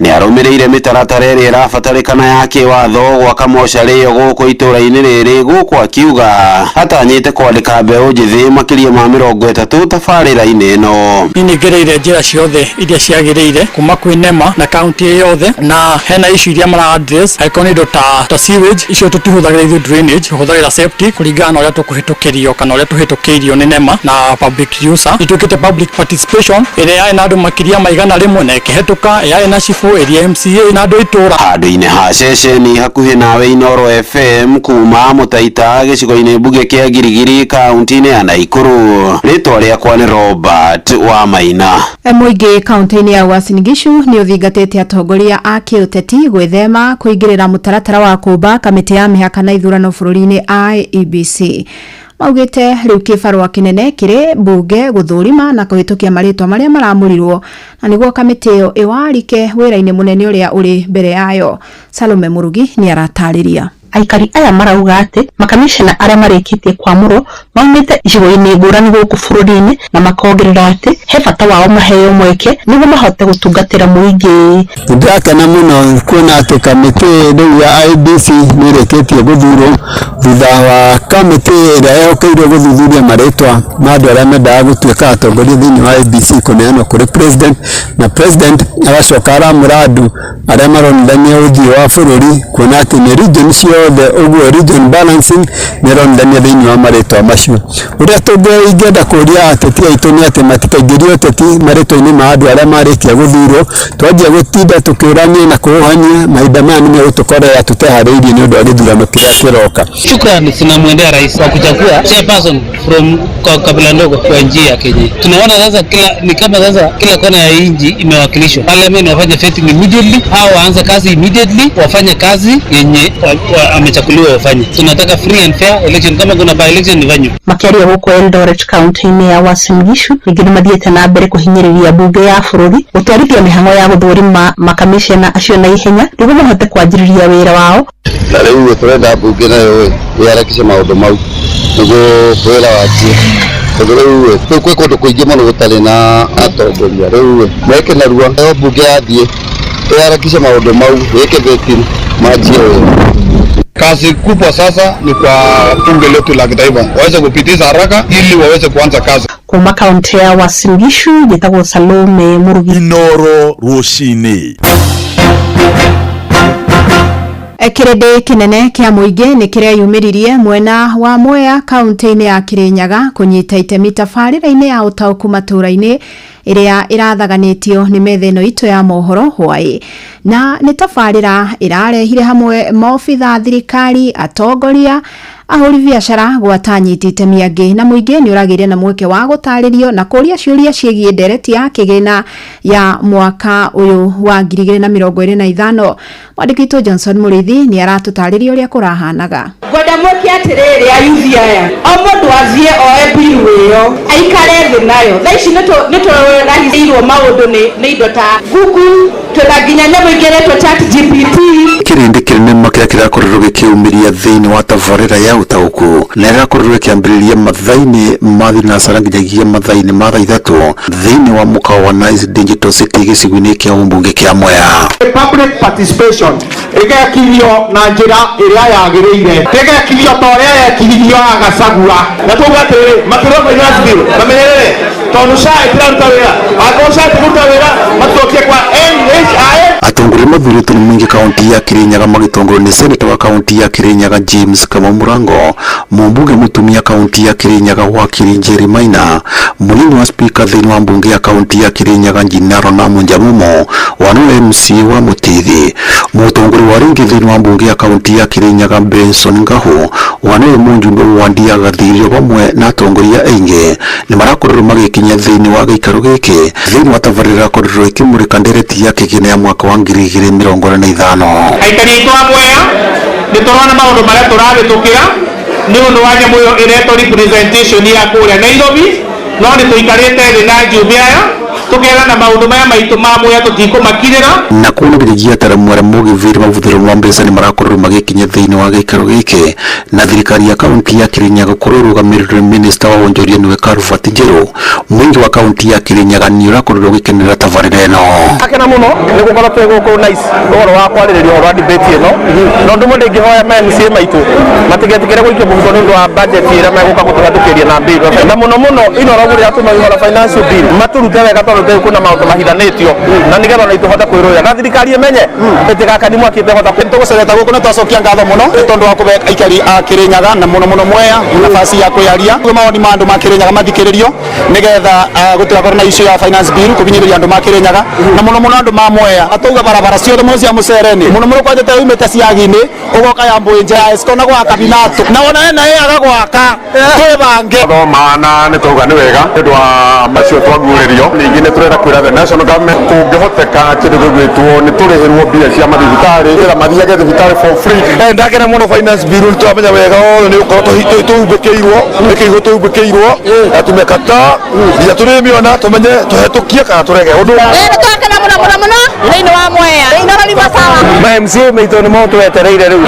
Speaker 17: nĩ arũmĩrĩire mĩtaratara ĩrĩa ĩrabatarĩkana ya kĩwatho gwaka mocarĩ ĩyo gũkũ itũra-inĩ rĩrĩ, gũkũ akiuga atanyĩte kwandĩka mbeũ njĩthĩ makĩria ma 30 tabarĩra-inĩ ĩno.
Speaker 28: Niĩ nĩngereire njĩra ciothe iria ciagĩrĩire kuma kwĩ NEMA na kaunti yothe, na hena issue iria mara address angĩkorwo nĩ indo ta sewage, icio tũtihũthagĩra ithuĩ drainage, tũhũthagĩra septic kũringana na ũrĩa tũkũhĩtũkĩrio kana ũrĩa tũhĩtũkĩirio nĩ NEMA na public user. Nĩtwĩkĩte public participation ĩrĩa yarĩ na andũ makĩria ma 100 na ĩkĩhĩtũka, yarĩ na cibũ, ĩrĩa MCA na andũ a itũra.
Speaker 17: Handũ-inĩ ha ceceni hakuhĩ nawe Inooro FM kuma Mũtaita gĩcigo-inĩ mbunge kĩa Girigiri kaunti-inĩ ya Naikuru, rĩtwa rĩakwa nĩ Robert Wamaina.
Speaker 6: Mũingĩ kaunti-inĩ ya Uasin Gishu nĩ ũthingatĩte atongoria a kĩũteti gwĩthema kũingĩrĩra mũtaratara wa kũmba kamĩtĩ ya mĩhaka na ithurano bũrũri-inĩ IEBC. Maugĩte rĩu kĩbarũa kĩnene kĩrĩ mbunge gũthũrima na kũhĩtũkia marĩtwa marĩa maramũrirwo na nĩguo kamĩtĩ ĩyo ĩwarike wĩra-inĩ mũnene ũrĩa ũrĩ mbere yayo. Salome Mũrugi nĩ aratarĩria.
Speaker 29: Aikari aya marauga atĩ makamishna arĩa marĩkĩtie kwamũrwo maumĩte icigo-inĩ ngũrani gũkũ bũrũri-inĩ, na makongerera atĩ he bata wao maheo mweke nĩguo mahote gũtungatĩra mũingĩ.
Speaker 1: Ndĩrakena mũno kuona atĩ kamĩtĩ rĩu ya IEBC nĩ ĩrĩkĩtie gũthurwo thutha wa kamĩtĩ ĩrĩa yehokeirwo gũthuthuria marĩtwa ma andũ arĩa mendaga gũtuĩka atongoria thĩinĩ wa IEBC kũneanwo kũrĩ president, na president agacoka aramũra andũ arĩa maronithania ũthiũ wa bũrũri kuona atĩ nĩ region ciothe, ũguo region balancing nĩ ĩronithania thĩinĩ wa marĩtwa macio. Ũrĩa tũngĩenda kũria ateti aitũ nĩ atĩ matikaingĩrie ũteti marĩtwa-inĩ ma andũ arĩa marĩkia gũthurwo. Twanjia gũtinda tũkĩũrania na kũũhania, mahinda maya nĩ megũtũkorera tũteharĩirie nĩ ũndũ wa gĩthurano kĩrĩa kĩroka.
Speaker 2: Shukrani zinamwendea rais kwa kuchagua chairperson from kwa kabila ndogo kwa nchi ya Kenya. Tunaona sasa kila ni kama sasa kila kona ya nchi imewakilishwa. Parliament wafanye vetting immediately, hao waanze kazi immediately, wafanye kazi yenye amechaguliwa wafanye. Tunataka free and fair election, kama kuna by election ifanywe.
Speaker 29: Makĩaria gũkũ Eldoret kaunti-inĩ ya Uasin Gishu, ningĩ nĩmathiĩte na mbere kũhinyĩrĩria mbunge ya bũrũri gũtwarithia mĩhang'o ya gũthũrima makamishna acio na ihenya nĩguo mahote kwanjĩrĩria wĩra wao.
Speaker 3: Na rĩu tũrenda mbunge nayo ĩharakishe maũndũ mau nĩguo wĩra wanjie, tondũ rĩu kwĩ kũndũ kũingĩ mũno gũtarĩ na atongoria. Rĩu meke narua, nayo mbunge yathiĩ ĩharakishe maũndũ mau, ĩke vetting, manjie wĩra.
Speaker 4: Kazi kubwa sasa ni kwa bunge letu la kitaifa waweze kupitisha haraka ili waweze kuanza kazi.
Speaker 29: Kuma kaunti ya Uasin Gishu njĩtagwo Salome Murugi.
Speaker 5: Inoro rũcinĩ.
Speaker 6: Kĩrĩndĩ kĩnene kĩa mũingĩ nĩ kĩreyumĩririe mwena wa Mwea kaunti-inĩ ya Kirinyaga kũnyita itemi tabarĩra-inĩ ya ũtaũku matũũra-inĩ ĩrĩa ĩrathaganĩtio nĩ metha ĩno itũ ya mohoro hwaĩ, na nĩ tabarĩra ĩrarehire hamwe maobitha thirikari, atongoria, ahũri biacara gwata anyiti itemi angĩ, na mũingĩ nĩ ũragĩire na mweke wa gũtarĩrio na kũria ciũria ciĩgiĩ ndereti ya kĩgĩna ya mwaka ũyũ wa 2025. Mwandĩki witũ Johnson Mũrĩithi nĩ aratũtarĩria ũrĩa kũrahanaga.
Speaker 13: Ngwenda mwĩke atĩrĩrĩ ayuthi aya, o mũndũ athiĩ oe mbiru ĩyo aikare thĩ nayo. Thaa ici nĩtũrahithĩirwo maũndũ nĩ indo ta Google, twĩna nginya nyamũ ingĩ ĩretwo ChatGPT.
Speaker 19: Kĩrĩndĩ kĩnene mũno kĩrĩa kĩrakorirwo gĩkĩyumĩria thĩinĩ wa tabarĩra ya ũtaũku na ĩrakorirwo ĩkĩambĩrĩria mathaa-inĩ ma thinacara nginyagia mathaa-inĩ ma thaa ithatũ thĩinĩ wa mũkawa wa Nice Digital City gĩcigo-inĩ kĩa ũmbunge kĩa Mwea.
Speaker 20: Public participation ĩgekirio na njĩra ĩrĩa yagĩrĩire, ĩgekirio ta ũrĩa yekiririo Gachagua.
Speaker 21: Na tuuga atĩrĩrĩ, makĩrwo finance bill mamenyerere tondũ SHA ĩtiraruta wĩra, angĩkorwo SHA ĩtikũruta wĩra matũcokie kwa NHIF.
Speaker 19: Atongoria mathurĩtwo nĩ mũingĩ kaunti ya Kirinyaga magĩtongorio nĩ seneta wa kaunti ya Kirinyaga James Kamau Mũrango, mũmbunge mũtumia kaunti ya Kirinyaga Wakiri Njeri Maina, mũnini wa spika thĩinĩ wa mbunge ya kaunti ya Kirinyaga Njinaro na Munjamumo wa nũwe MC wa Mũtithi, mũtongoria wa rĩngĩ thĩinĩ wa mbunge ya kaunti ya Kirinyaga Benson Ngahu wa nĩwe mũjumbe wa Ndia Gathirio hamwe na atongoria aingĩ nĩ marakorirwo magĩkinya thĩinĩ wa gĩikaro gĩkĩ thĩinĩ wa tabarĩra ĩrakorirwo ĩkĩmũrĩka ndereti ya kĩgĩna ya mwaka wa 2025.
Speaker 20: Aikari aitũ a Mwea nĩ tũrona maũndũ marĩa tũrahĩtũkĩra nĩ ũndũ wa nyamũ ĩyo ĩretwo representation ya kũrĩa Nairobi, no nĩ tũikarĩte thĩ na njumbe aya tũkerana maũndũ maya maitũ ma Mwea tũtikũmakirĩra.
Speaker 19: Na kuona nginyagia ataramu arĩa mogĩthire mahũthĩro ma mbeca nĩ marakorirwo magĩkinya thĩinĩ wa gĩikaro gĩkĩ na thirikari ya kaunti ya Kirinyaga gũkorwo ĩrũgamĩrĩirwo nĩ minista wa wonjoria nĩwe Karuvati Njerũ. Mũingĩ wa kaunti ya Kirinyaga nĩ ũrakorirwo ũgĩkenera tabarĩra ĩno.
Speaker 30: Akena mũno nĩ gũkorwo twĩ gũkũ Nice ũhoro wa kwarĩrĩria ũhoro wa debate ĩno, na ũndũ ũmwe ndĩngĩhoya ma MCA maitũ matigetĩkĩre gũikio mũhuko nĩ ũndũ wa budget ĩrĩa megũka gũtũhetũkĩria na bill, na mũno mũno Inooro rĩrĩa tũmaihũra financial bill matũrute wega tondũ rĩu kwĩna maũndũ mahithanĩtio na nĩgetha ona itũhote kwĩrũĩra na thirikari ĩmenye ĩtigakani mwaki ĩtehota.
Speaker 23: Tũgũcerete gũkũ nĩ twacokia ngatho mũno nĩ tondũ wa kũhe aikari a Kirinyaga na mũno mũno Mwea nafasi ya kwĩyaria nĩguo mawoni ma andũ ma Kirinyaga mathikĩrĩrio nĩgetha gũtigakorwo na issue ya finance bill kũhinyĩrĩria andũ ma Kirinyaga na mũno mũno andũ ma Mwea. Atauga barabara ciothe mũno cia mũcereni mũno mũno kwanjete umĩte ciagi-inĩ ũgoka ya Mbũĩnje ya Esco na gwaka Binatũ na ona ena ĩaga gwaka twĩbange.
Speaker 8: Thoma na nĩ twauga nĩ wega nĩ ũndũ wa macio twaguũrĩrio. Ningĩ nĩ tũrenda kwĩra the national government kũngĩhoteka kĩndũ gĩgwĩtwo nĩ tũrĩhĩrwo mbia cia mathibitarĩ nĩgetha mathiage thibitarĩ for free.
Speaker 23: Ndakena mũno finance bill nĩ tũramenya wega othe nĩ gũkorwo tũhumbĩkĩirwo nĩ kĩihũ tũhumbĩkĩirwo na tumekata nginya tũrĩmĩona tũmenye tũhetũkie kana tũrege ũndũ.
Speaker 13: Nĩ twakena mũno
Speaker 9: muno muno muno thiini wa Mwea. Inooro ni sawa.
Speaker 10: Ma MCA maitũ nĩ motwetereire rĩu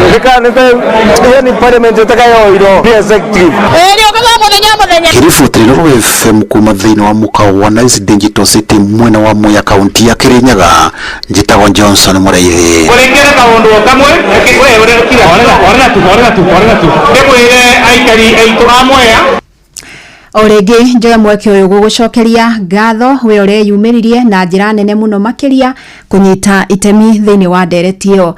Speaker 10: yani parliament ĩtakayoirwo nĩ executive.
Speaker 9: Ĩĩ rĩũkaga mũthenya mũthenya.
Speaker 19: Kĩriboti Inooro FM kuma thĩinĩ wa mũkawa wa Nice Digital City mwena wa Mwea kaunti ya Kirinyaga, njĩtagwo Johnson Mũraithi.
Speaker 20: Kũringana kaũndũ o kamwe we ũrĩa horera tu horera tu horera tu ndĩmwĩre aikari aitũ a Mwea.
Speaker 6: O rĩngĩ njoe mweke ũyũ gũgũcokeria ngatho we ũreyumĩririe na njĩra nene mũno makĩria kũnyita itemi thĩinĩ wa ndereti ĩyo.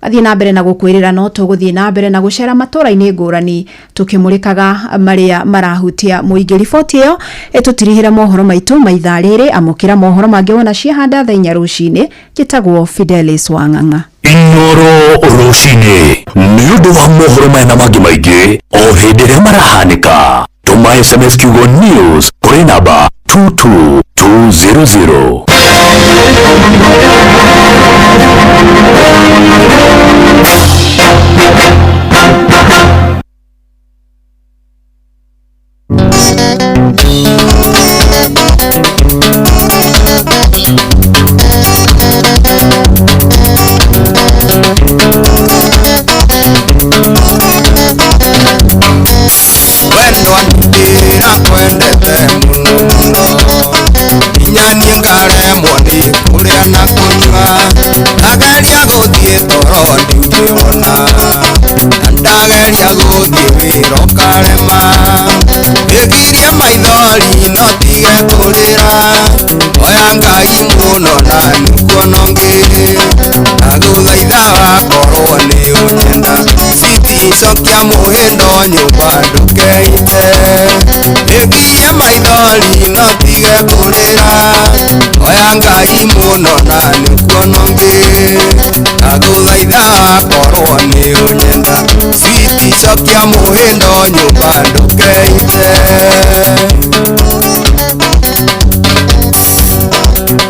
Speaker 6: Athiĩ na mbere na gũkwĩrĩra no tũgũthiĩ na mbere na gũcera matũra-inĩ ngũrani tũkĩmũrĩkaga marĩa marahutia mũingĩ. Riboti ĩyo ĩtũtirihĩre mohoro maitũ ma ithaa rĩrĩ. Amũkĩra mohoro mangĩ wona ciahanda thaa 4 rũcinĩ. Njĩtagwo Fidelis Wang'ang'a.
Speaker 5: Inooro rũcinĩ nĩ ũndũ wa mohoro maya na mangĩ maingĩ o hĩndĩ ĩrĩa marahanĩka. Tũma SMS kiugo news kũrĩ namba 22200.
Speaker 11: Wendwa ndĩrakwendete mũno mũno nginya niĩ ngaremwo nĩ kũrĩa na kũnyua ndageria gũthiĩ toro ndingĩhona na ndageria gũthiĩ wĩra ũkarema ĩgirie maithori no tige kũrĩra oya Ngai mũno na nĩkuona ũngĩ ndagũthaitha wakorwo nĩ ũnyenda cokia mũhĩndo nyũmba ndũkeite ĩgirie maithori no tige kũrĩra oya Ngai mũno na nĩkuona ũngĩ ndagũthaitha wakorwo nĩ ũnyenda switi cokia mũhĩndo nyũmba ndũkeite.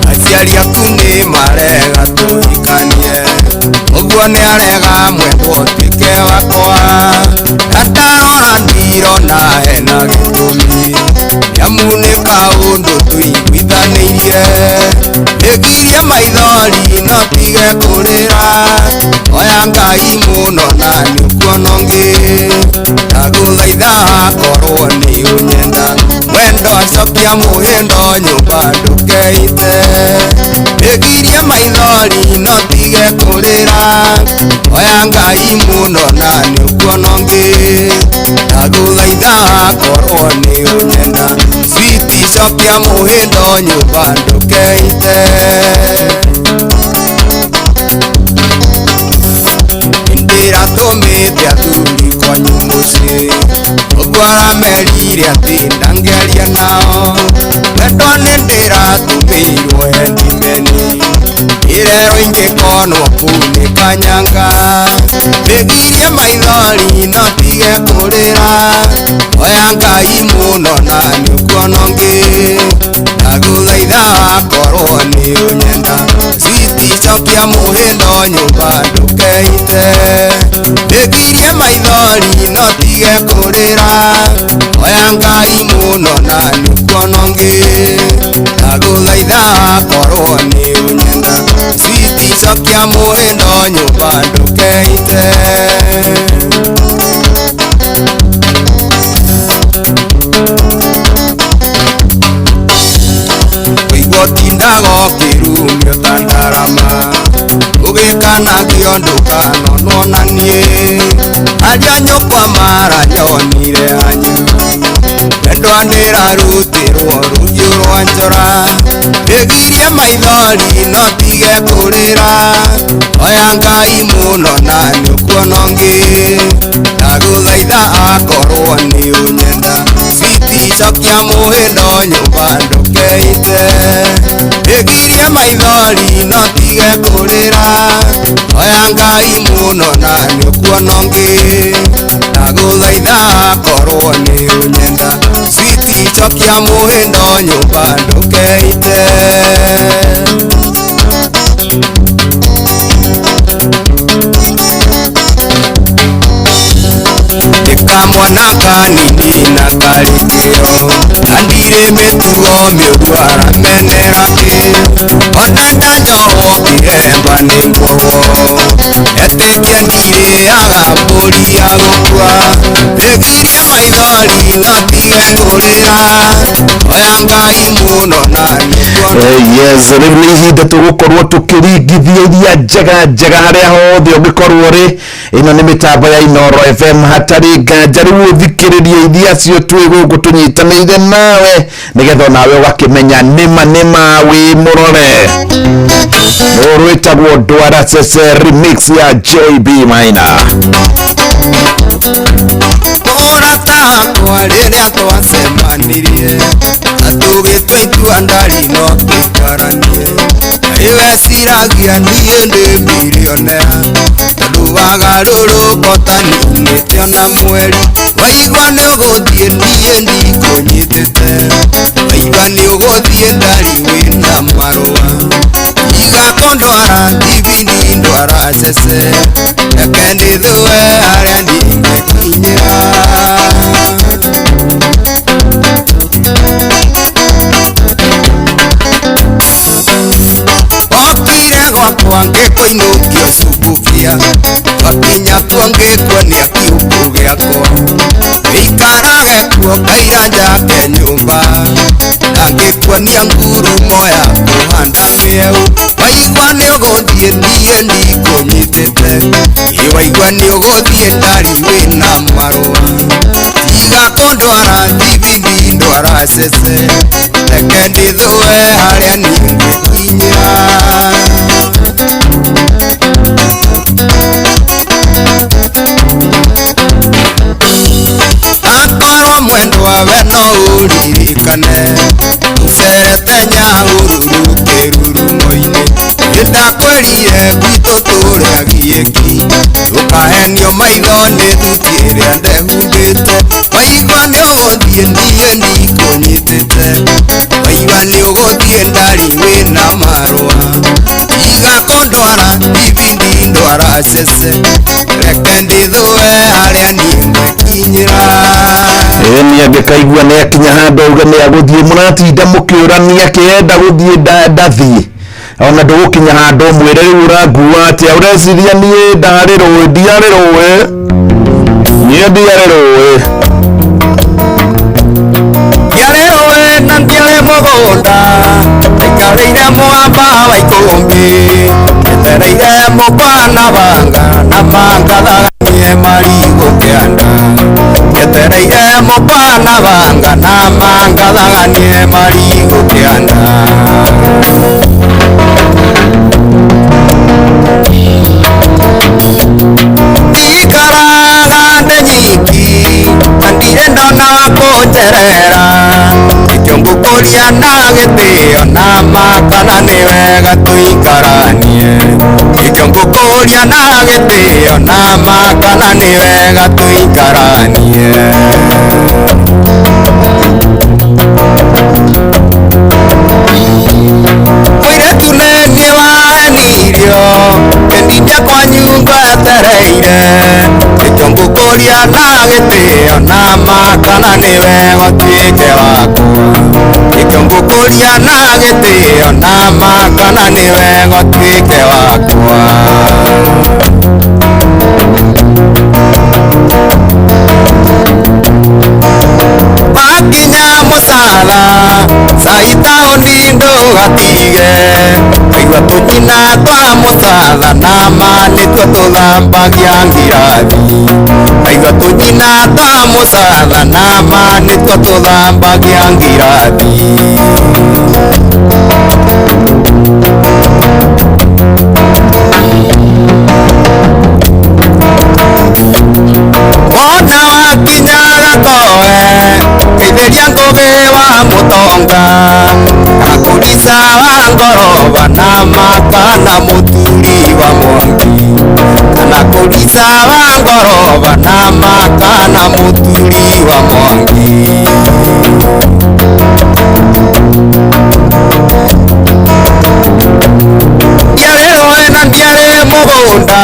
Speaker 11: Aciari aku nĩ marega tũhikanie ũguo nĩ arega mwendwo ũtuĩke wakwa atarora ndirona hena gĩtũmi nĩamu nĩ kaũndũ tũiguithanĩirie ĩgirie maithori no tige kũrĩra oya Ngai mũno na nĩũkuona ũngĩ ndagũthaitha wakorwo nĩ ũnyenda mwendo cokia mũhĩndo nyũmba ndũkeite ĩgirie maithori no tige kũrĩra oya Ngai mũno na nĩũkuona ũngĩ ndagũthaitha wakorwo nĩ ũnyenda switi cokia mũhĩndo nyũmba ndũkeite. Ndĩratũmĩte athuri kwanyu mũciĩ ũguo aramerire atĩ ndangeria nao wendwa nĩ ndĩratũmĩirwo hendimeni irero ingĩkonwo kũu nĩ kanyanga ĩgirie maithori no tige kũrĩra oya Ngai mũno na nĩũkuona ũngĩ ndagũthaitha wakorwo nĩ ũnyenda switi cokia mũhĩndo nyũmba ndũkeite ĩgirie maithori no tige kũrĩra oya Ngai mũno na nĩũkuona ũngĩ ndagũthaitha wakorwo nĩ ũnyenda switi cokia mũhĩndo nyũmba ndũkeite. Kũigua ũtindaga ũkĩrumio ta ndarama ũgĩkanagio ndũkanonwo na niĩ arĩa nyũkwa maranyonire anyu wendwa ndĩrarutirwo rũhiũ rwa njora ĩgirie maithori no tige kũrĩra oya Ngai mũno na nĩũkuona ũngĩ ndagũthaitha akorwo nĩ ũnyenda switi cokia mũhĩndo nyũmba ndũkeite ĩgirie maithori no tige kũrĩra oya Ngai mũno na nĩũkuona ũngĩ ndagũthaitha akorwo nĩ ũnyenda switi cokia mũhĩndo nyũmba ndũkeite. Kamwana kanini na karĩ kĩo na ndirĩ mĩtugo mĩũru aramenera kĩ ona ndanjohwo kĩremba nĩ nguohwo etĩkia ndirĩaga mbũri ya gũkua ĩgirie maithori no tige kũrĩra oya Ngai mũno na
Speaker 7: Yes, rĩu nĩ ihinda tũgũkorwo tũkĩringithia iria njega njega harĩa hothe ũngĩkorwo rĩ. Ĩno nĩ mĩtambo ya Inoro FM, hatarĩ nganja. Rĩu ũthikĩrĩrie iria cio twĩ gũkũ tũnyitanĩire nawe nĩgetha onawe ũgakĩmenya nĩma nĩma wĩ mũrore. Rwĩtagwo Ndwara Cece remix ya JB Maina.
Speaker 11: Mũrata wakwa, rĩrĩa twacemanirie na tũgĩtua itua ndari no tũikaranie, ĩweciragia niĩ ndĩ bilionea tondũ wagarũrũka ũtaninĩte ona mweri. Waigua nĩ ũgũthiĩ, niĩ ndikũnyitĩte. Waigua nĩ ũgũthiĩ, ndari wĩna marũa iga kũndwara ibindi, ndwara cece, reke ndĩthũe harĩa ndingĩkinyĩra. Okire gwakwa ngĩkũinũkio Subukia, twakinya kuo ngĩkuonia kiugũ gĩakwa, wĩikarage kuo kaira njake nyũmba, na ngĩkuonia ngurumo ya kũhanda mĩeũ. Waigua nĩ ũgũthiĩ, niĩ ndikũnyitĩte. Ĩ waigua nĩ ũgũthiĩ, ndari wĩna marũa tiga kũndwara thibindi, ndwara cece, reke ndĩthũe harĩa niĩ ngĩkinyĩra. Akorwo mwendwa we no ũririkane ũcerete Nyahururu kĩrurumo-inĩ, nĩndakwĩrire gwitũ tũrĩagiĩki, ndũkahenio maitho nĩ thuti ĩrĩa ndehumbĩte. Waigua nĩ ũgũthiĩ, niĩ ndikũnyitĩte. Waigua nĩ ũgũthiĩ, ndari wĩna marũa iga kũndwara ibindi, ndwara cece, reke ndĩthũe harĩa niĩ ngĩkinyĩra.
Speaker 7: Ĩ nĩ angĩkaigua nĩ akinya handũ auge nĩ agũthiĩ, mũratinda mũkĩũrania kĩenda gũthiĩ ndathiĩ ona ndũgũkinya handũ mwĩre rĩu ũrangua atĩa, ũreciria niĩ ndarĩ rũĩ, ndiarĩ rũĩ, niĩ ndiarĩ rũĩ.
Speaker 11: Ndiarĩ rũĩ na ndiarĩ mũgũnda, ndaikarĩire mũgamba wa ikũmbĩ, njetereire mũkwa na banga na mangathaganie marigũ kĩanda, njetereire mũkwa na banga na mangathaganie marigũ kĩanda. Ndikaraga ndĩ nyiki na ndirĩ ndona wa kũnjerera, nĩkĩo ngũkũria na gĩtĩo na ma kana nĩ wega tũikaranie, nĩkĩo ngũkũria na gĩtĩo na ma kana nĩ wega tũikaranie. Mũirĩtu nĩ niĩ wahenirio kĩndinia kwanyu ngwetereire, nĩkĩo ngũkũria na gĩtĩo na ma kana nĩ wega ũtuĩke wakwa, nĩkĩo ngũkũria na gĩtĩo na ma kana nĩ wega ũtuĩke wakwa. Wakinya mũcala cai taũni ndũgatige, waigua tũnyina twa mũcala na ma nĩtuo tũthambagia ngirathi, waigua tũnyina twa mũcala na ma nĩtuo tũthambagia ngirathi. Wona wakinya gakoe geithĩria Ngũgĩ wa Mũtonga, kana Kũrica wa Ngoroba na ma kana Mũturi wa Mwangi, kana Kũrica wa Ngoroba na ma kana Mũturi wa Mwangi. Ndiarĩ rũĩ na ndiarĩ mũgũnda,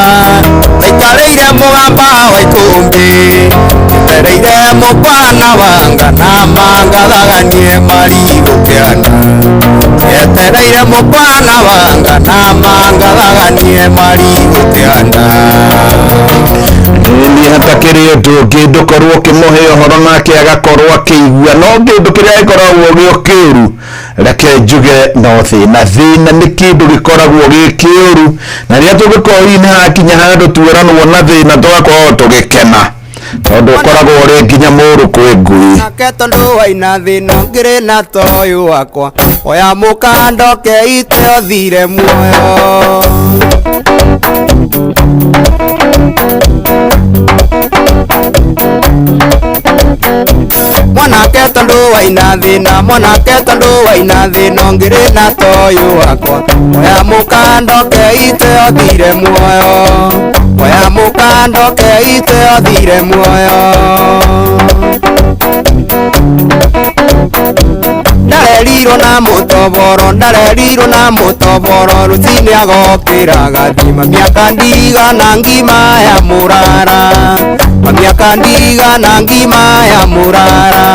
Speaker 11: ndaikarĩire mũgamba wa ikũmbĩ, Mũkwana wanga na mangathaganie marigũkĩana. Njetereire mũkwana wanga na mangathaganie marigũkĩana.
Speaker 7: Niĩ hatakĩrĩ ũndũ ũngĩ ndũkorwo ũkĩmũhe ũhoro nake agakorwo akĩigua no kĩndũ kĩrĩa gĩkoragwo gĩ kĩũru reke njuge no thĩna. Thĩna nĩ kĩndũ gĩkoragwo gĩ kĩũru, na rĩrĩa tũngĩkorwo hihi nĩ hakinya handũ tuoranwo na thĩna tũgakorwo tũgĩkena tondũ ũkoragwo ũrĩ nginya mũũru kwĩ ngui.
Speaker 11: Nake tondũ waina thĩna ngĩrĩ na toyũ wakwa oya mũkandoke ite othire muoyo. Mwanake tondũ waina thĩna, mwanake tondũ waina thĩna ngĩrĩ na toyũ wakwa oya mũkandoke ite othire muoyo. Oya mũkandoke ite othire muoyo. Ndarerirwo na mũtoboro, ndarerirwo na mũtoboro, rũcinĩ agokĩra agathiĩ mamiaka ndigana ngima ya mũrara, mamiaka ndigana ngima ya mũrara.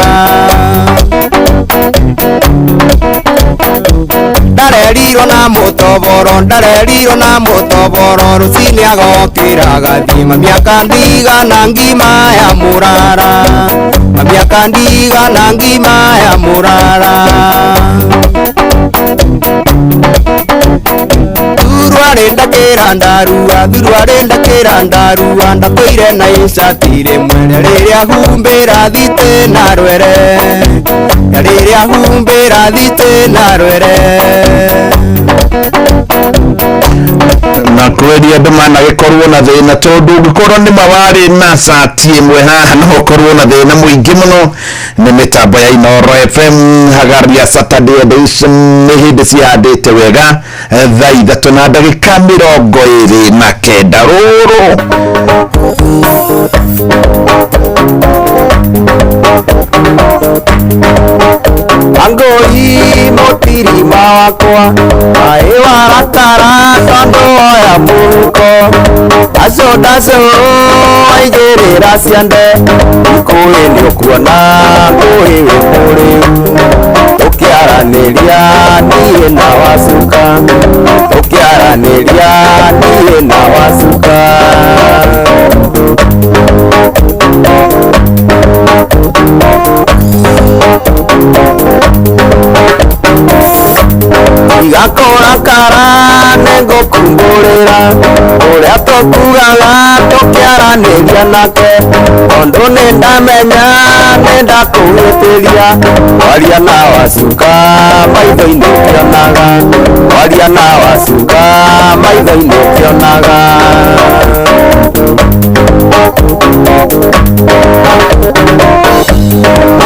Speaker 11: Ndarerirwo na mũtoboro, ndarerirwo na mũtoboro, rũcinĩ agokĩra agathiĩ mamiaka ndigana ngima ya mũrara, mamiaka ndigana ngima ya mũrara. Thurwa renda kĩrandarua, thurwa renda kĩrandarua, ndatũire na icati rĩmwe rĩrĩa humbĩra thitĩ na rwere, rĩrĩa humbĩra thitĩ na rwere.
Speaker 7: Na kweli andũ managĩkorwo na thĩna tondũ ũngĩkorwo nĩ mawarĩ na cati ĩmwe haha no ũkorwo na thĩna mũingĩ mũno. Nĩ mĩtambo ya Inooro FM Hagaria Saturday edition nĩ hĩndĩ cihandĩte wega thaa 3:29 rũrũ.
Speaker 11: Angoi mũtirima wakwa maĩ warakara tondũ oya mũhuko ndaco ndaco waigĩrĩra ciande ngũĩ nĩũkuona ngũĩ wĩ mũrĩu tũkĩaranĩria niĩ na wacuka tũkĩaranĩria niĩ na wacuka. Igakorakara nĩngũkumbũrĩra ũrĩa tũkugaga tũkĩaranĩria nake tondũ nĩndamenya nĩndakũhĩtĩria waria na wacuka maitho-inĩ ũkĩonaga waria na wacuka maitho-inĩ ũkĩonaga.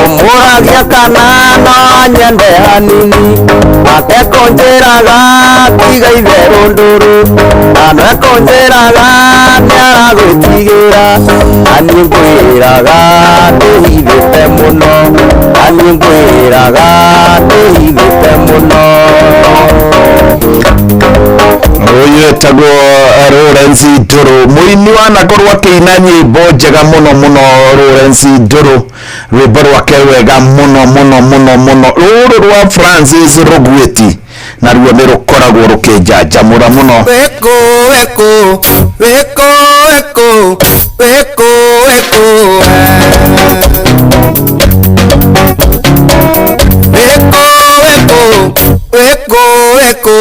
Speaker 11: Ũmũragia kana no anyende hanini nake kũnjĩraga tiga itherũ ndũrũ na no ekũnjĩraga nĩaragwĩtigĩra na niĩ ngwĩraga ndĩhithĩte mũno na niĩ ngwĩraga ndĩhithĩte mũno.
Speaker 7: Ũyũ etagwo Lawrence Ndũrũ mũini wanakorwo akĩina nyĩmbo njega mũno mũno. Lawrence Ndũrũ rwĩmbo rwake wega mũno mũno mũno mũno rũrũ rwa Francis Rũgwĩti naruo nĩ rũkoragwo rũkĩnjanjamũra mũno.
Speaker 11: Wĩkũ wĩkũ wĩkũ wĩkũ wĩkũ wĩkũ wĩkũ wĩkũ wĩkũ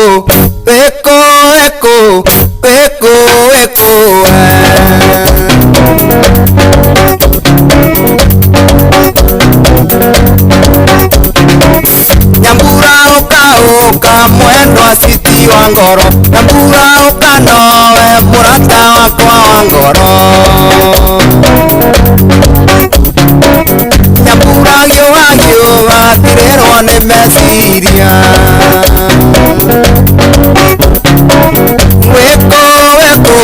Speaker 11: wĩkũ wĩkũ wĩkũ wĩkũ Nyambura ũka ũka mwendwa citi wa ngoro Nyambura ũka nowe mũrata wakwa wa ngoro Nyambura giũa giũa thirĩrwo nĩ meciria Wĩkũ wĩkũ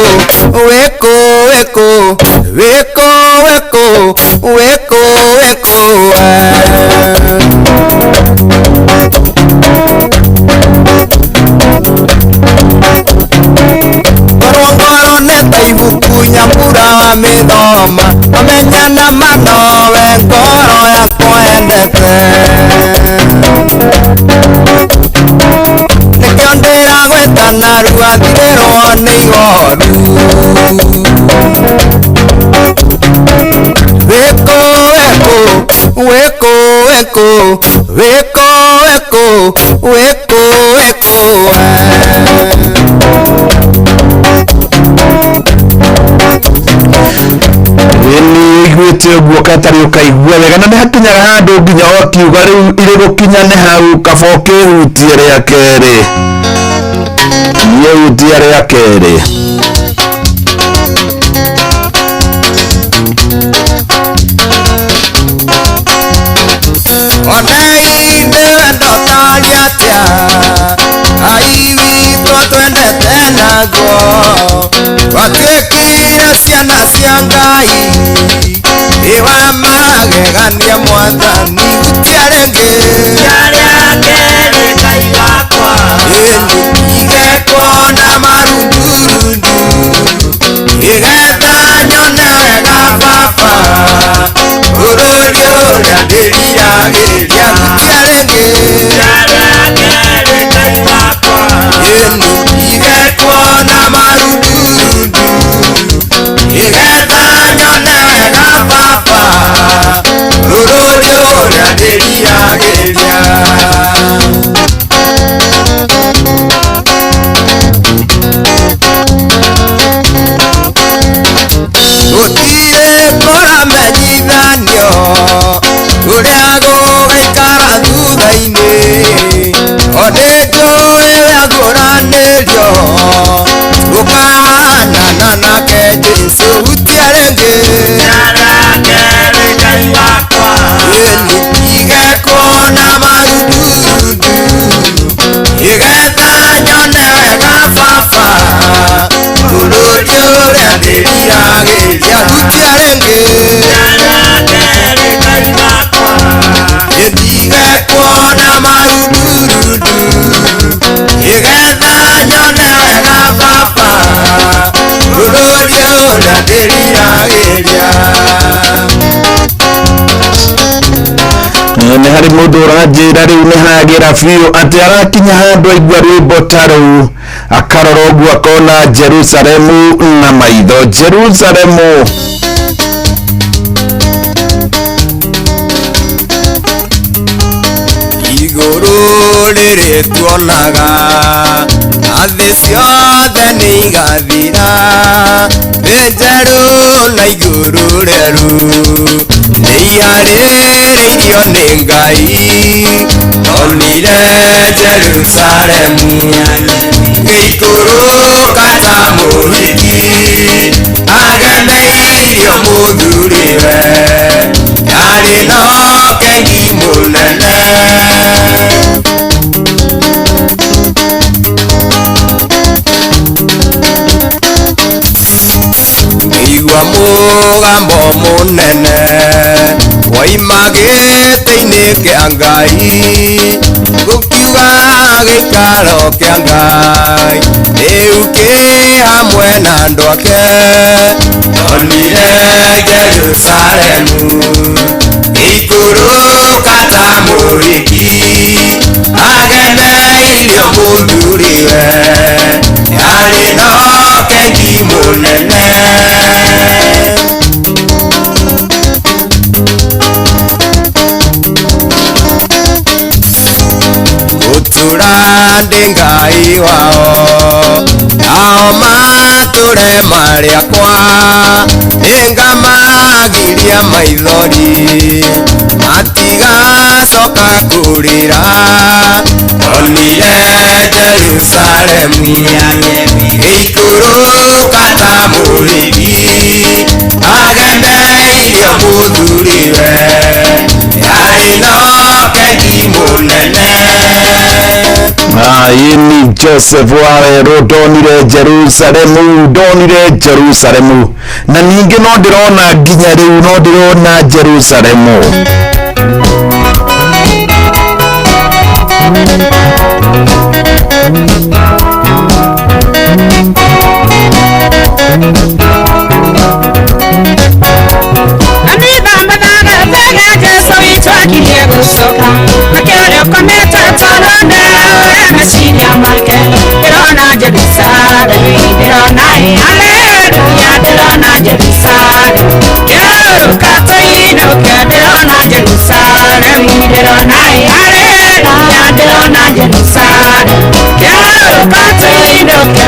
Speaker 11: wĩkũ wĩkũ wĩkũ wĩkũ wĩkũ wĩkũ Ngoro ngoro nĩ ta ibuku Nyambura wa mĩthoma wamenya na mano Nowe ngoro yakwa yendete. Nĩkĩo ndĩragwĩta narua thirĩrwo nĩ ihoru. Wĩkũ wĩkũ wĩkũ wĩkũ wĩkũ wĩkũ wĩkũ wĩkũ
Speaker 7: Ĩni iguĩte ũguo katarĩ ũkaigua wega na nĩ hakinyaga handũ nginya wakiuga rĩu irĩ gũkinya nĩ hau kaba ũkĩhutie rĩa kerĩ niĩhutia rĩa kerĩ.
Speaker 11: Onei nĩ wendo tarĩ atĩa Ngai witũ atwendete naguo twatuĩkire ciana cia Ngai ĩwa magegania mwathani hutia rĩngĩ ĩni igekwo na marundurundu igetha nyone wega baba bũrũri ũrĩa ndĩriragĩria hutia rĩngĩ ĩni igekwo na marundurundu igetha nyone wega baba bũrũri ũrĩa ndĩriragĩria. Gũtirĩ kũramenyithanio ũrĩa gũgaikara thutha-inĩ o nĩnjũĩ ũrĩa ngũranĩrio gũkahanana nake Jesũ hutia rĩngĩ ĩni igekwo na marundurundu igetha nyone wega baba bũrũri ũrĩa ndĩriragĩria hutia rĩngĩ ĩndigekwo na marundurundu igetha nyone wega baba bũrũri ũrĩa ndĩriragĩria.
Speaker 7: Nĩ harĩ mũndũ ũranjĩra rĩu nĩ hagĩra biũ atĩ arakinya handũ aigua rwĩmbo ta rũu akarora ũguo akona Jerusalemu na maitho Jerusalemu.
Speaker 11: Igũrũ rĩrĩ tuonaga na thĩ ciothe nĩ igathira thĩ njerũ na igũrũ rĩerũ nĩ iharĩrĩirio nĩ Ngai ndonire Jerusalemu gĩikũrũka ta mũhiki agemeirio mũthuriwe yarĩ na ũkengi mũnene. Ngĩigua mũgambo mũnene woima gĩtĩ-inĩ kĩa Ngai gũkiuga gĩikaro kĩa Ngai rĩu kĩ hamwe na andũ ake ndonire Jerusalemu gĩikũrũka ta mũhiki agemeirio mũthuriwe yarĩ na ũkengi mũnene. Gũtũra ndĩ Ngai wao nao matũre marĩ akwa nĩngamagiria maithori matigacoka kũrĩra ndonire Jerusalemu gĩikũrũka ta mũhiki agemeirio mũthuriwe yarĩ na ũkengi mũnene.
Speaker 7: Ĩni Joseph Wawerũ ndonire Jerusalemu ndonire Jerusalemu na ningĩ no ndĩrona nginya rĩu no ndĩrona Jerusalemu.
Speaker 9: Kanitha mathaga Meciria make ndĩrona Jerusalem ndĩrona haleluya ndĩrona Jerusalem kĩarũrũka tũinũke ndĩrona Jerusalem ndĩrona haleluya ndĩrona Jerusalem kĩarũrũka tũinũke.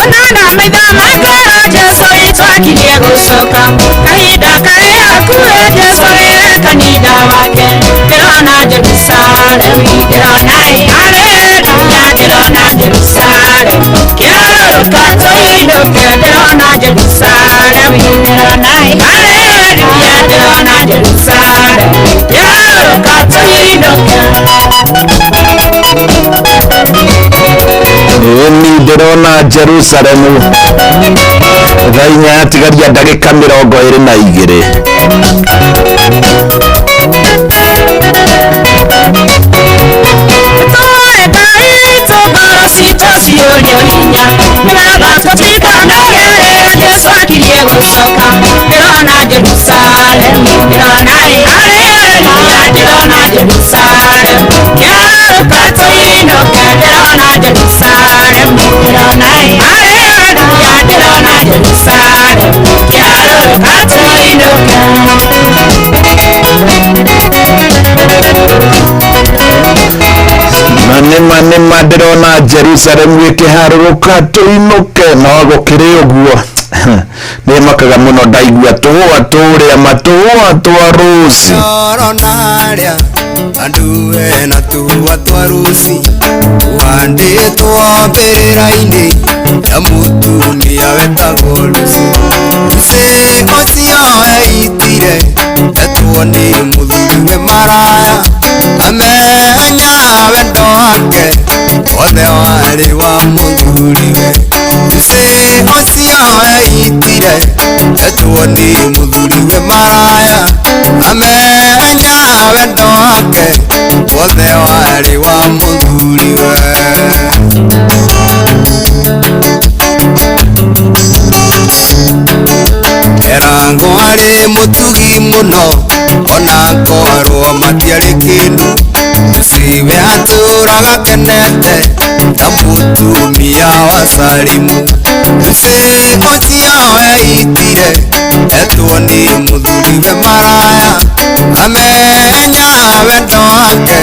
Speaker 9: Onana maitho makoro Jesu witũ akirie gũcoka kahinda karĩ hakuhĩ Jesu wĩre kanitha wake ndĩrona Jerusalem ndĩrona haleluya ndĩrona Jerusalem kĩarũrũka tũinũke ndĩrona Jerusalem ndĩrona haleluya ndĩrona Jerusalem kĩarũrũka tũinũke.
Speaker 7: Ĩni ndĩrona Jerusalemu thaa 4 yatigaria ndagĩka 22.
Speaker 9: Ngoro citũ ciũrio hinya nĩgetha tũtikanagere Jesu akirie gũcoka ndĩrona Jerusalem ndĩrona haleluya ndĩrona Jerusalem kĩarũrũka tũinũke ndĩrona Jerusalem ndĩrona haleluya ndĩrona Jerusalem kĩarũrũka tũinũke.
Speaker 7: Na nĩma nĩma ndĩrona Jerusalemu ĩkĩharũrũka tũinũke no gũkĩrĩ ũguo nĩmakaga mũno ndaigua tũhũa tũrĩa matũhũa twa rũci.
Speaker 11: Ndĩrona andũ ena tũhũa twa rũci tũhandĩtwo mbĩrĩra-inĩ ya mũtumia wetagwo Lucy. Lucy ũcio eitire etwo nĩ mũthuriwe maraya amenya wendo wake wothe warĩ wa mũthuriwe. Lucy ũcio eitire etwo nĩ mũthuriwe maraya amenya wendo wake wothe warĩ wa mũthuriwe. Erangwo arĩ mũtugi mũno ona korwo matiarĩ kĩndũ Lucy we atũraga kenete ta mũtumia wa Salimu. Lucy ũcio eitire etwo nĩ mũthuriwe maraya amenya wendo wake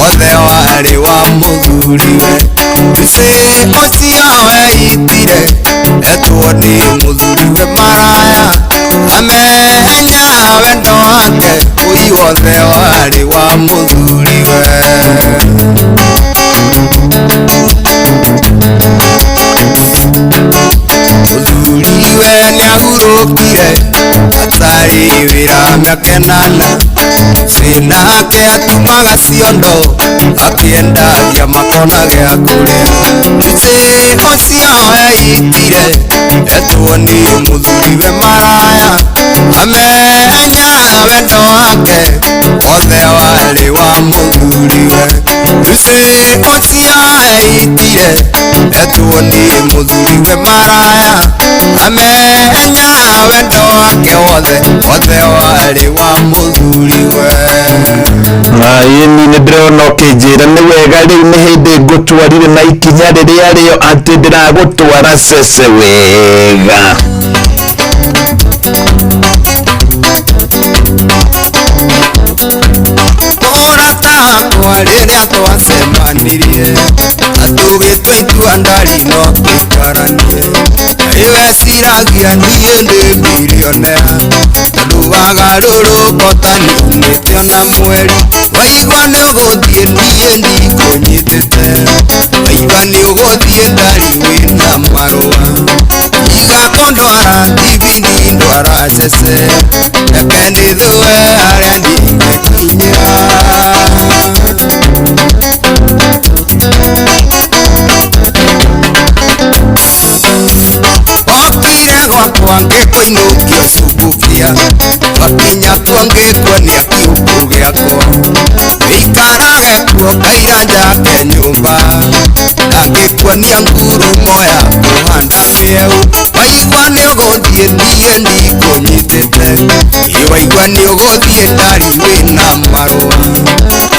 Speaker 11: wothe warĩ wa mũthuriwe. Lucy ũcio eitire etwo nĩ mũthuriwe maraya amenya wendo wake ũi wothe warĩ wa mũthuriwe. Mũthuriwe nĩahurũkire atarĩ wĩra mĩaka ĩnana Lucy nake atumaga ciondo akĩendagia makona gĩa kũrĩa. Lucy ũcio eitire etwo nĩ mũthuriwe maraya amenya wendo wake wothe warĩ wa mũthuriwe. Lucy ũcio eitire etwo nĩ mũthuriwe maraya amenya wendo wake wothe wothe warĩ wa mũthuriwe.
Speaker 7: Ĩni nĩ ndĩrona ũkĩnjĩra nĩ wega rĩu nĩ hĩndĩ ngũtwarire na ikinya rĩrĩa rĩo atĩ ndĩragũtwara cece wega.
Speaker 11: Mũrata wakwa rĩrĩa twacemanirie atũgĩtua itua ndari no tũikaranie ĩweciragia niĩ ndĩ milionea tondũ wagarũrũka ũtaniumĩte ona mweri waigua nĩ ũgũthiĩ niĩ ndikũnyitĩte waigua nĩ ũgũthiĩ ndari wĩna marũa iga kũndwara ibindi ndwara cece reke ndĩthũe harĩa ndingĩkinyĩra. Okire gwakwa ngĩkũinũkia cumbukia twakinya kuo ngĩkuonia kiũngũ gĩakwa wĩikarage Njikare kuo kaira njake nyũmba Angĩkuonia ngurumo ya kũhanda mĩeũ Waigua nĩũgũthiĩ niĩ ndikũnyitĩte Ĩ waigua nĩũgũthiĩ ndari wĩna marũa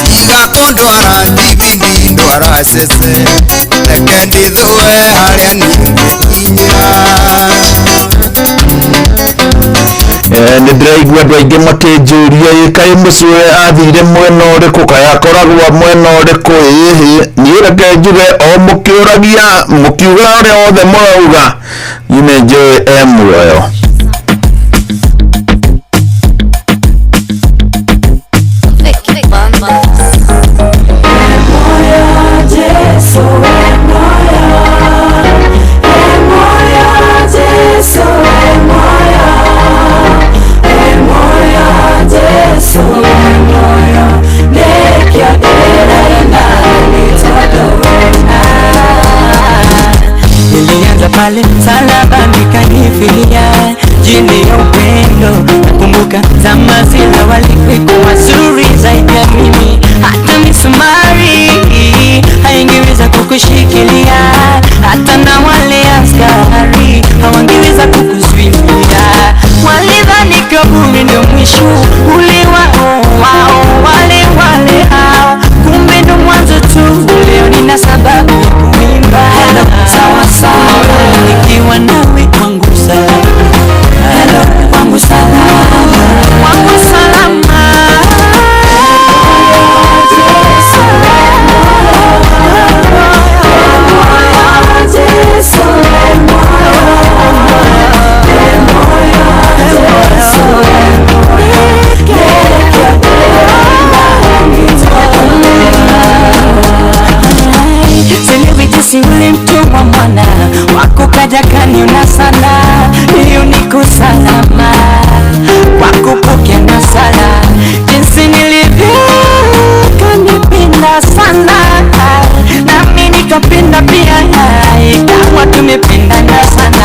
Speaker 11: Tiga kũndwara njibindi ndwara cece Reke ndĩthũe harĩa niĩ ngĩkinyĩra.
Speaker 7: Nĩ ndĩraigua andũ aingĩ makĩnjũria ĩ kaĩ mũcũwe athire mwena ũrĩkũ, kaĩ akoragwo mwena ũrĩkũ? Ĩhĩ, niĩ reke njuge o mũkĩũragia mũkiuga ũrĩa wothe mũrauga, niĩ nĩ njũĩ e muoyo.
Speaker 12: Nilianza pale msalabani kanifilia jini ya upendo. Nakumbuka zama zile walikuwa wazuri zaidi ya mimi, hata misumari haingeweza kukushikilia, hata na wale askari hawangeweza kukuzuilia. Walidhani kaburi ndio mwisho uliwao wao wale wale hao, kumbe ndo mwanzo tu. Leo nina sababu ya kuimba sawa sawa, nikiwa nawe kwangu salama, hello kwangu salama, kwangu salama. Jinsi ulimtuma mwana wako kaja kaniona sana, leo niko salama wako pokea na sala. Jinsi nilivyo kanipenda sana, nami nikapenda pia, ikawa tumependana sana.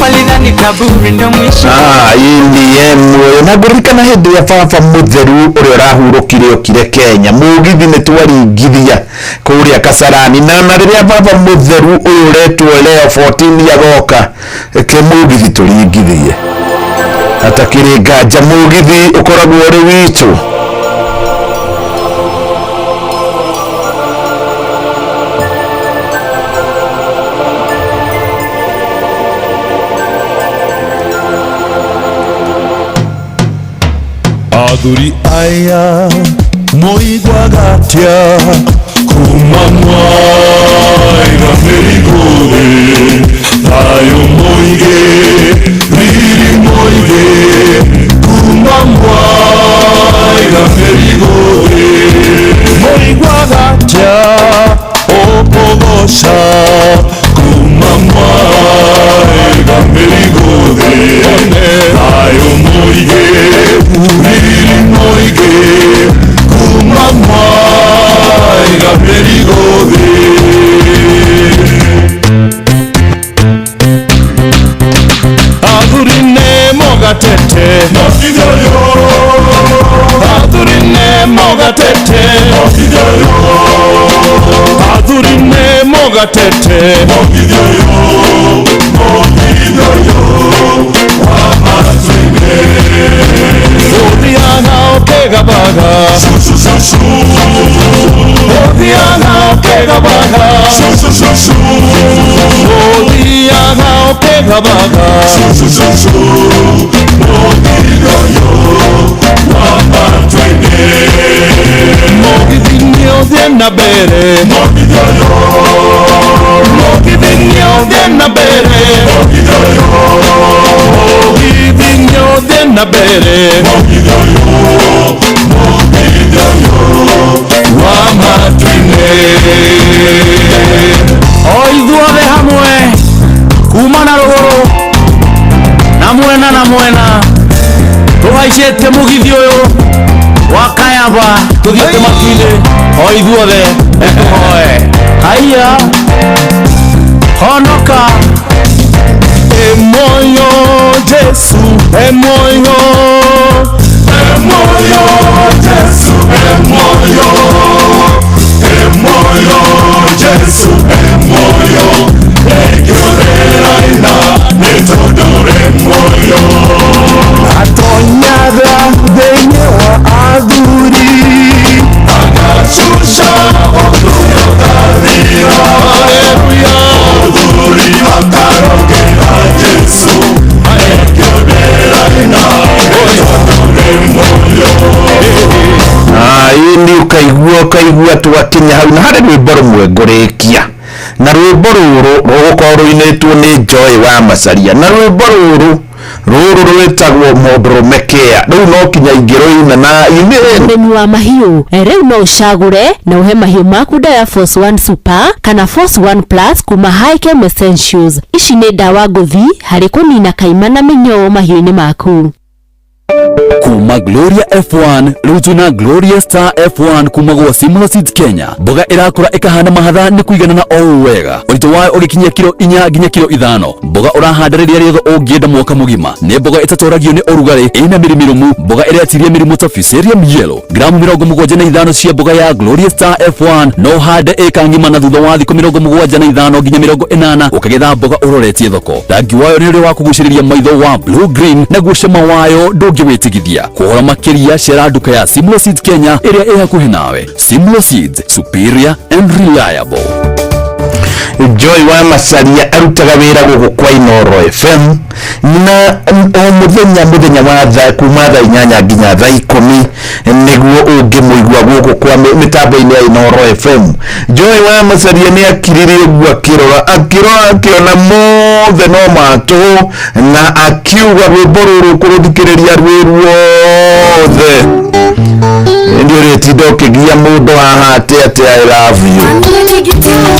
Speaker 12: Walidhani kaburi ndo mwisho.
Speaker 7: Hii ni muoyo na ngũririkana hĩndĩ ya baba mũtheru ũrĩa ũrahurũkire okire Kenya, mũgithi nĩ twaringithia kũrĩa Kasarani, na na rĩrĩa baba mũtheru ũyũ ũretwo Leo 14 agoka ke mũgithi tũringithie hatakĩrĩ nganja, mũgithi ũkoragwo ũrĩ witũ.
Speaker 14: Athuri aya moigwaga atia kuma mwaiga mĩrigũ-thĩ, thayũ mũingĩ riri mũingĩ kuma mwaiga mĩrigũ-thĩ. Moigwaga atia ũkũgoca kuma mwaiga mĩrigũ-thĩ, thayũ mũingĩ riri mũingĩ kuma mwaiga mĩrigũ-thĩ. Athuri nĩ mogatete, athuri nĩ mogatete, athuri nĩ mogatete, ũthiaga ũkĩgabaga, ũthiaga ũkĩgabaga, ũthiaga ũkĩgabaga, mũgithi nĩ ũthiĩ na mbere, mũgithi nĩ ũthiĩ na mbere, mũgithi nĩ ũthiĩ na mbere wa matu-inĩ.
Speaker 15: O ithuothe hamwe kuma na rũgũrũ na mwena na mwena tũhaicĩte mũgithi ũyũ wa Kayaba tũthiĩte matu-inĩ. O ithuothe nĩtũhoe haiya honoka.
Speaker 14: Emoyo Jesu, emoyo, emoyo Jesu, emoyo,
Speaker 7: Ũkaigua twakinya hau na harĩ rwĩmbo rũmwe ngũrĩkia na rwĩmbo rũrũ rũgũkorwo rũinĩtwo nĩ Joy wa Macaria, na rwĩmbo rũrũ rwĩtagwo mũndũrũme kea. Rĩu no kinya ingĩrũina na inĩ.
Speaker 1: Ũrĩmi wa mahiũ, rĩu no ũcagũre na ũhe mahiũ maku dawa ya Force One Super kana Force One Plus kuma Hikem Essentials. Ici nĩ ndawa ngũthi harĩ kũnina kaima na mĩnyoo mahiũ-inĩ maku.
Speaker 5: Kuma Gloria F1 rĩu twĩna Gloria Star F1 kuma gwa Simla Seeds Kenya. Mboga ĩrakũra ĩkahana mahatha nĩ kũiganana o ũũ wega, ũritũ wayo ũgĩkinyia kiro 4 nginya kiro 5. Mboga ũrahanda rĩrĩa rĩothe ũngĩenda mwaka mũgima. Nĩ mboga ĩtatoragio nĩ ũrugarĩ, ĩna mĩri mĩrũmu, mboga ĩretiria mĩrimũ ta Fusarium yellow. Gramu 75 cia mboga ya Gloria Star F1 no ũhande ĩka ng'ima, na thutha wa thikũ 75 nginya 80 ũkagetha mboga ũroretie thoko. Rangi wayo nĩ ũrĩa wa kũgucĩrĩria maitho wa blue green, naguo cama wayo ndũngĩwĩtigithia. Kũhora makĩria cera nduka ya Simla Seeds Kenya ĩrĩa ĩ hakuhĩ nawe. Simla Seeds, superior and reliable.
Speaker 7: Joy wa Macaria arutaga wĩra gũkũ kwa Inoro FM na o mũthenya wa thaa kuma thaa 8 nginya thaa 10 nĩguo ũngĩmũigua gũkũ kwa mĩtambo-inĩ ya Inoro FM. Joy wa Macaria nĩ akirire ũguo akĩrora akĩrora akĩona mothe no matũ, na akiuga rwĩmbo rũrũ kũrũthikĩrĩria rwĩ ruothe nĩ ũrĩtinda ũkĩgia mũndũ haha atĩ atĩ I love you.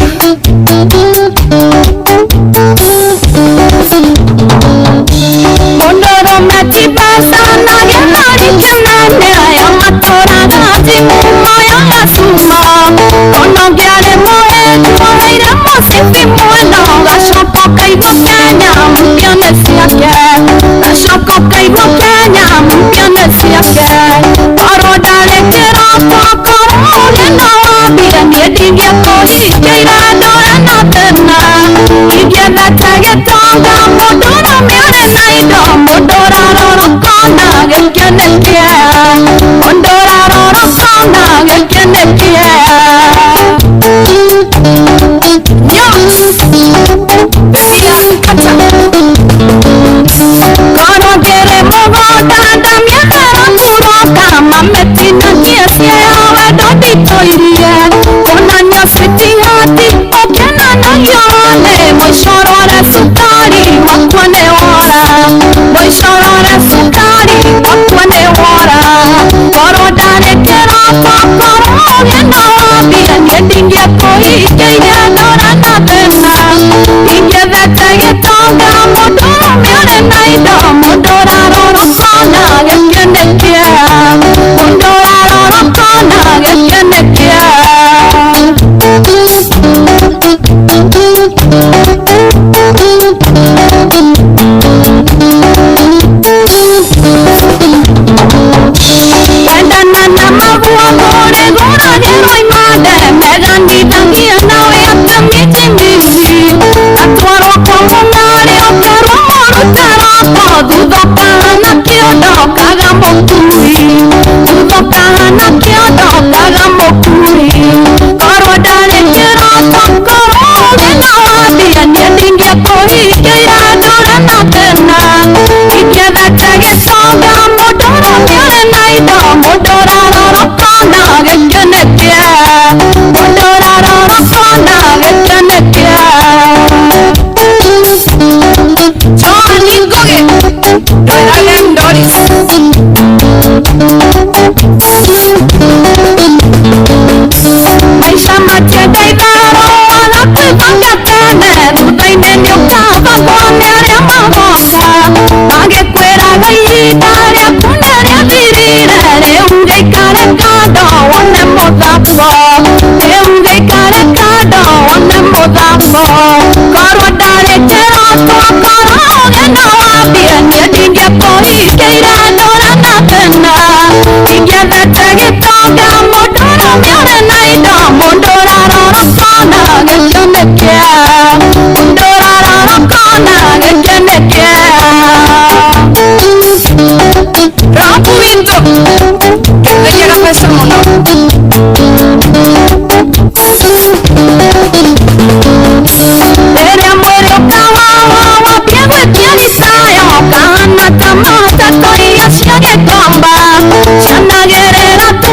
Speaker 9: Chana guerrera, tu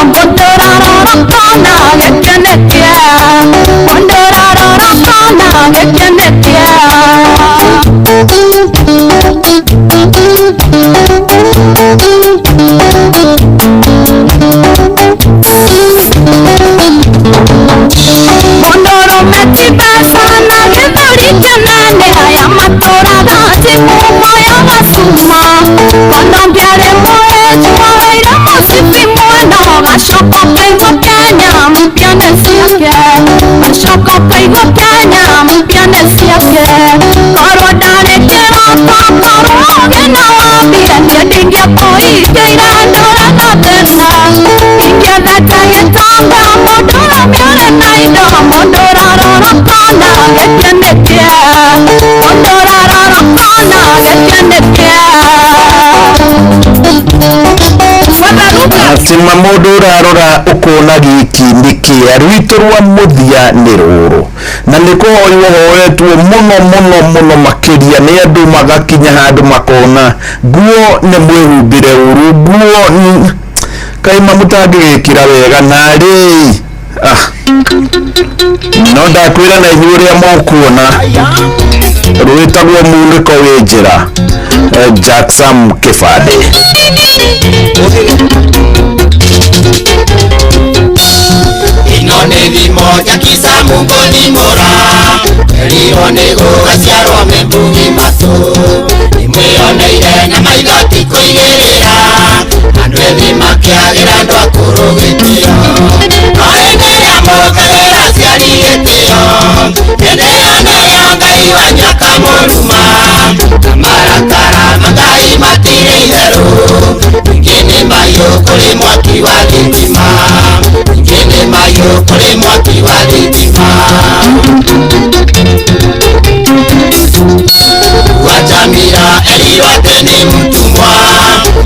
Speaker 9: Mũndũ ũrarora kona gĩkenĩtie, mũndũ ũrarora kona gĩkenĩtie. Mũndũrũme ti mbeca na gĩthũri kĩnene, aya matũraga ti mumo ya gacuma. Kono ngĩarĩ mũhĩnju woeire mũcibi mwena, ũgacoka ũkaigua Kenya mpya nĩ ciake, ũgacoka ũkaigua Kenya mpya nĩ ciake. Korwo ndarĩ kĩroto, korwo ũgĩ na wambia, niĩ ndingĩakũhingĩire ndũre na thĩna. Ingĩethete gĩtonga, mũndũrũme ũrĩ na indo, mũndũ ũrarora kona gĩkenĩtie, mũndũ ũrarora kona gĩkenĩtie.
Speaker 7: Atima mũndũ ũrarora ũkona gĩkĩ nĩkĩa rwitũ rwa mũthia nĩ rũrũ na nĩ kũhoywo hoetwo mũno mũno mũno makĩria nĩ andũ magakinya handũ makona nguo nĩ mwĩhumbĩre ũru nguo kaima mũtangĩgĩkĩra wega narĩ ah. No ndakwĩra na inyuĩ ũrĩa mũkuona rwĩtagwo munĩko wĩ njĩra. Jack Sam Kĩbandĩ.
Speaker 11: Ĩno nĩ thimo Jackie Sam ngũthimũra, erirwo nĩ gũgaciarwo mĩmbugi matũ, nĩmwĩyoneire na maitho ti kũigĩrĩra, andũ ethĩ makĩagĩra andũ akũrũ gĩtĩo, no hĩndĩ ĩrĩa mũkagĩra aciari gĩtĩo, hĩndĩ ĩyo nĩyo Ngai wanyu akamũruma, na marakara ma Ngai matirĩ itherũ, ningĩ nĩ mahiũ kũrĩ mwaki wa thitima, ningĩ nĩ mahiũ kũrĩ mwaki wa thitima. Wachamira erirwo atĩ nĩ mũtũmwa,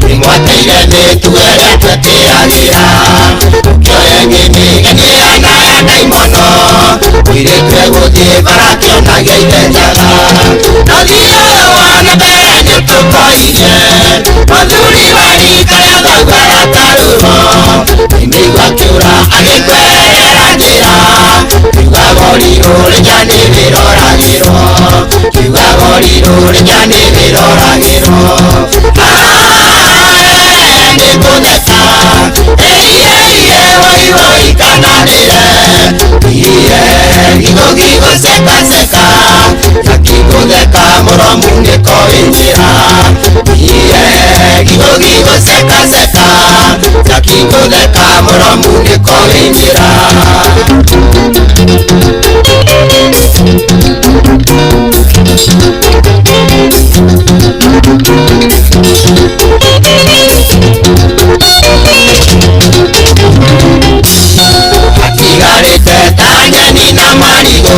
Speaker 11: nĩmwateire mĩtugo ĩrĩa twetĩagĩra, ũkĩoya ng'ĩmĩ ĩhana ya ndaimono, mũirĩtu egũthiĩ bara akĩonagia ithe njaga, no thiĩ wona mbere nĩtũkoirie, mũthuri wa rika rĩa thoguo aratarũrwo, nĩmĩigua akĩũra agĩkweherera njĩra, kiugaga ũrirũ rĩnja nĩwĩroragĩrwo, kiugaga ũrirũ rĩnja nĩwĩroragĩrwo. Nĩngũtheka ĩiye woi woi kana ndĩre, iye gĩthũki gũcekaceka, gakĩngũtheka mũromo nĩko wĩ njĩra, iye gĩthũki gũcekaceka, gakĩngũtheka mũromo nĩko wĩ njĩra. Atigarĩte ta nyeni na marigũ,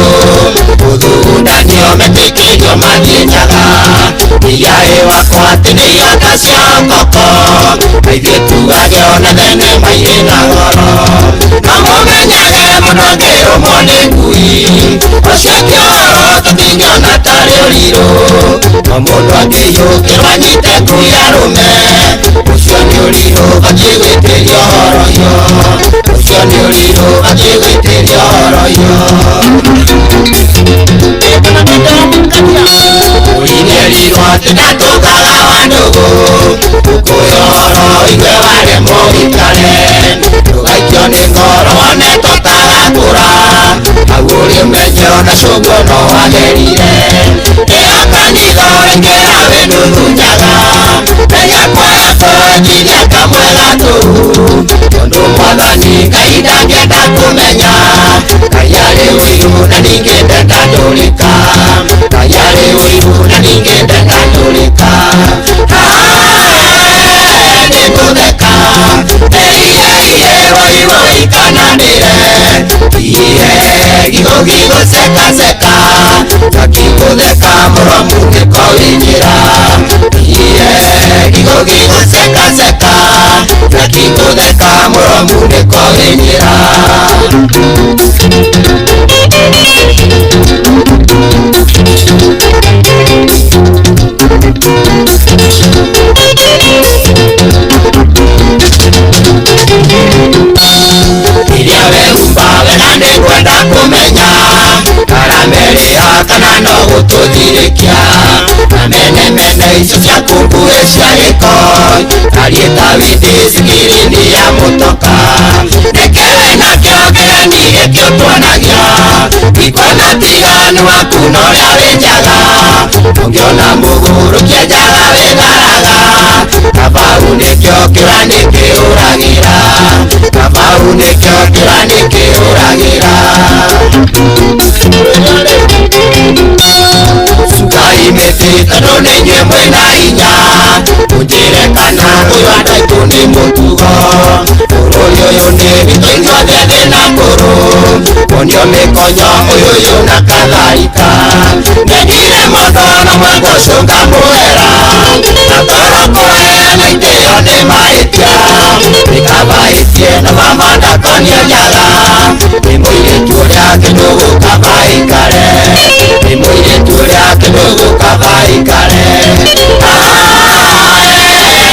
Speaker 11: gũthugundanio metĩkĩrio mathiĩ njaga, iyaĩ wakwa atĩ nĩ iota cia ngoko, na ithuĩ tugage ona thenema irĩ na goro, no mũmenyage mũndũ angĩrũmwo nĩ ngui, ũcio ti ũhoro tũtingĩona tarĩ ũrirũ, no mũndũ angĩiyũkĩrwo anyite ngui arũme, ũcio nĩ ũrirũ batiĩ gwĩtĩria ũhoro ũyũ, ũcio nĩ ũrirũ batiĩ gwĩtĩria ũhoro ũyũ. Ũrinerirwo atĩ ndatũngaga wa ndũgũ, ũkũya ũhoro ũigue waremwo ũikare, ndũgaikio nĩ ngoro wone tũtagakũra, hau ũrĩ ũmenye ona cũguo no wagerire, ĩyo kanitha ũingĩra wĩ nuthu njaga, menya kwaga kũhotithia kamwe gatũu, tondũ mwathani Ngai ndangĩenda kũmenya, Ngai arĩ ũiru na ningĩ ndenda ndũrĩka, Ngai arĩ ũiru na ningĩ ndenda ndũrĩka. Nĩngũtheka ĩiye woi woi kana ndĩre, iye gĩthũki gũcekaceka, gakĩngũtheka mũromo nĩko wĩ njĩra, iye gĩthũki gũcekaceka, gakĩngũtheka mũromo nĩko wĩ njĩra. Gũtũthirĩkia na mene mene icio ciaku nguĩ cia gĩko tariĩ ta windi cikirini ya mũtoka nĩkĩrĩ nakĩo kĩgeni gĩkĩ ũtuonagia ndikuona tiganu waku na ũrĩa wĩ njaga ũngĩona mũgũrũkia njaga wĩtharaga kabau nĩkĩo kĩũra nĩkĩũragĩra kabau nĩkĩo kĩũra nĩkĩũragĩra Cukai mĩtĩ tondũ nĩ inyuĩ mwĩna hinya mũnjĩre kana ũyũ andũ aitũ nĩ mũtugo bũrũri ũyũ nĩ witũ ithuothe thĩ na kũrũ kuonio mĩkonyo ũyũ ũyũ na kadhalika nyendire mũndũ ona ũmwe gũcũnga mũhera na toro kũheana itĩo nĩ mahĩtia nĩkabahĩtie na mama ndakonio nyaga nĩ mũirĩtu ũrĩa kĩndũgũ kaba ikare nĩ mũirĩtu ũrĩa kĩndũgũ kaba ikare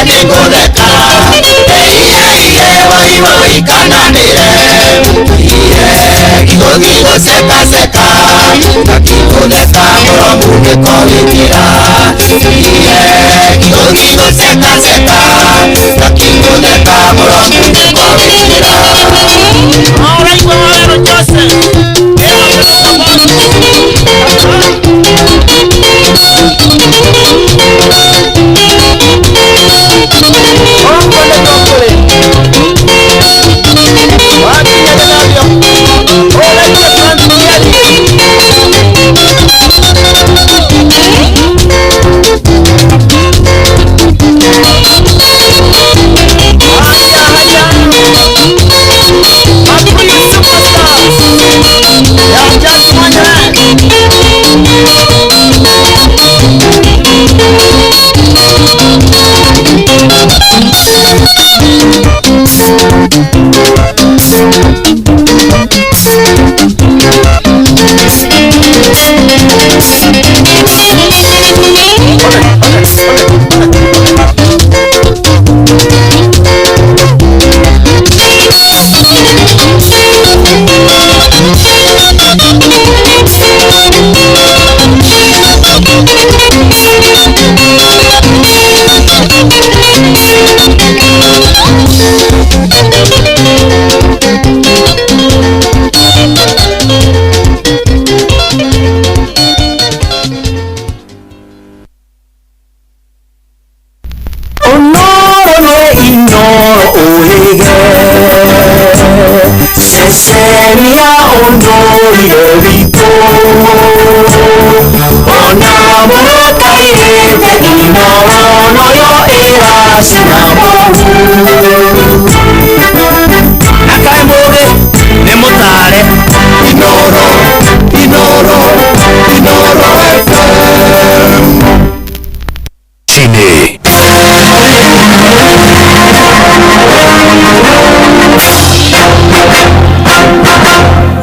Speaker 11: nĩngũtheka ĩiye woi woi kananĩre iye gĩgũthiĩ gũcekaceka na kĩgũtheka mũromu nĩko wĩkĩra iye gĩgũthiĩ gũcekaceka na kĩgũtheka mũromu nĩko wĩkĩra.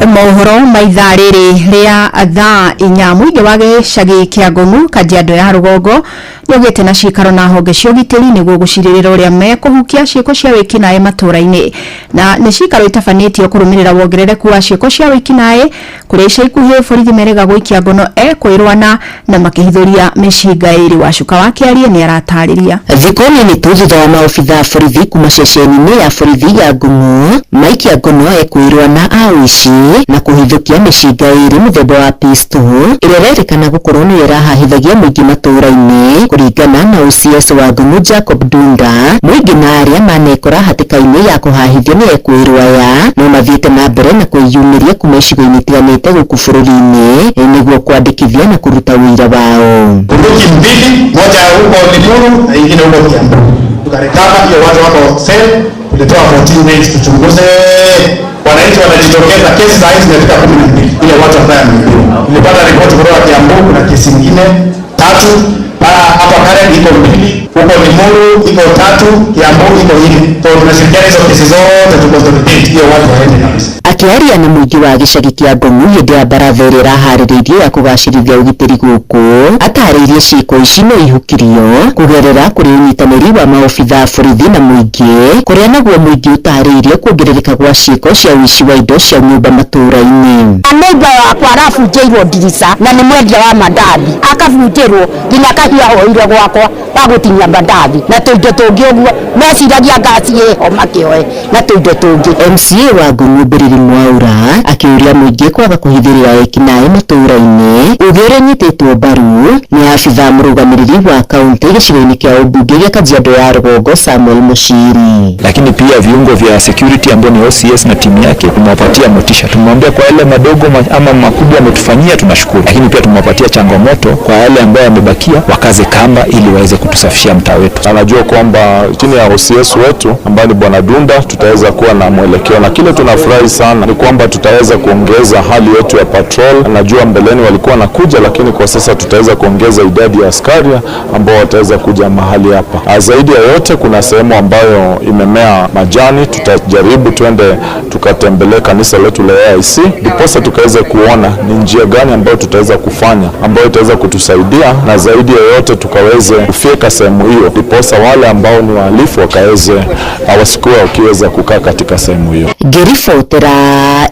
Speaker 6: Mohoro maithaa rĩrĩ rĩa thaa inya mũingĩ wa gĩcagi kĩa Ngong'u Kajiado ya rũgongo nĩũgĩte na cikaro na honge cia ũgitĩri nĩguo gũcirĩrĩra ũrĩa mekũhukia ciĩko cia wĩkinaĩ matũũra-inĩ na nĩ cikaro itabanĩtio kũrũmĩrĩra wongerereku wa ciĩko cia wĩkinaĩ kũrĩa ica ikuhĩ borithi merĩga gũikia ngono ekwĩrwana na makĩhithũria mĩcinga ĩrĩ. Wacuka wa Kĩarie nĩ aratarĩria.
Speaker 1: Thikũ nini tu thutha wa maobitha a borithi kuma ceceni-inĩ ya borithi ya Ngong'u maikia ngono ekwĩrwana a ũici na kũhithũkia mĩcinga ĩrĩ mũthemba wa pistol ĩrĩa ĩrerĩkana gũkorwo nĩyo ĩrahahithagia mũingĩ matũũra-inĩ. Kũringana na OCS wa Ngong'u Jacob Dunda, mũingĩ na arĩa manekora hatĩka-inĩ ya kũhahithio nĩ ekwĩrwo aya no mathiĩte na mbere na kwĩyumĩria kuma icigo-inĩ itiganĩte gũkũ bũrũri-inĩ nĩguo kwandĩkithia na kũruta ũira wao.
Speaker 2: Bunduki mbili, moja huko Limuru na ingine huko Kiambu. Tukarekaba hiyo watu wako cell, tulipewa 14 days tuchunguze. Wananchi wanajitokeza, kesi saa hizi zimefika 12 ile watu ambao wameibiwa. Nilipata ripoti kutoka Kiambu, kuna kesi nyingine 3 hapa Karen iko 2, huko Huko Limuru iko 3, Kiambu iko 4. So tunashirikiana hizo kesi zote tuconsolidate hiyo watu waende kabisa.
Speaker 1: Akiaria na mũingĩ wa gĩcagi kĩa Ngomu hĩndĩ ya baratha ĩrĩa ĩraharĩrĩirio ya kũgacĩrithia ũgitĩri gũkũ, atarĩirie ciĩko ici no ihukirio kũgerera kũrĩ ũnyitanĩri wa maobitha a borithi na mũingĩ, kũrĩa naguo mũingĩ ũtarĩirie kuongerereka gwa ciĩko cia ũici wa indo cia nyũmba matũũra-inĩ.
Speaker 3: Neighbor wakwa arabunjĩirwo ndirica na nĩ mwendia wa mandathi, akabunjĩrwo nginya kahiũ ahoire gwakwa wa gũtinia mandathi na tũindo tũngĩ ũguo, meciragia ngasi ĩho makĩoe na tũindo tũngĩ.
Speaker 1: MCA wa Ngomu Mbiriri Mwaura akĩũria mũingĩ kwaga kũhithĩrĩra ekinaĩ matũũra-inĩ, uge ũrĩa ũnyitĩtwo mbaru nĩ abithaa mũrũgamĩrĩri wa kaunti gĩcigo-inĩ kĩa ũmbunge gĩa Kajiado ya Rũgongo Samuel Mushiri.
Speaker 16: Lakini pia viungo vya security ambao ni OCS na timu yake tumewapatia motisha, tumemwambia kwa yale madogo ama makubwa ametufanyia tunashukuru, lakini pia tumewapatia changamoto kwa yale ambayo yamebakia wakaze kamba ili waweze kutusafishia mtaa wetu.
Speaker 8: Anajua kwamba chini ya OCS wetu ambaye ni Bwana Dunda tutaweza kuwa na mwelekeo, na kile tunafurahi sana ni kwamba tutaweza kuongeza hali yetu ya patrol. Najua mbeleni walikuwa wanakuja, lakini kwa sasa tutaweza kuongeza idadi ya askari ambao wataweza kuja mahali hapa. Zaidi ya yote, kuna sehemu ambayo imemea majani, tutajaribu tuende tukatembelee kanisa letu la AIC ndiposa tukaweze kuona ni njia gani ambayo tutaweza kufanya ambayo itaweza kutusaidia, na zaidi ya yote tukaweze kufyeka sehemu hiyo ndiposa wale ambao ni wahalifu wakaweze wasikuwe wakiweza kukaa katika sehemu hiyo.
Speaker 1: Ngĩribotera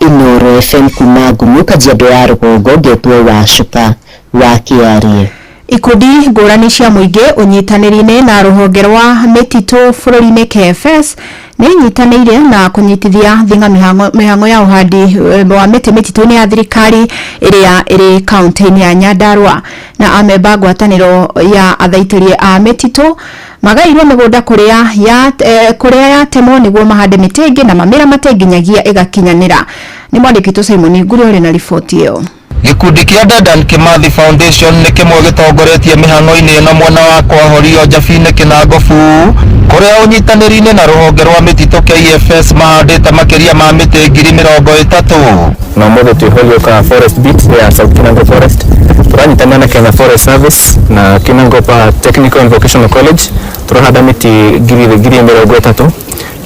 Speaker 1: Inooro FM kuma Ngumu Kajiado ya Rũgongo ngetwo Wacuka wa Kĩarie.
Speaker 6: Ikundi ngũrani cia mũingĩ ũnyitanĩri-inĩ na rũhonge rwa mĩtitũ bũrũri-inĩ KFS nĩ inyitanĩire na kũnyitithia thinga mĩhang'o ya ũhandi wa mĩtĩ mĩtitũ-inĩ ya thirikari ĩrĩa ĩrĩ kaunti-inĩ ya Nyandarua, na amemba ngwatanĩro ya athaitĩri a mĩtitũ magairwo mĩgũnda kũrĩa yatemwo nĩguo mahande mĩtĩ ĩngĩ na mamĩramate nginyagia ĩgakinyanĩra. Nĩ mwandĩki Simon Ngũrĩ ũrĩ na riboti ĩyo.
Speaker 17: Gĩkundi kĩa Dedan Kimathi Foundation nĩ kĩmwe gĩtongoretie mĩhang'o-inĩ ĩno mwena wa Kwahorio Njabinĩ Kĩnangobu, kũrĩa ũnyitanĩri-inĩ na rũhonge rwa mĩtitũ KFS mahandĩte makĩria ma mĩtĩ 30,000.
Speaker 18: Na ũmũthĩ twĩ Holyoke Forest Beat ya South Kinango Forest, tũranyitanĩra na Kenya Forest Service na Kinango Technical and Vocational College, tũrahanda mĩtĩ 30,000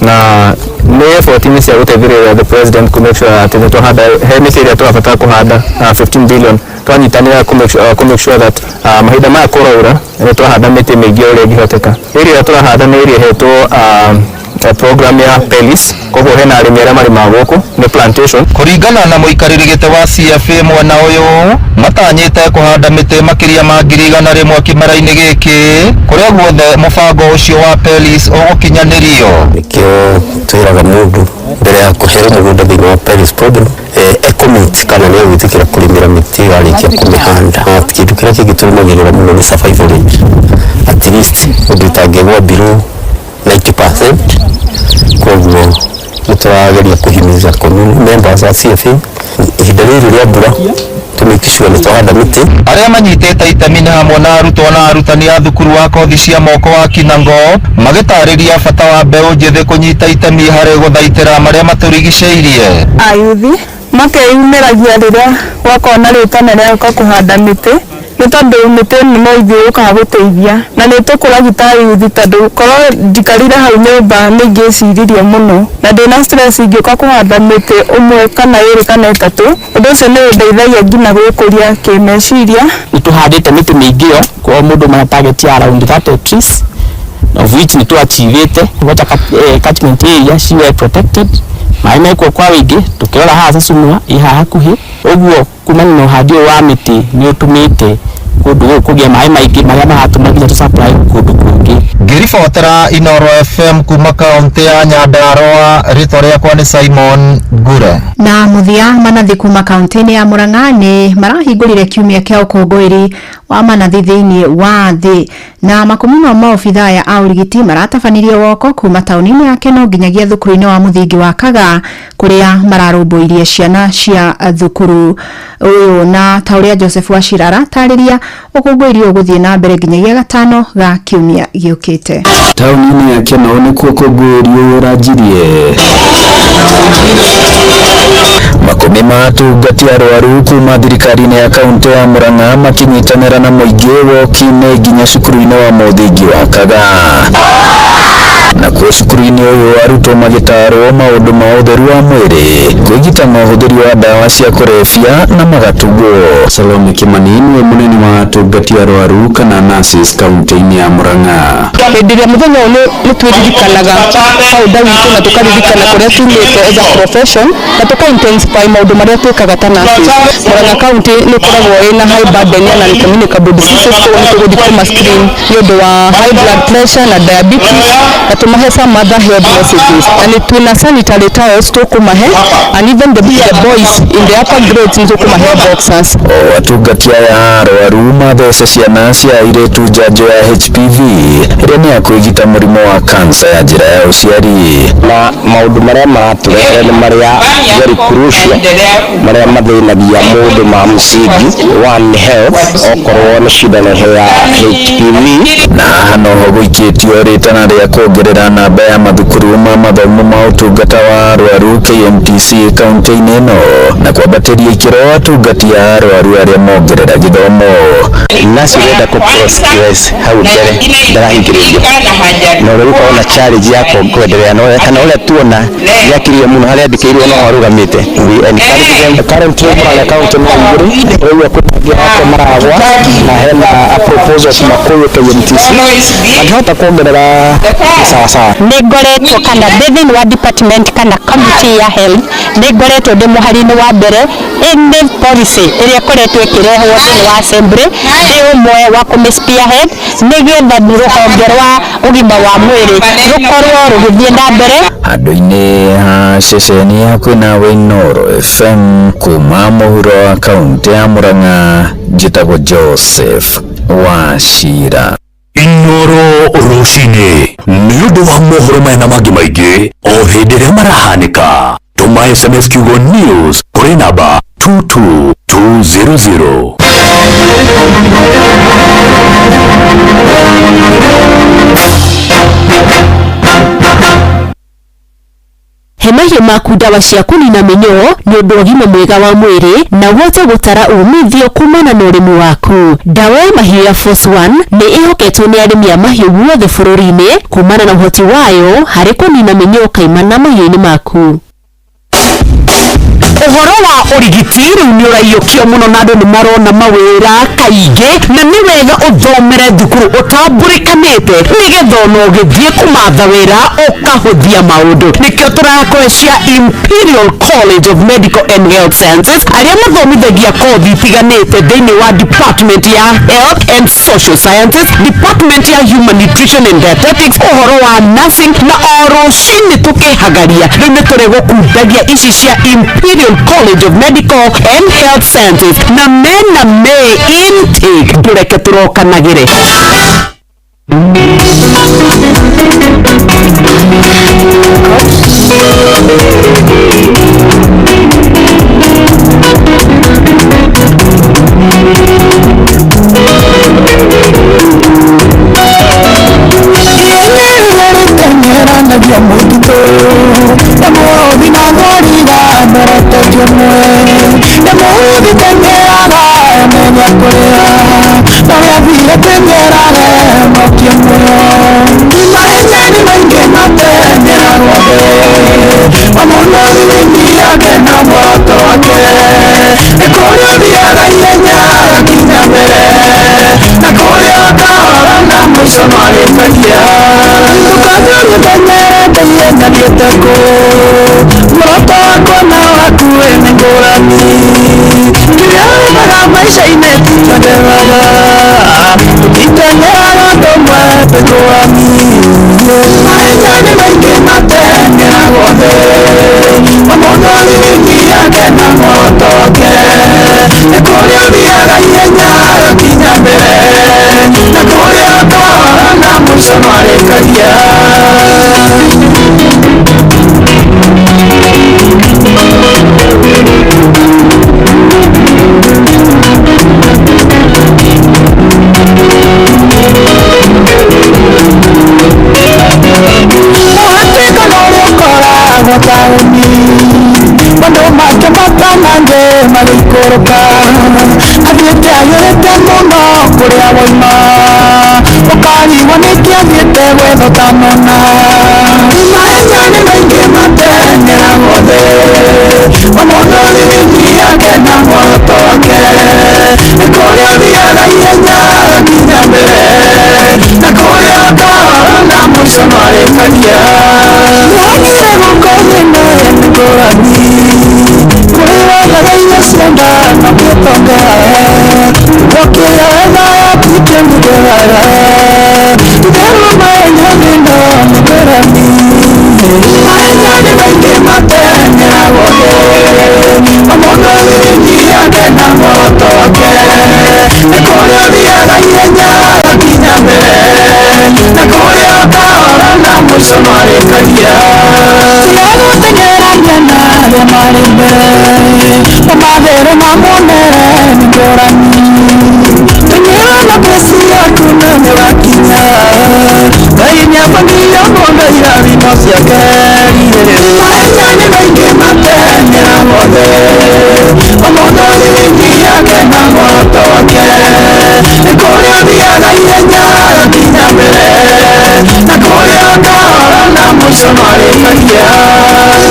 Speaker 18: na nĩ effort-inĩ cia gũteithĩrĩria the president ku make sure atĩ nĩ twahanda he mĩtĩ ĩrĩa tũrabatara kũhanda 15 billion, twanyitanĩra ku make sure that mahinda maya kũraura nĩ twahanda mĩtĩ mĩingĩ ũrĩa ĩngĩhoteka. Ĩrĩa tũrahanda nĩ ĩrĩa ĩhetwo program ya PELIS, koguo hena arĩmi arĩa marĩmaga gũkũ nĩ plantation.
Speaker 17: Kũringana na mũikarĩri gĩtĩ wa CFA mwena ũyũ, matanyĩte kũhanda mĩtĩ makĩria ma 100,000 kĩmera-inĩ gĩkĩ kũrĩa guothe mũbango ũcio wa PELIS ũgũkinyanĩrio.
Speaker 22: Nĩkĩo twĩraga mũndũ mbere ya kũheo mũgũnda thĩinĩ wa PELIS program ecommit kana nĩ egwĩtĩkĩra kũrĩmĩra mĩtĩ arĩkia kũmĩhanda. Kĩndũ kĩrĩa kĩngĩ tũrũmagĩrĩra mũno nĩ survival rate, at least ũndũ ĩtangĩgwa below 90%. Koguo nĩ tũrageria kũhimiza community members a CFA ihinda rĩrĩ rĩa mbura to make sure nĩ twahanda mĩtĩ.
Speaker 17: Arĩa manyitĩte itemi nĩ hamwe na arutwo na arutani a thukuru wa kothi cia moko wa Kinango magĩtarĩria bata wa mbeũ njĩthĩ kũnyita itemi harĩ gũthaitĩra marĩa matũrigicĩirie.
Speaker 24: Ayuthi makeyumĩragia rĩrĩa gwakorwo na rĩtana rĩa gũka kũhanda mĩtĩ, nĩ tondũ mĩtĩ ĩno no ithuĩ yũkaga gũteithia na nĩ tũkũragia ta yuthi, tondũ korwo njikarire hau nyũmba nĩ ingĩciririe mũno na ndĩna stress ingĩũka kũhanda mĩtĩ ũmwe kana ĩrĩ kana ĩtatũ, ũndũ ũcio nĩ ũndeithagia nginya gwĩkũria kĩmeciria.
Speaker 25: Nĩ tũhandĩte mĩtĩ mĩingĩ yo kwa mũndũ mana target ya around 30 trees, of which nĩ tũachievĩte water catchment area ci well protected, maĩ mekuo kwa wĩingĩ, tũkĩrora haha Sasumua ĩ haha hakuhĩ, ũguo kumana na ũhandi ũyũ wa mĩtĩ nĩ ũtũmĩte kũndũ gũkũ kũgĩa maĩ maingĩ marĩa maratũma nginya tũ supply kũndũ kũngĩ.
Speaker 17: Ngĩribotera Inooro FM kuma kaunti ya Nyandarua, rĩtwa rĩakwa nĩ Simon Ngure.
Speaker 6: Na mũthia manathi kuma kaunti-inĩ ya Murang'a nĩ marahingũrire kiumia kĩa ũkũngũĩri wa manathi thĩinĩ wa thĩ, na makumi ma maobithaa ya a ũrigiti maratabanirie woko kuma taũni-inĩ ya Keno nginyagia thukuru-inĩ wa mũthingi wa Kaga kũrĩa mararũmbũirie ciana cia thukuru ũyũ, na ta ũrĩa Joseph Wachira aratarĩria ũkũngũĩri ũyũ ũgũthiĩ na mbere nginyagia gatano ga kiumia gĩũkĩte.
Speaker 26: Taũni-inĩ ya Keno nĩkuo ũkũngũĩri ũyũ ũranjirie.
Speaker 16: Makũmi ma atungati arwaru kuma thirikari-inĩ ya kaunti ya Murang'a makĩnyitanĩra na mũingĩ woki-inĩ nginya cukuru-inĩ wa mũthingi wa Kaga. Nakuo cukuru-inĩ ũyũ arutwo magĩtarwo maũndũ ma ũtheru wa mwĩrĩ, kwĩgita na ũhũthĩri wa ndawa cia kũrebia na magatugwo. Salome Kimani nĩwe mũnene wa atungati arwaru kana nurses kaunti-inĩ ya Murang'a.
Speaker 4: Hĩndĩ ĩrĩa mũthenya ũyũ nĩ twĩririkanaga founder witũ na tũkaririkana kũrĩa tumĩte as a profession na tũka intensify maũndũ marĩa twĩkaga ta nurses. Murang'a County nĩ ĩkoragwo ĩna high burden ya non-communicable diseases, koguo nĩ tũgũthiĩ kũma screen nĩ ũndũ wa high blood pressure na diabetes na tũmahe some other health messages, na nĩ twĩna sanitary towels tũkũmahe, and even the boys in the upper grades nĩ tũkũmahe boxers.
Speaker 16: O atungati aya arwaru mathece ciana cia airĩtu njanjo ya HPV ĩrĩa nĩ ya kwĩgita mũrimũ wa kansa ya njĩra ya ũciari.
Speaker 10: Na maũndũ marĩa maratũrehere nĩ marĩa very crucial, marĩa mathĩnagia mũndũ ma msingi. One, health, okorwo nĩ cindano ya HPV.
Speaker 16: Na haha noho gũikĩtio rĩtana rĩa kuongerera namba ya mathukuru ma mathomo ma ũtungata wa arwaru KMTC kaunti-inĩ ĩno na kwambatĩria ikĩro atungati a arwaru arĩa mongerera gĩthomo.
Speaker 10: Nasi ũrenda kũ progress hau mbere ndarahingĩrĩrio na ũrĩa gũkorwo na challenge ya kwendelea na kana ũrĩa tuona gĩakĩrĩire mũno harĩa andĩkĩirwo no arũgamĩte. We encourage them.
Speaker 25: Currently Murang'a County no igĩrĩ rĩu kwĩna angĩ hakuhĩ maragwa na hena a proposal kuma kũrĩ KMTC mangĩhota kuongerera sawa sawa.
Speaker 3: Nĩ ngoretwo kana ndĩ thĩinĩ wa department kana committee ya health, nĩ ngoretwo ndĩ mũhari-inĩ wa mbere any policy ĩrĩa ĩkoretwo ĩkĩrehwo thĩinĩ wa assembly, ndĩ ũmwe wa kũmĩ spearhead nĩgetha rũhonge rwa ũgima wa mwĩrĩ rũkorwo rũgĩthiĩ na mbere.
Speaker 16: Handũ-inĩ ha ceceni hakuhĩ nawe Inooro FM kuma mũhuro wa kaunti ya Murang'a, njĩtagwo Joseph Wachira.
Speaker 5: Inooro rũcinĩ nĩ ũndũ wa mohoro maya na mangĩ maingĩ o hĩndĩ ĩrĩa marahanĩka, tũma SMS kiugo news kũrĩ namba 22200.
Speaker 1: He mahiũ maku ndawa cia kũnina mĩnyoo nĩ ũndũ wa ũgima mwega wa mwĩrĩ na ũhote gũtara umithio kumana na ũrĩmi waku. Ndawa ya mahiũ ya Force One nĩ ĩhoketwo nĩ arĩmi a mahiũ guothe bũrũri-inĩ kumana na ũhoti wayo harĩ kũnina mĩnyoo kaimana mahiũ-inĩ maku.
Speaker 13: Ũhoro wa ũrigiti rĩu nĩ ũraiyũkio mũno na andũ nĩ marona mawĩra kaingĩ, na nĩ wega ũthomere thukuru ũtambũrĩkanĩte nĩgetha ona ũgĩthiĩ kũmatha wĩra ũkahũthia maũndũ. Nĩkĩo tũrakũhe cia Imperial College of Medical and Health Sciences arĩa mathomithagia kothi itiganĩte thĩinĩ wa department ya Health and Social Sciences, department ya Human Nutrition and Dietetics, ũhoro wa nursing, na o rũcinĩ tũkĩhagaria rĩu nĩ tũrĩ gũkundagia ici cia Imperial College of Medical and Health Sciences na mena May intake, ndũreke tũrokanagĩre.
Speaker 12: Tauni,
Speaker 15: Magĩikũrũka athiĩte agĩrĩte mũno kũrĩa woima ũkarigwo nĩkĩ athiĩte gwetha ũtanona mahenya nĩ maingĩ mateng'eragwo thĩ o mũndũ thibindi yake na muoroto wake nĩ kũrĩa ũthiaga ihenya nginya mbere na kũrĩa ũkahora na mũico marĩkagia nĩagire gũkũ thĩna nĩ ngũrani kũrĩ wethaga irio cia nda na gĩtonga ũkĩya wetha yaku kĩmũgeraga itherũ mahenya thĩna nĩ ngũrani mahenya nĩ maingĩ mateng'eragwo thĩ o mũndũ thibindi yake na muoroto wake nĩ kũrĩa ũthiaga ihenya nginya mbere na kũrĩa ũkahora na mũico marĩkagia tiga gũteng'erania na arĩa marĩ mbere ũmathere na muonere nĩ ngũrani teng'era na pesi yaku na nĩũgakinya Ngai nĩabangire mũndũ irathimo ciake mahenya nĩ maingĩ mateng'eragwo thĩ o mũndũ thibindi yake na muoroto wake nĩ kũrĩa ũthiaga ihenya nginya mbere na kũrĩa ũkahora na mũico marĩkagia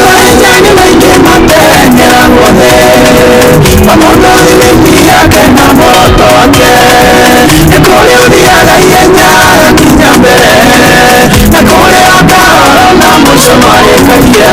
Speaker 15: mahenya nĩ maingĩ mateng'eragwo thĩ o mũndũ thibindi yake na muoroto wake nĩ kũrĩa ũthiaga ihenya nginya mbere na kũrĩa ũkahora na mũico marĩkagia.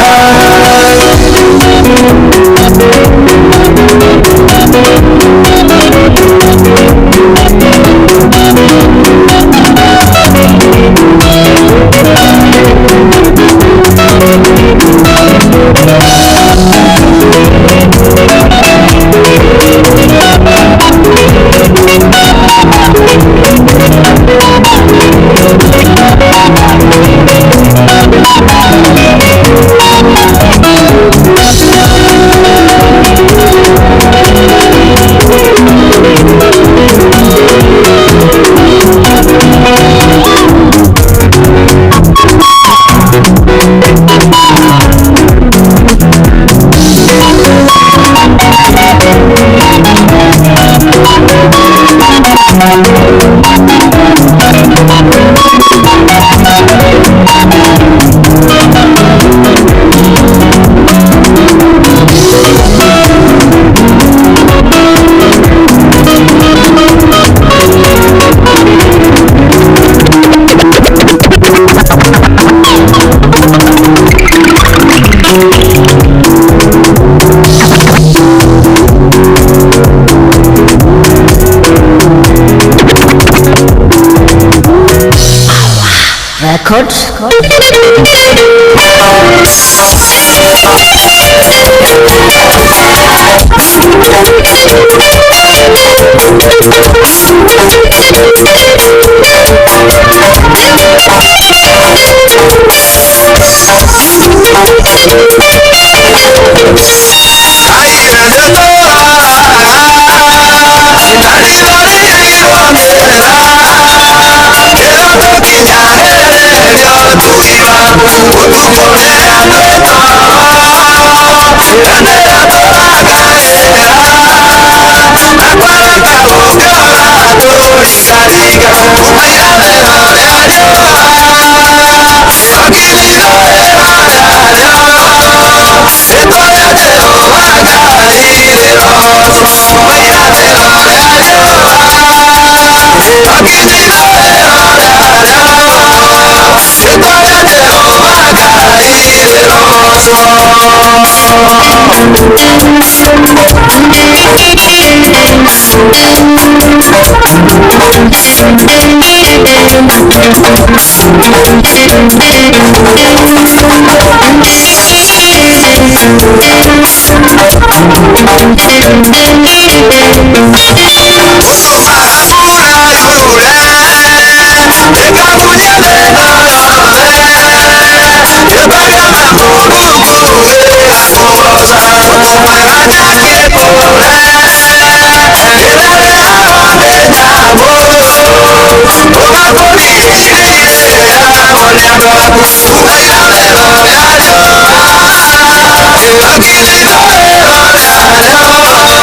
Speaker 3: Record.
Speaker 11: Thank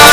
Speaker 11: you.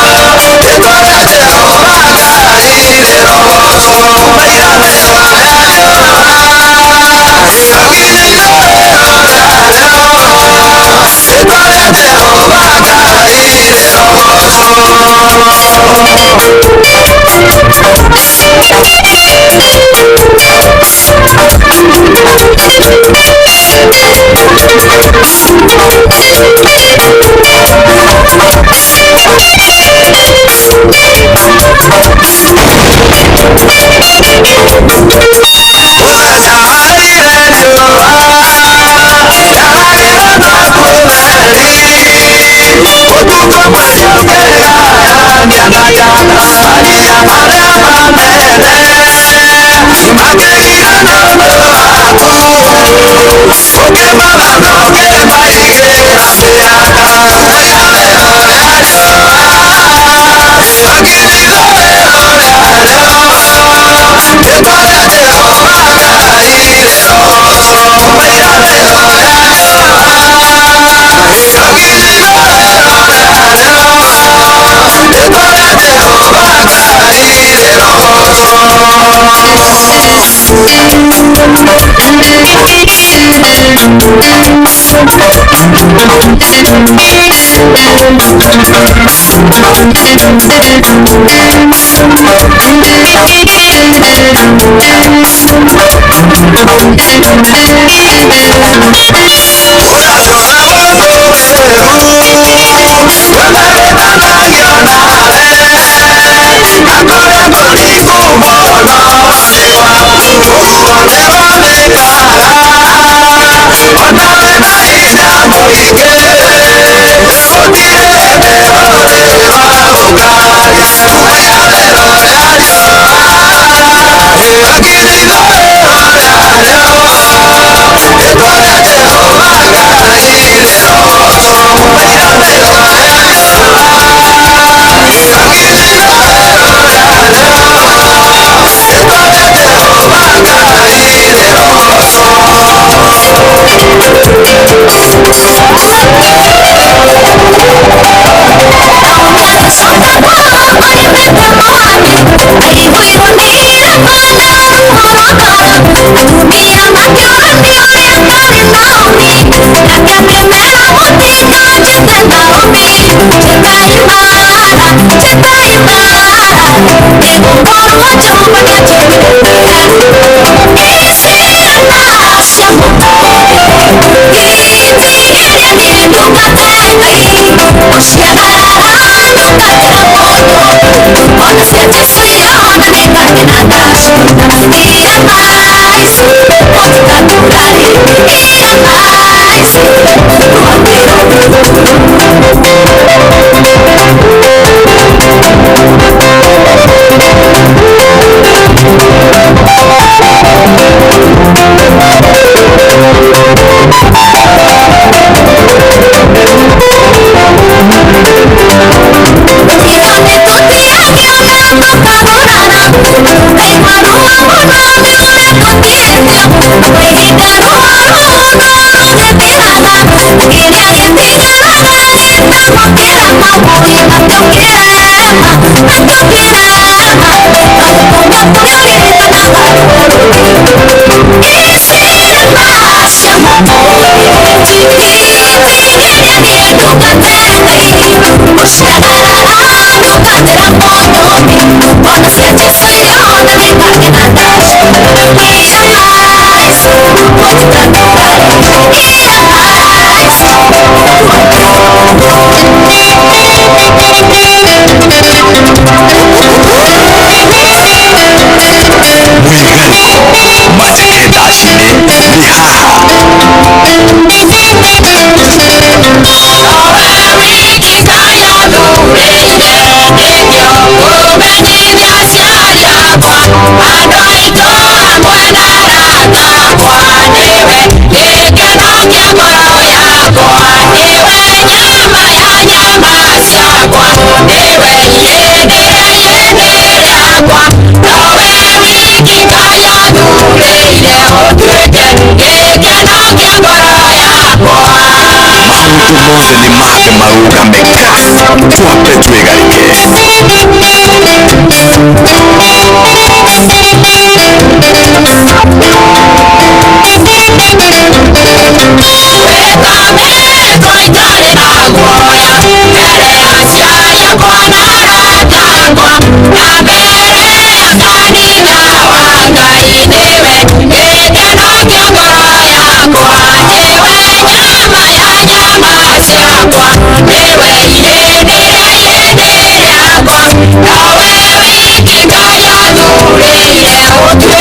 Speaker 9: Ngai niwe gĩkeno kĩa ngoro yakwa, nĩwe nyama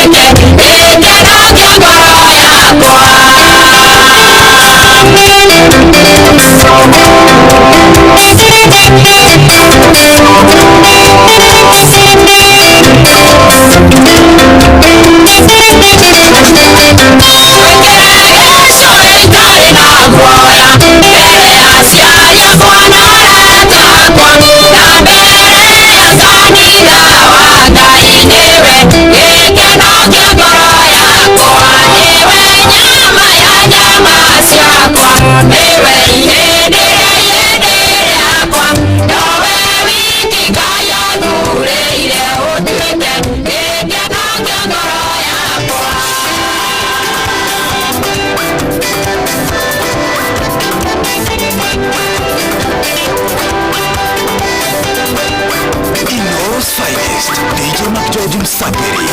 Speaker 9: ũtuĩke gĩkeno kĩa ngoro yakwa.
Speaker 14: Ino's finest, DJ McGeorge Msafiri.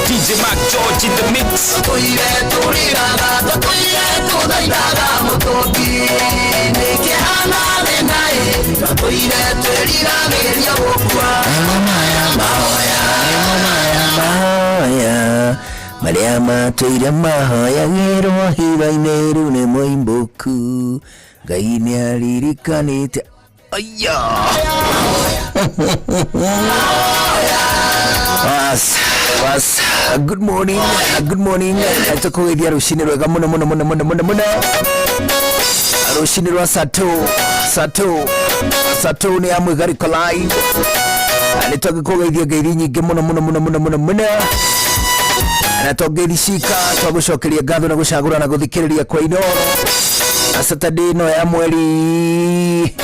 Speaker 19: DJ Mac George in the mix.
Speaker 20: Marĩa matũire mahoyagĩrwo hitho-inĩ rĩu nĩ moimbũku Ngai nĩ aririkanĩte aya was was Good morning, good morning. Tukũgeithia rũcinĩ rwega mũno mũno mũno mũno mũno mũno, rũcinĩ rwa sato sato sato nĩ ya Mwĩgarĩko Live. Nĩ twagĩkũgeithia ngeithi nyingĩ mũno mũno mũno mũno mũno mũno, na twangeithi cika twagũcokeria ngatho na gũcagũra na gũthikĩrĩria kwa Inoro na Saturday ĩno ya mweri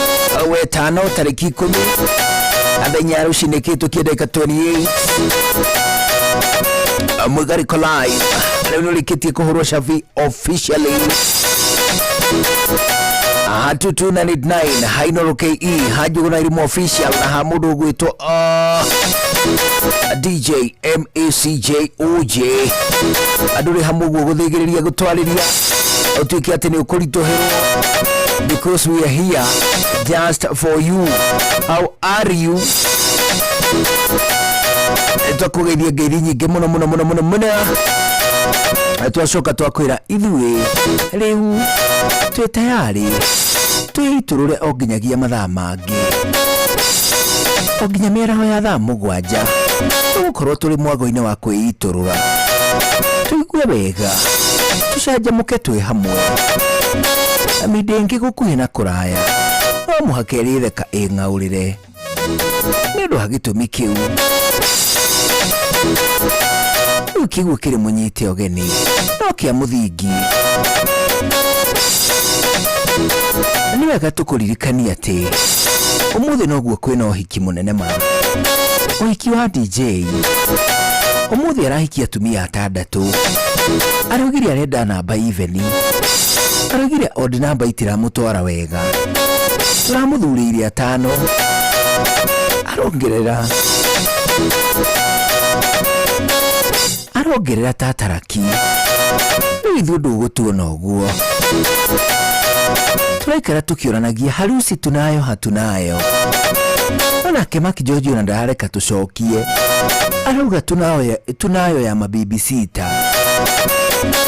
Speaker 20: wetano tarĩki 10 na thaa 4 rũcinĩ kĩhĩtũkie ndagĩka 28. Mwĩgarĩko Live rĩu nĩ ũrĩkĩtie kũhũrwo cabi officially ha 2299 ha Inoro KE ha Njũgũna Irimũ official na ha mũndũ ũgwĩtwo DJ MACJOJ. Andũ rĩ hamwe ũguo gũthĩgĩrĩria gũtwarĩria ũtuĩke atĩ nĩ ũkũritũhĩrwo, because we are here just for you. How are you? Twakũgeithia ngeithi nyingĩ mũno mũno mũno mũno mũno, twacoka twakwĩra ithuĩ rĩu twĩ tayarĩ twĩitũrũre o nginyagia mathaa mangĩ, o nginya mĩaraho ya thaa 7 tũgũkorwo tũrĩ mwago-inĩ wa kwĩitũrũra, tũigue wega, tũcanjamũke twĩ hamwe na mĩndĩ ĩngĩ gũkuhĩ na kũraya no mũhaka ĩrĩtheka ĩng'aũrĩre nĩ ũndũ wa gĩtũmi kĩu. Rĩu kĩguo kĩrĩ mũnyite ũgeni no kĩa mũthingi nĩ wega tũkũririkania atĩ ũmũthĩ noguo kwĩna ũhiki mũnene ma ũhiki wa DJ. Ũmũthĩ arahikia atumia 6. Araugire arenda namba iveni, araugire odd namba itiramũtwara wega, tũramũthurĩire 5, arongerera arongerera tataraki. Rĩu ithuĩ ndũgũtuona ũguo, tũraikara tũkĩũranagia harusi tunayo hatunayo. Onake Mark George ona ndarareka tũcokie, arauga tunayo, tunayo ya mabibi 6.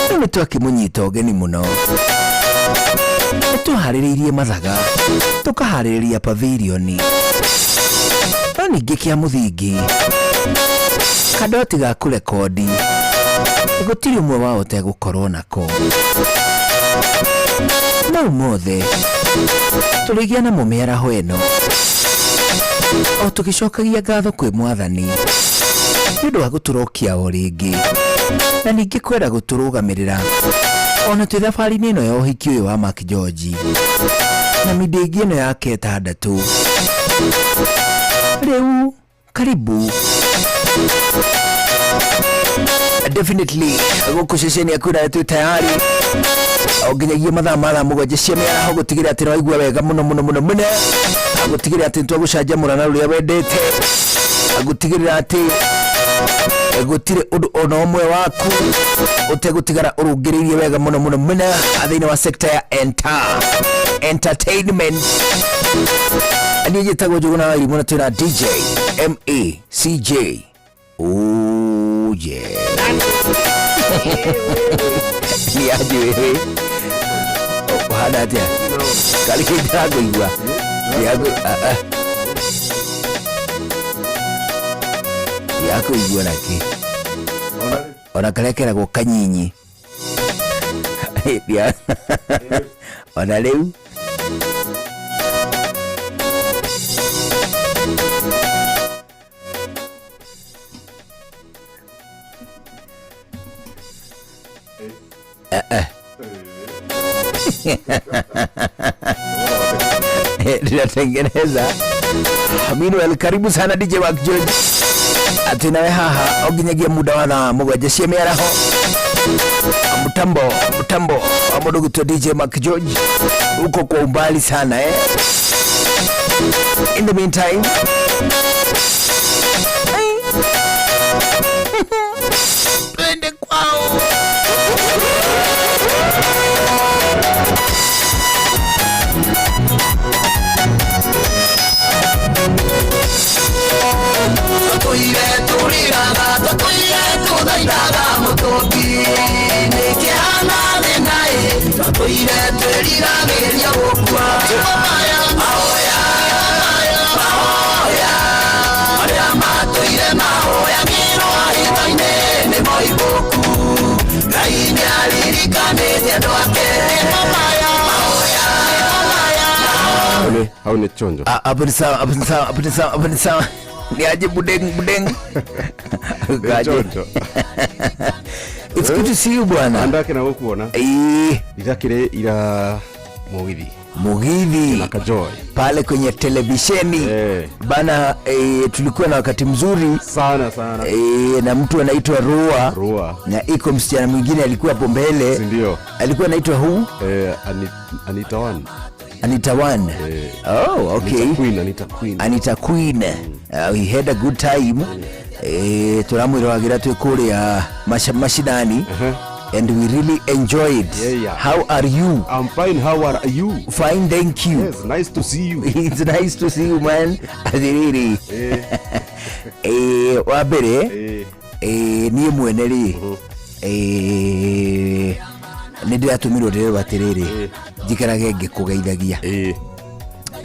Speaker 20: Rĩu nĩ twakĩmũnyita ũgeni mũno, nĩ tũharĩrĩirie mathaga, tũkaharĩrĩria pavilioni, no ningĩ kĩa mũthingi kadoti ga kũrekondi gũtirĩ ũmwe wao ũtegũkorwo nako. Mau mothe tũrĩgĩa namo mĩaraho ĩno o tũgĩcokagia ngatho kwĩ Mwathani nĩ ũndũ wa gũtũrokia o rĩngĩ na ningĩ kwenda gũtũrũgamĩrĩra ona twĩ thabarĩ-inĩ ĩno ya ũhiki ũyũ wa Mark George na mĩndĩ ĩngĩ ĩno yake 6. Rĩu karibu definitely gũkũ ceceni yaku nayo twĩ tayari o nginyagia mathaa ma thaa 7 cia mĩaraho gũtigĩrĩra atĩ nĩwaigua wega mũno mũno mũno mũno, gũtigĩrĩra atĩ nĩtwagũcanjamũra na rũrĩa wendete, gũtigĩrĩra atĩ gũtirĩ ũndũ ona ũmwe waku ũtegũtigara ũrũngĩrĩirie wega mũno mũno mũno thĩinĩ wa sector ya entertainment. Niĩ njĩtagwo Njũgũna wa Irimũ na twĩna DJ MACJ. Oh yeah. Ni aje wewe? Ũhana atĩa? Karĩ ndĩrakũigua. Ndĩrakũigua nakĩ? Ona karĩa keragwo kanyinyi. Ona rĩu Ninatengeneza. Meanwhile, karibu sana DJ Mark George ati nawe haha o nginyagia muda wa thaa 7 cia mĩaraho. Mtambo mtambo wa mũndũ gwĩtwo DJ Mark George uko kwa umbali sana eh. In the meantime, twende kwao.
Speaker 15: Tũtũire tũrĩraga, tũtũire tũthaithaga mũtũngi nĩkĩhana thĩna ĩ, tũtũire twĩriragĩria gũkua. Maya mahoya mahoya marĩa matũire mahoyagĩrwo hitho-inĩ nĩmo nĩaririkanĩte andũ ake.
Speaker 2: Hau ni chonjo.
Speaker 20: Hapo ni sawa, hapo ni sawa, hapo ni sawa, hapo ni sawa. Ni aje budeng budeng.
Speaker 2: Ni chonjo.
Speaker 20: It's good to see you bwana.
Speaker 2: Andake na gukuona.
Speaker 20: Eh.
Speaker 2: Irakire ira mugithi.
Speaker 20: Mugithi.
Speaker 2: Na kajoy.
Speaker 20: Pale kwenye televisheni. Bana tulikuwa na wakati mzuri
Speaker 2: sana sana.
Speaker 20: Na mtu anaitwa Rua.
Speaker 2: Rua.
Speaker 20: Na iko msichana mwingine alikuwa hapo mbele.
Speaker 2: Ndio.
Speaker 20: Alikuwa anaitwa who?
Speaker 2: Anita One.
Speaker 20: Anita One. Oh, okay.
Speaker 2: Anita Queen, Anita Queen.
Speaker 20: Anita Queen. We had a good time. Turamwirwagira twi kuria mashinani. And we really enjoyed.
Speaker 2: Yeah.
Speaker 20: How are you?
Speaker 2: I'm fine. How are you?
Speaker 20: Fine, thank you.
Speaker 2: Yes, nice to see you.
Speaker 20: It's nice to see you, man. Athiriri. Wa mbere niĩ mwene rĩ nĩ ndĩratũmirwo ndĩrerwo atĩrĩrĩ njikarage ngĩkũgeithagia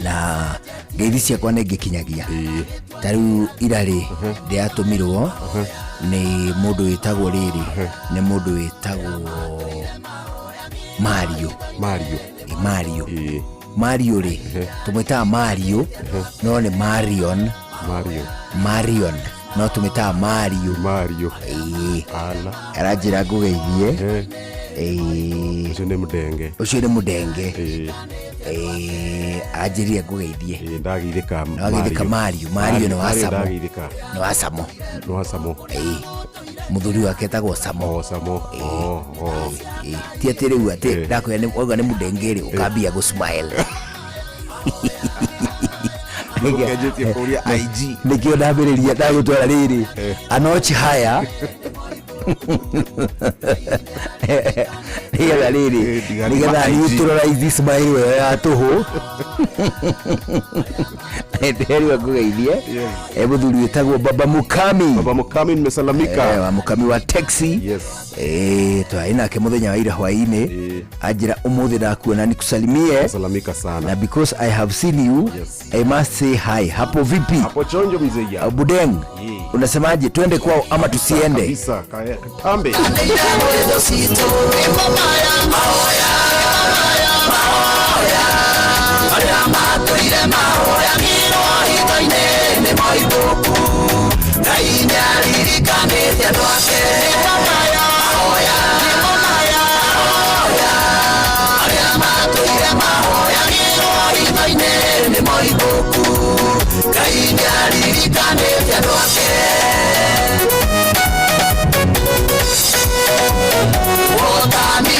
Speaker 20: na ngeithi ciakwa nĩ ngĩkinyagia. Ta rĩu ira rĩ ndĩratũmirwo nĩ mũndũ wĩtagwo rĩrĩ nĩ mũndũ wĩtagwo Mario.
Speaker 2: Mario.
Speaker 20: Mario. Mario rĩ tũmwĩtaga Mario no nĩ Marion.
Speaker 2: Mario.
Speaker 20: Marion no tũmwĩtaga Mario.
Speaker 2: Mario. Ala.
Speaker 20: Aranjĩra ngũgeithie.
Speaker 2: Ũcio nĩ mũndenge.
Speaker 20: Ũcio nĩ mũndenge. Anjĩrire ngũgeithie.
Speaker 2: Ndageithĩka
Speaker 20: Ndageithĩka Mario. Mario nĩ wa Samo. Nĩ wa Samo.
Speaker 2: Nĩ wa Samo.
Speaker 20: Mũthuri wake etagwo Samo.
Speaker 2: Oh, Samo. Oh.
Speaker 20: Ti atĩ rĩu atĩ ndakwĩra nĩ wauga nĩ mũndenge rĩ ũkambia gũ smile.
Speaker 2: Nĩkĩanjĩtie kũria IG.
Speaker 20: Nĩkĩo ndambĩrĩria ndagũtwara rĩrĩ. Anochi haya. Nĩgetha rĩrĩ nĩgetha neutralize smile ĩyo ya tũhũ. Nderirwo ngũgeithie. Mũthuri wĩtagwo Baba Mukami.
Speaker 2: Baba Mukami nimesalamika.
Speaker 20: Wa Mukami wa taxi.
Speaker 2: Yes.
Speaker 20: Twarĩ nake mũthenya wa ira hwaĩ-inĩ. Anjĩra ũmũthĩ ndakuona nikusalimie.
Speaker 2: Salamika sana.
Speaker 20: Na because I have seen you,
Speaker 2: yes,
Speaker 20: I must say hi. Hapo vipi?
Speaker 2: Hapo chonjo mzee ya.
Speaker 20: Budeng. Unasemaje, twende kwao ama tusiende?
Speaker 2: Kabisa, katambe.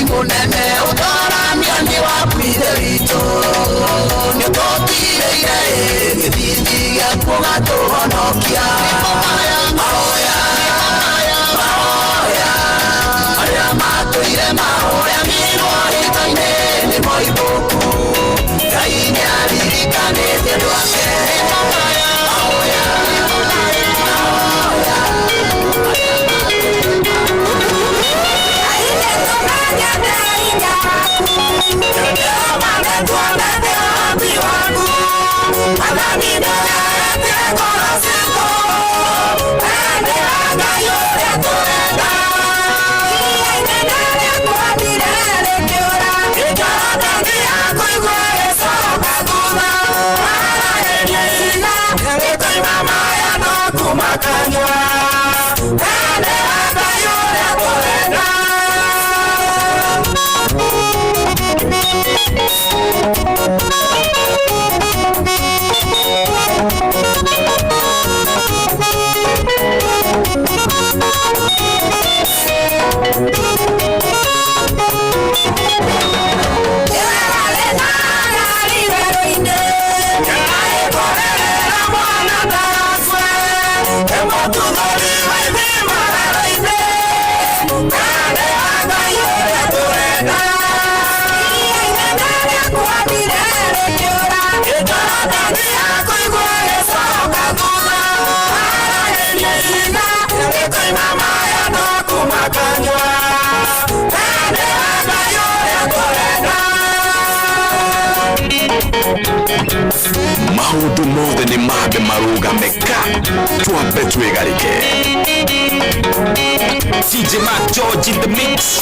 Speaker 15: Munene utoramia ni wa ithe witũ nĩtũtirĩire gĩthithi gĩaku ũgatũhonokia. Mahoya, mahoya, arĩa matũire mahoyagĩrwo hĩto-inĩ nĩ moimbũku. Ngai nĩaririkanĩte andũ ake. Mahoya, mahoya.
Speaker 14: Maũndũ mothe nĩ mambe marũgame ka twambe twĩgarĩke.
Speaker 19: DJ Mark George in the mix.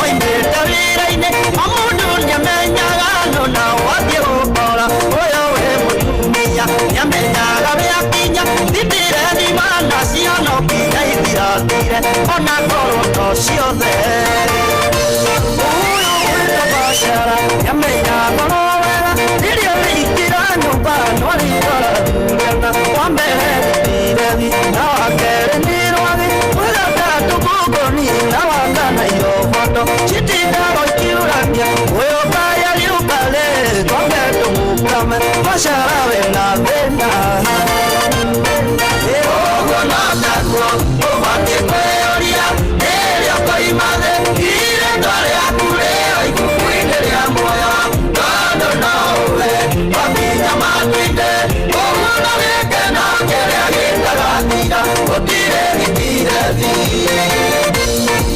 Speaker 7: Oimĩte wĩra-inĩ o mũndũ nĩamenyaga no nao athiĩ. citigirathire ona ngorwo to ciothe. Ũyũ gwĩtwo biacara nĩamenya ngoro wega rĩrĩa rĩingĩra nyũmba no rĩrora thurana wa mbere nĩ na wa kerĩ nĩ rwagĩ wa gatatũ ngũngũni na wa kana iroboto citindago ikiurania ũyũ kaya riũka rĩ twambe tũmũkame biacara wĩna thĩna. Ũguo no taguo ũbatiĩ kwĩyũria rĩrĩa ũkoima thĩ irĩtwa rĩaku rĩo ibuku-inĩ rĩa muoyo tondũ no ũwe wakinya matu-inĩ ũguo no gĩkeno kĩrĩa gĩtagathira gũtirĩ gĩtirethi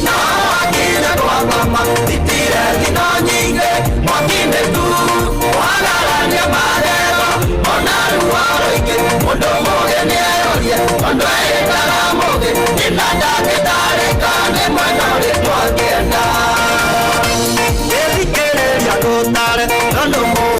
Speaker 7: no wakinya twakoma itirethi no nyingĩ mwaki-inĩ tu wagarania magego ona ruo rũingĩ mũndũ mũgĩ nĩeyũrie tondũ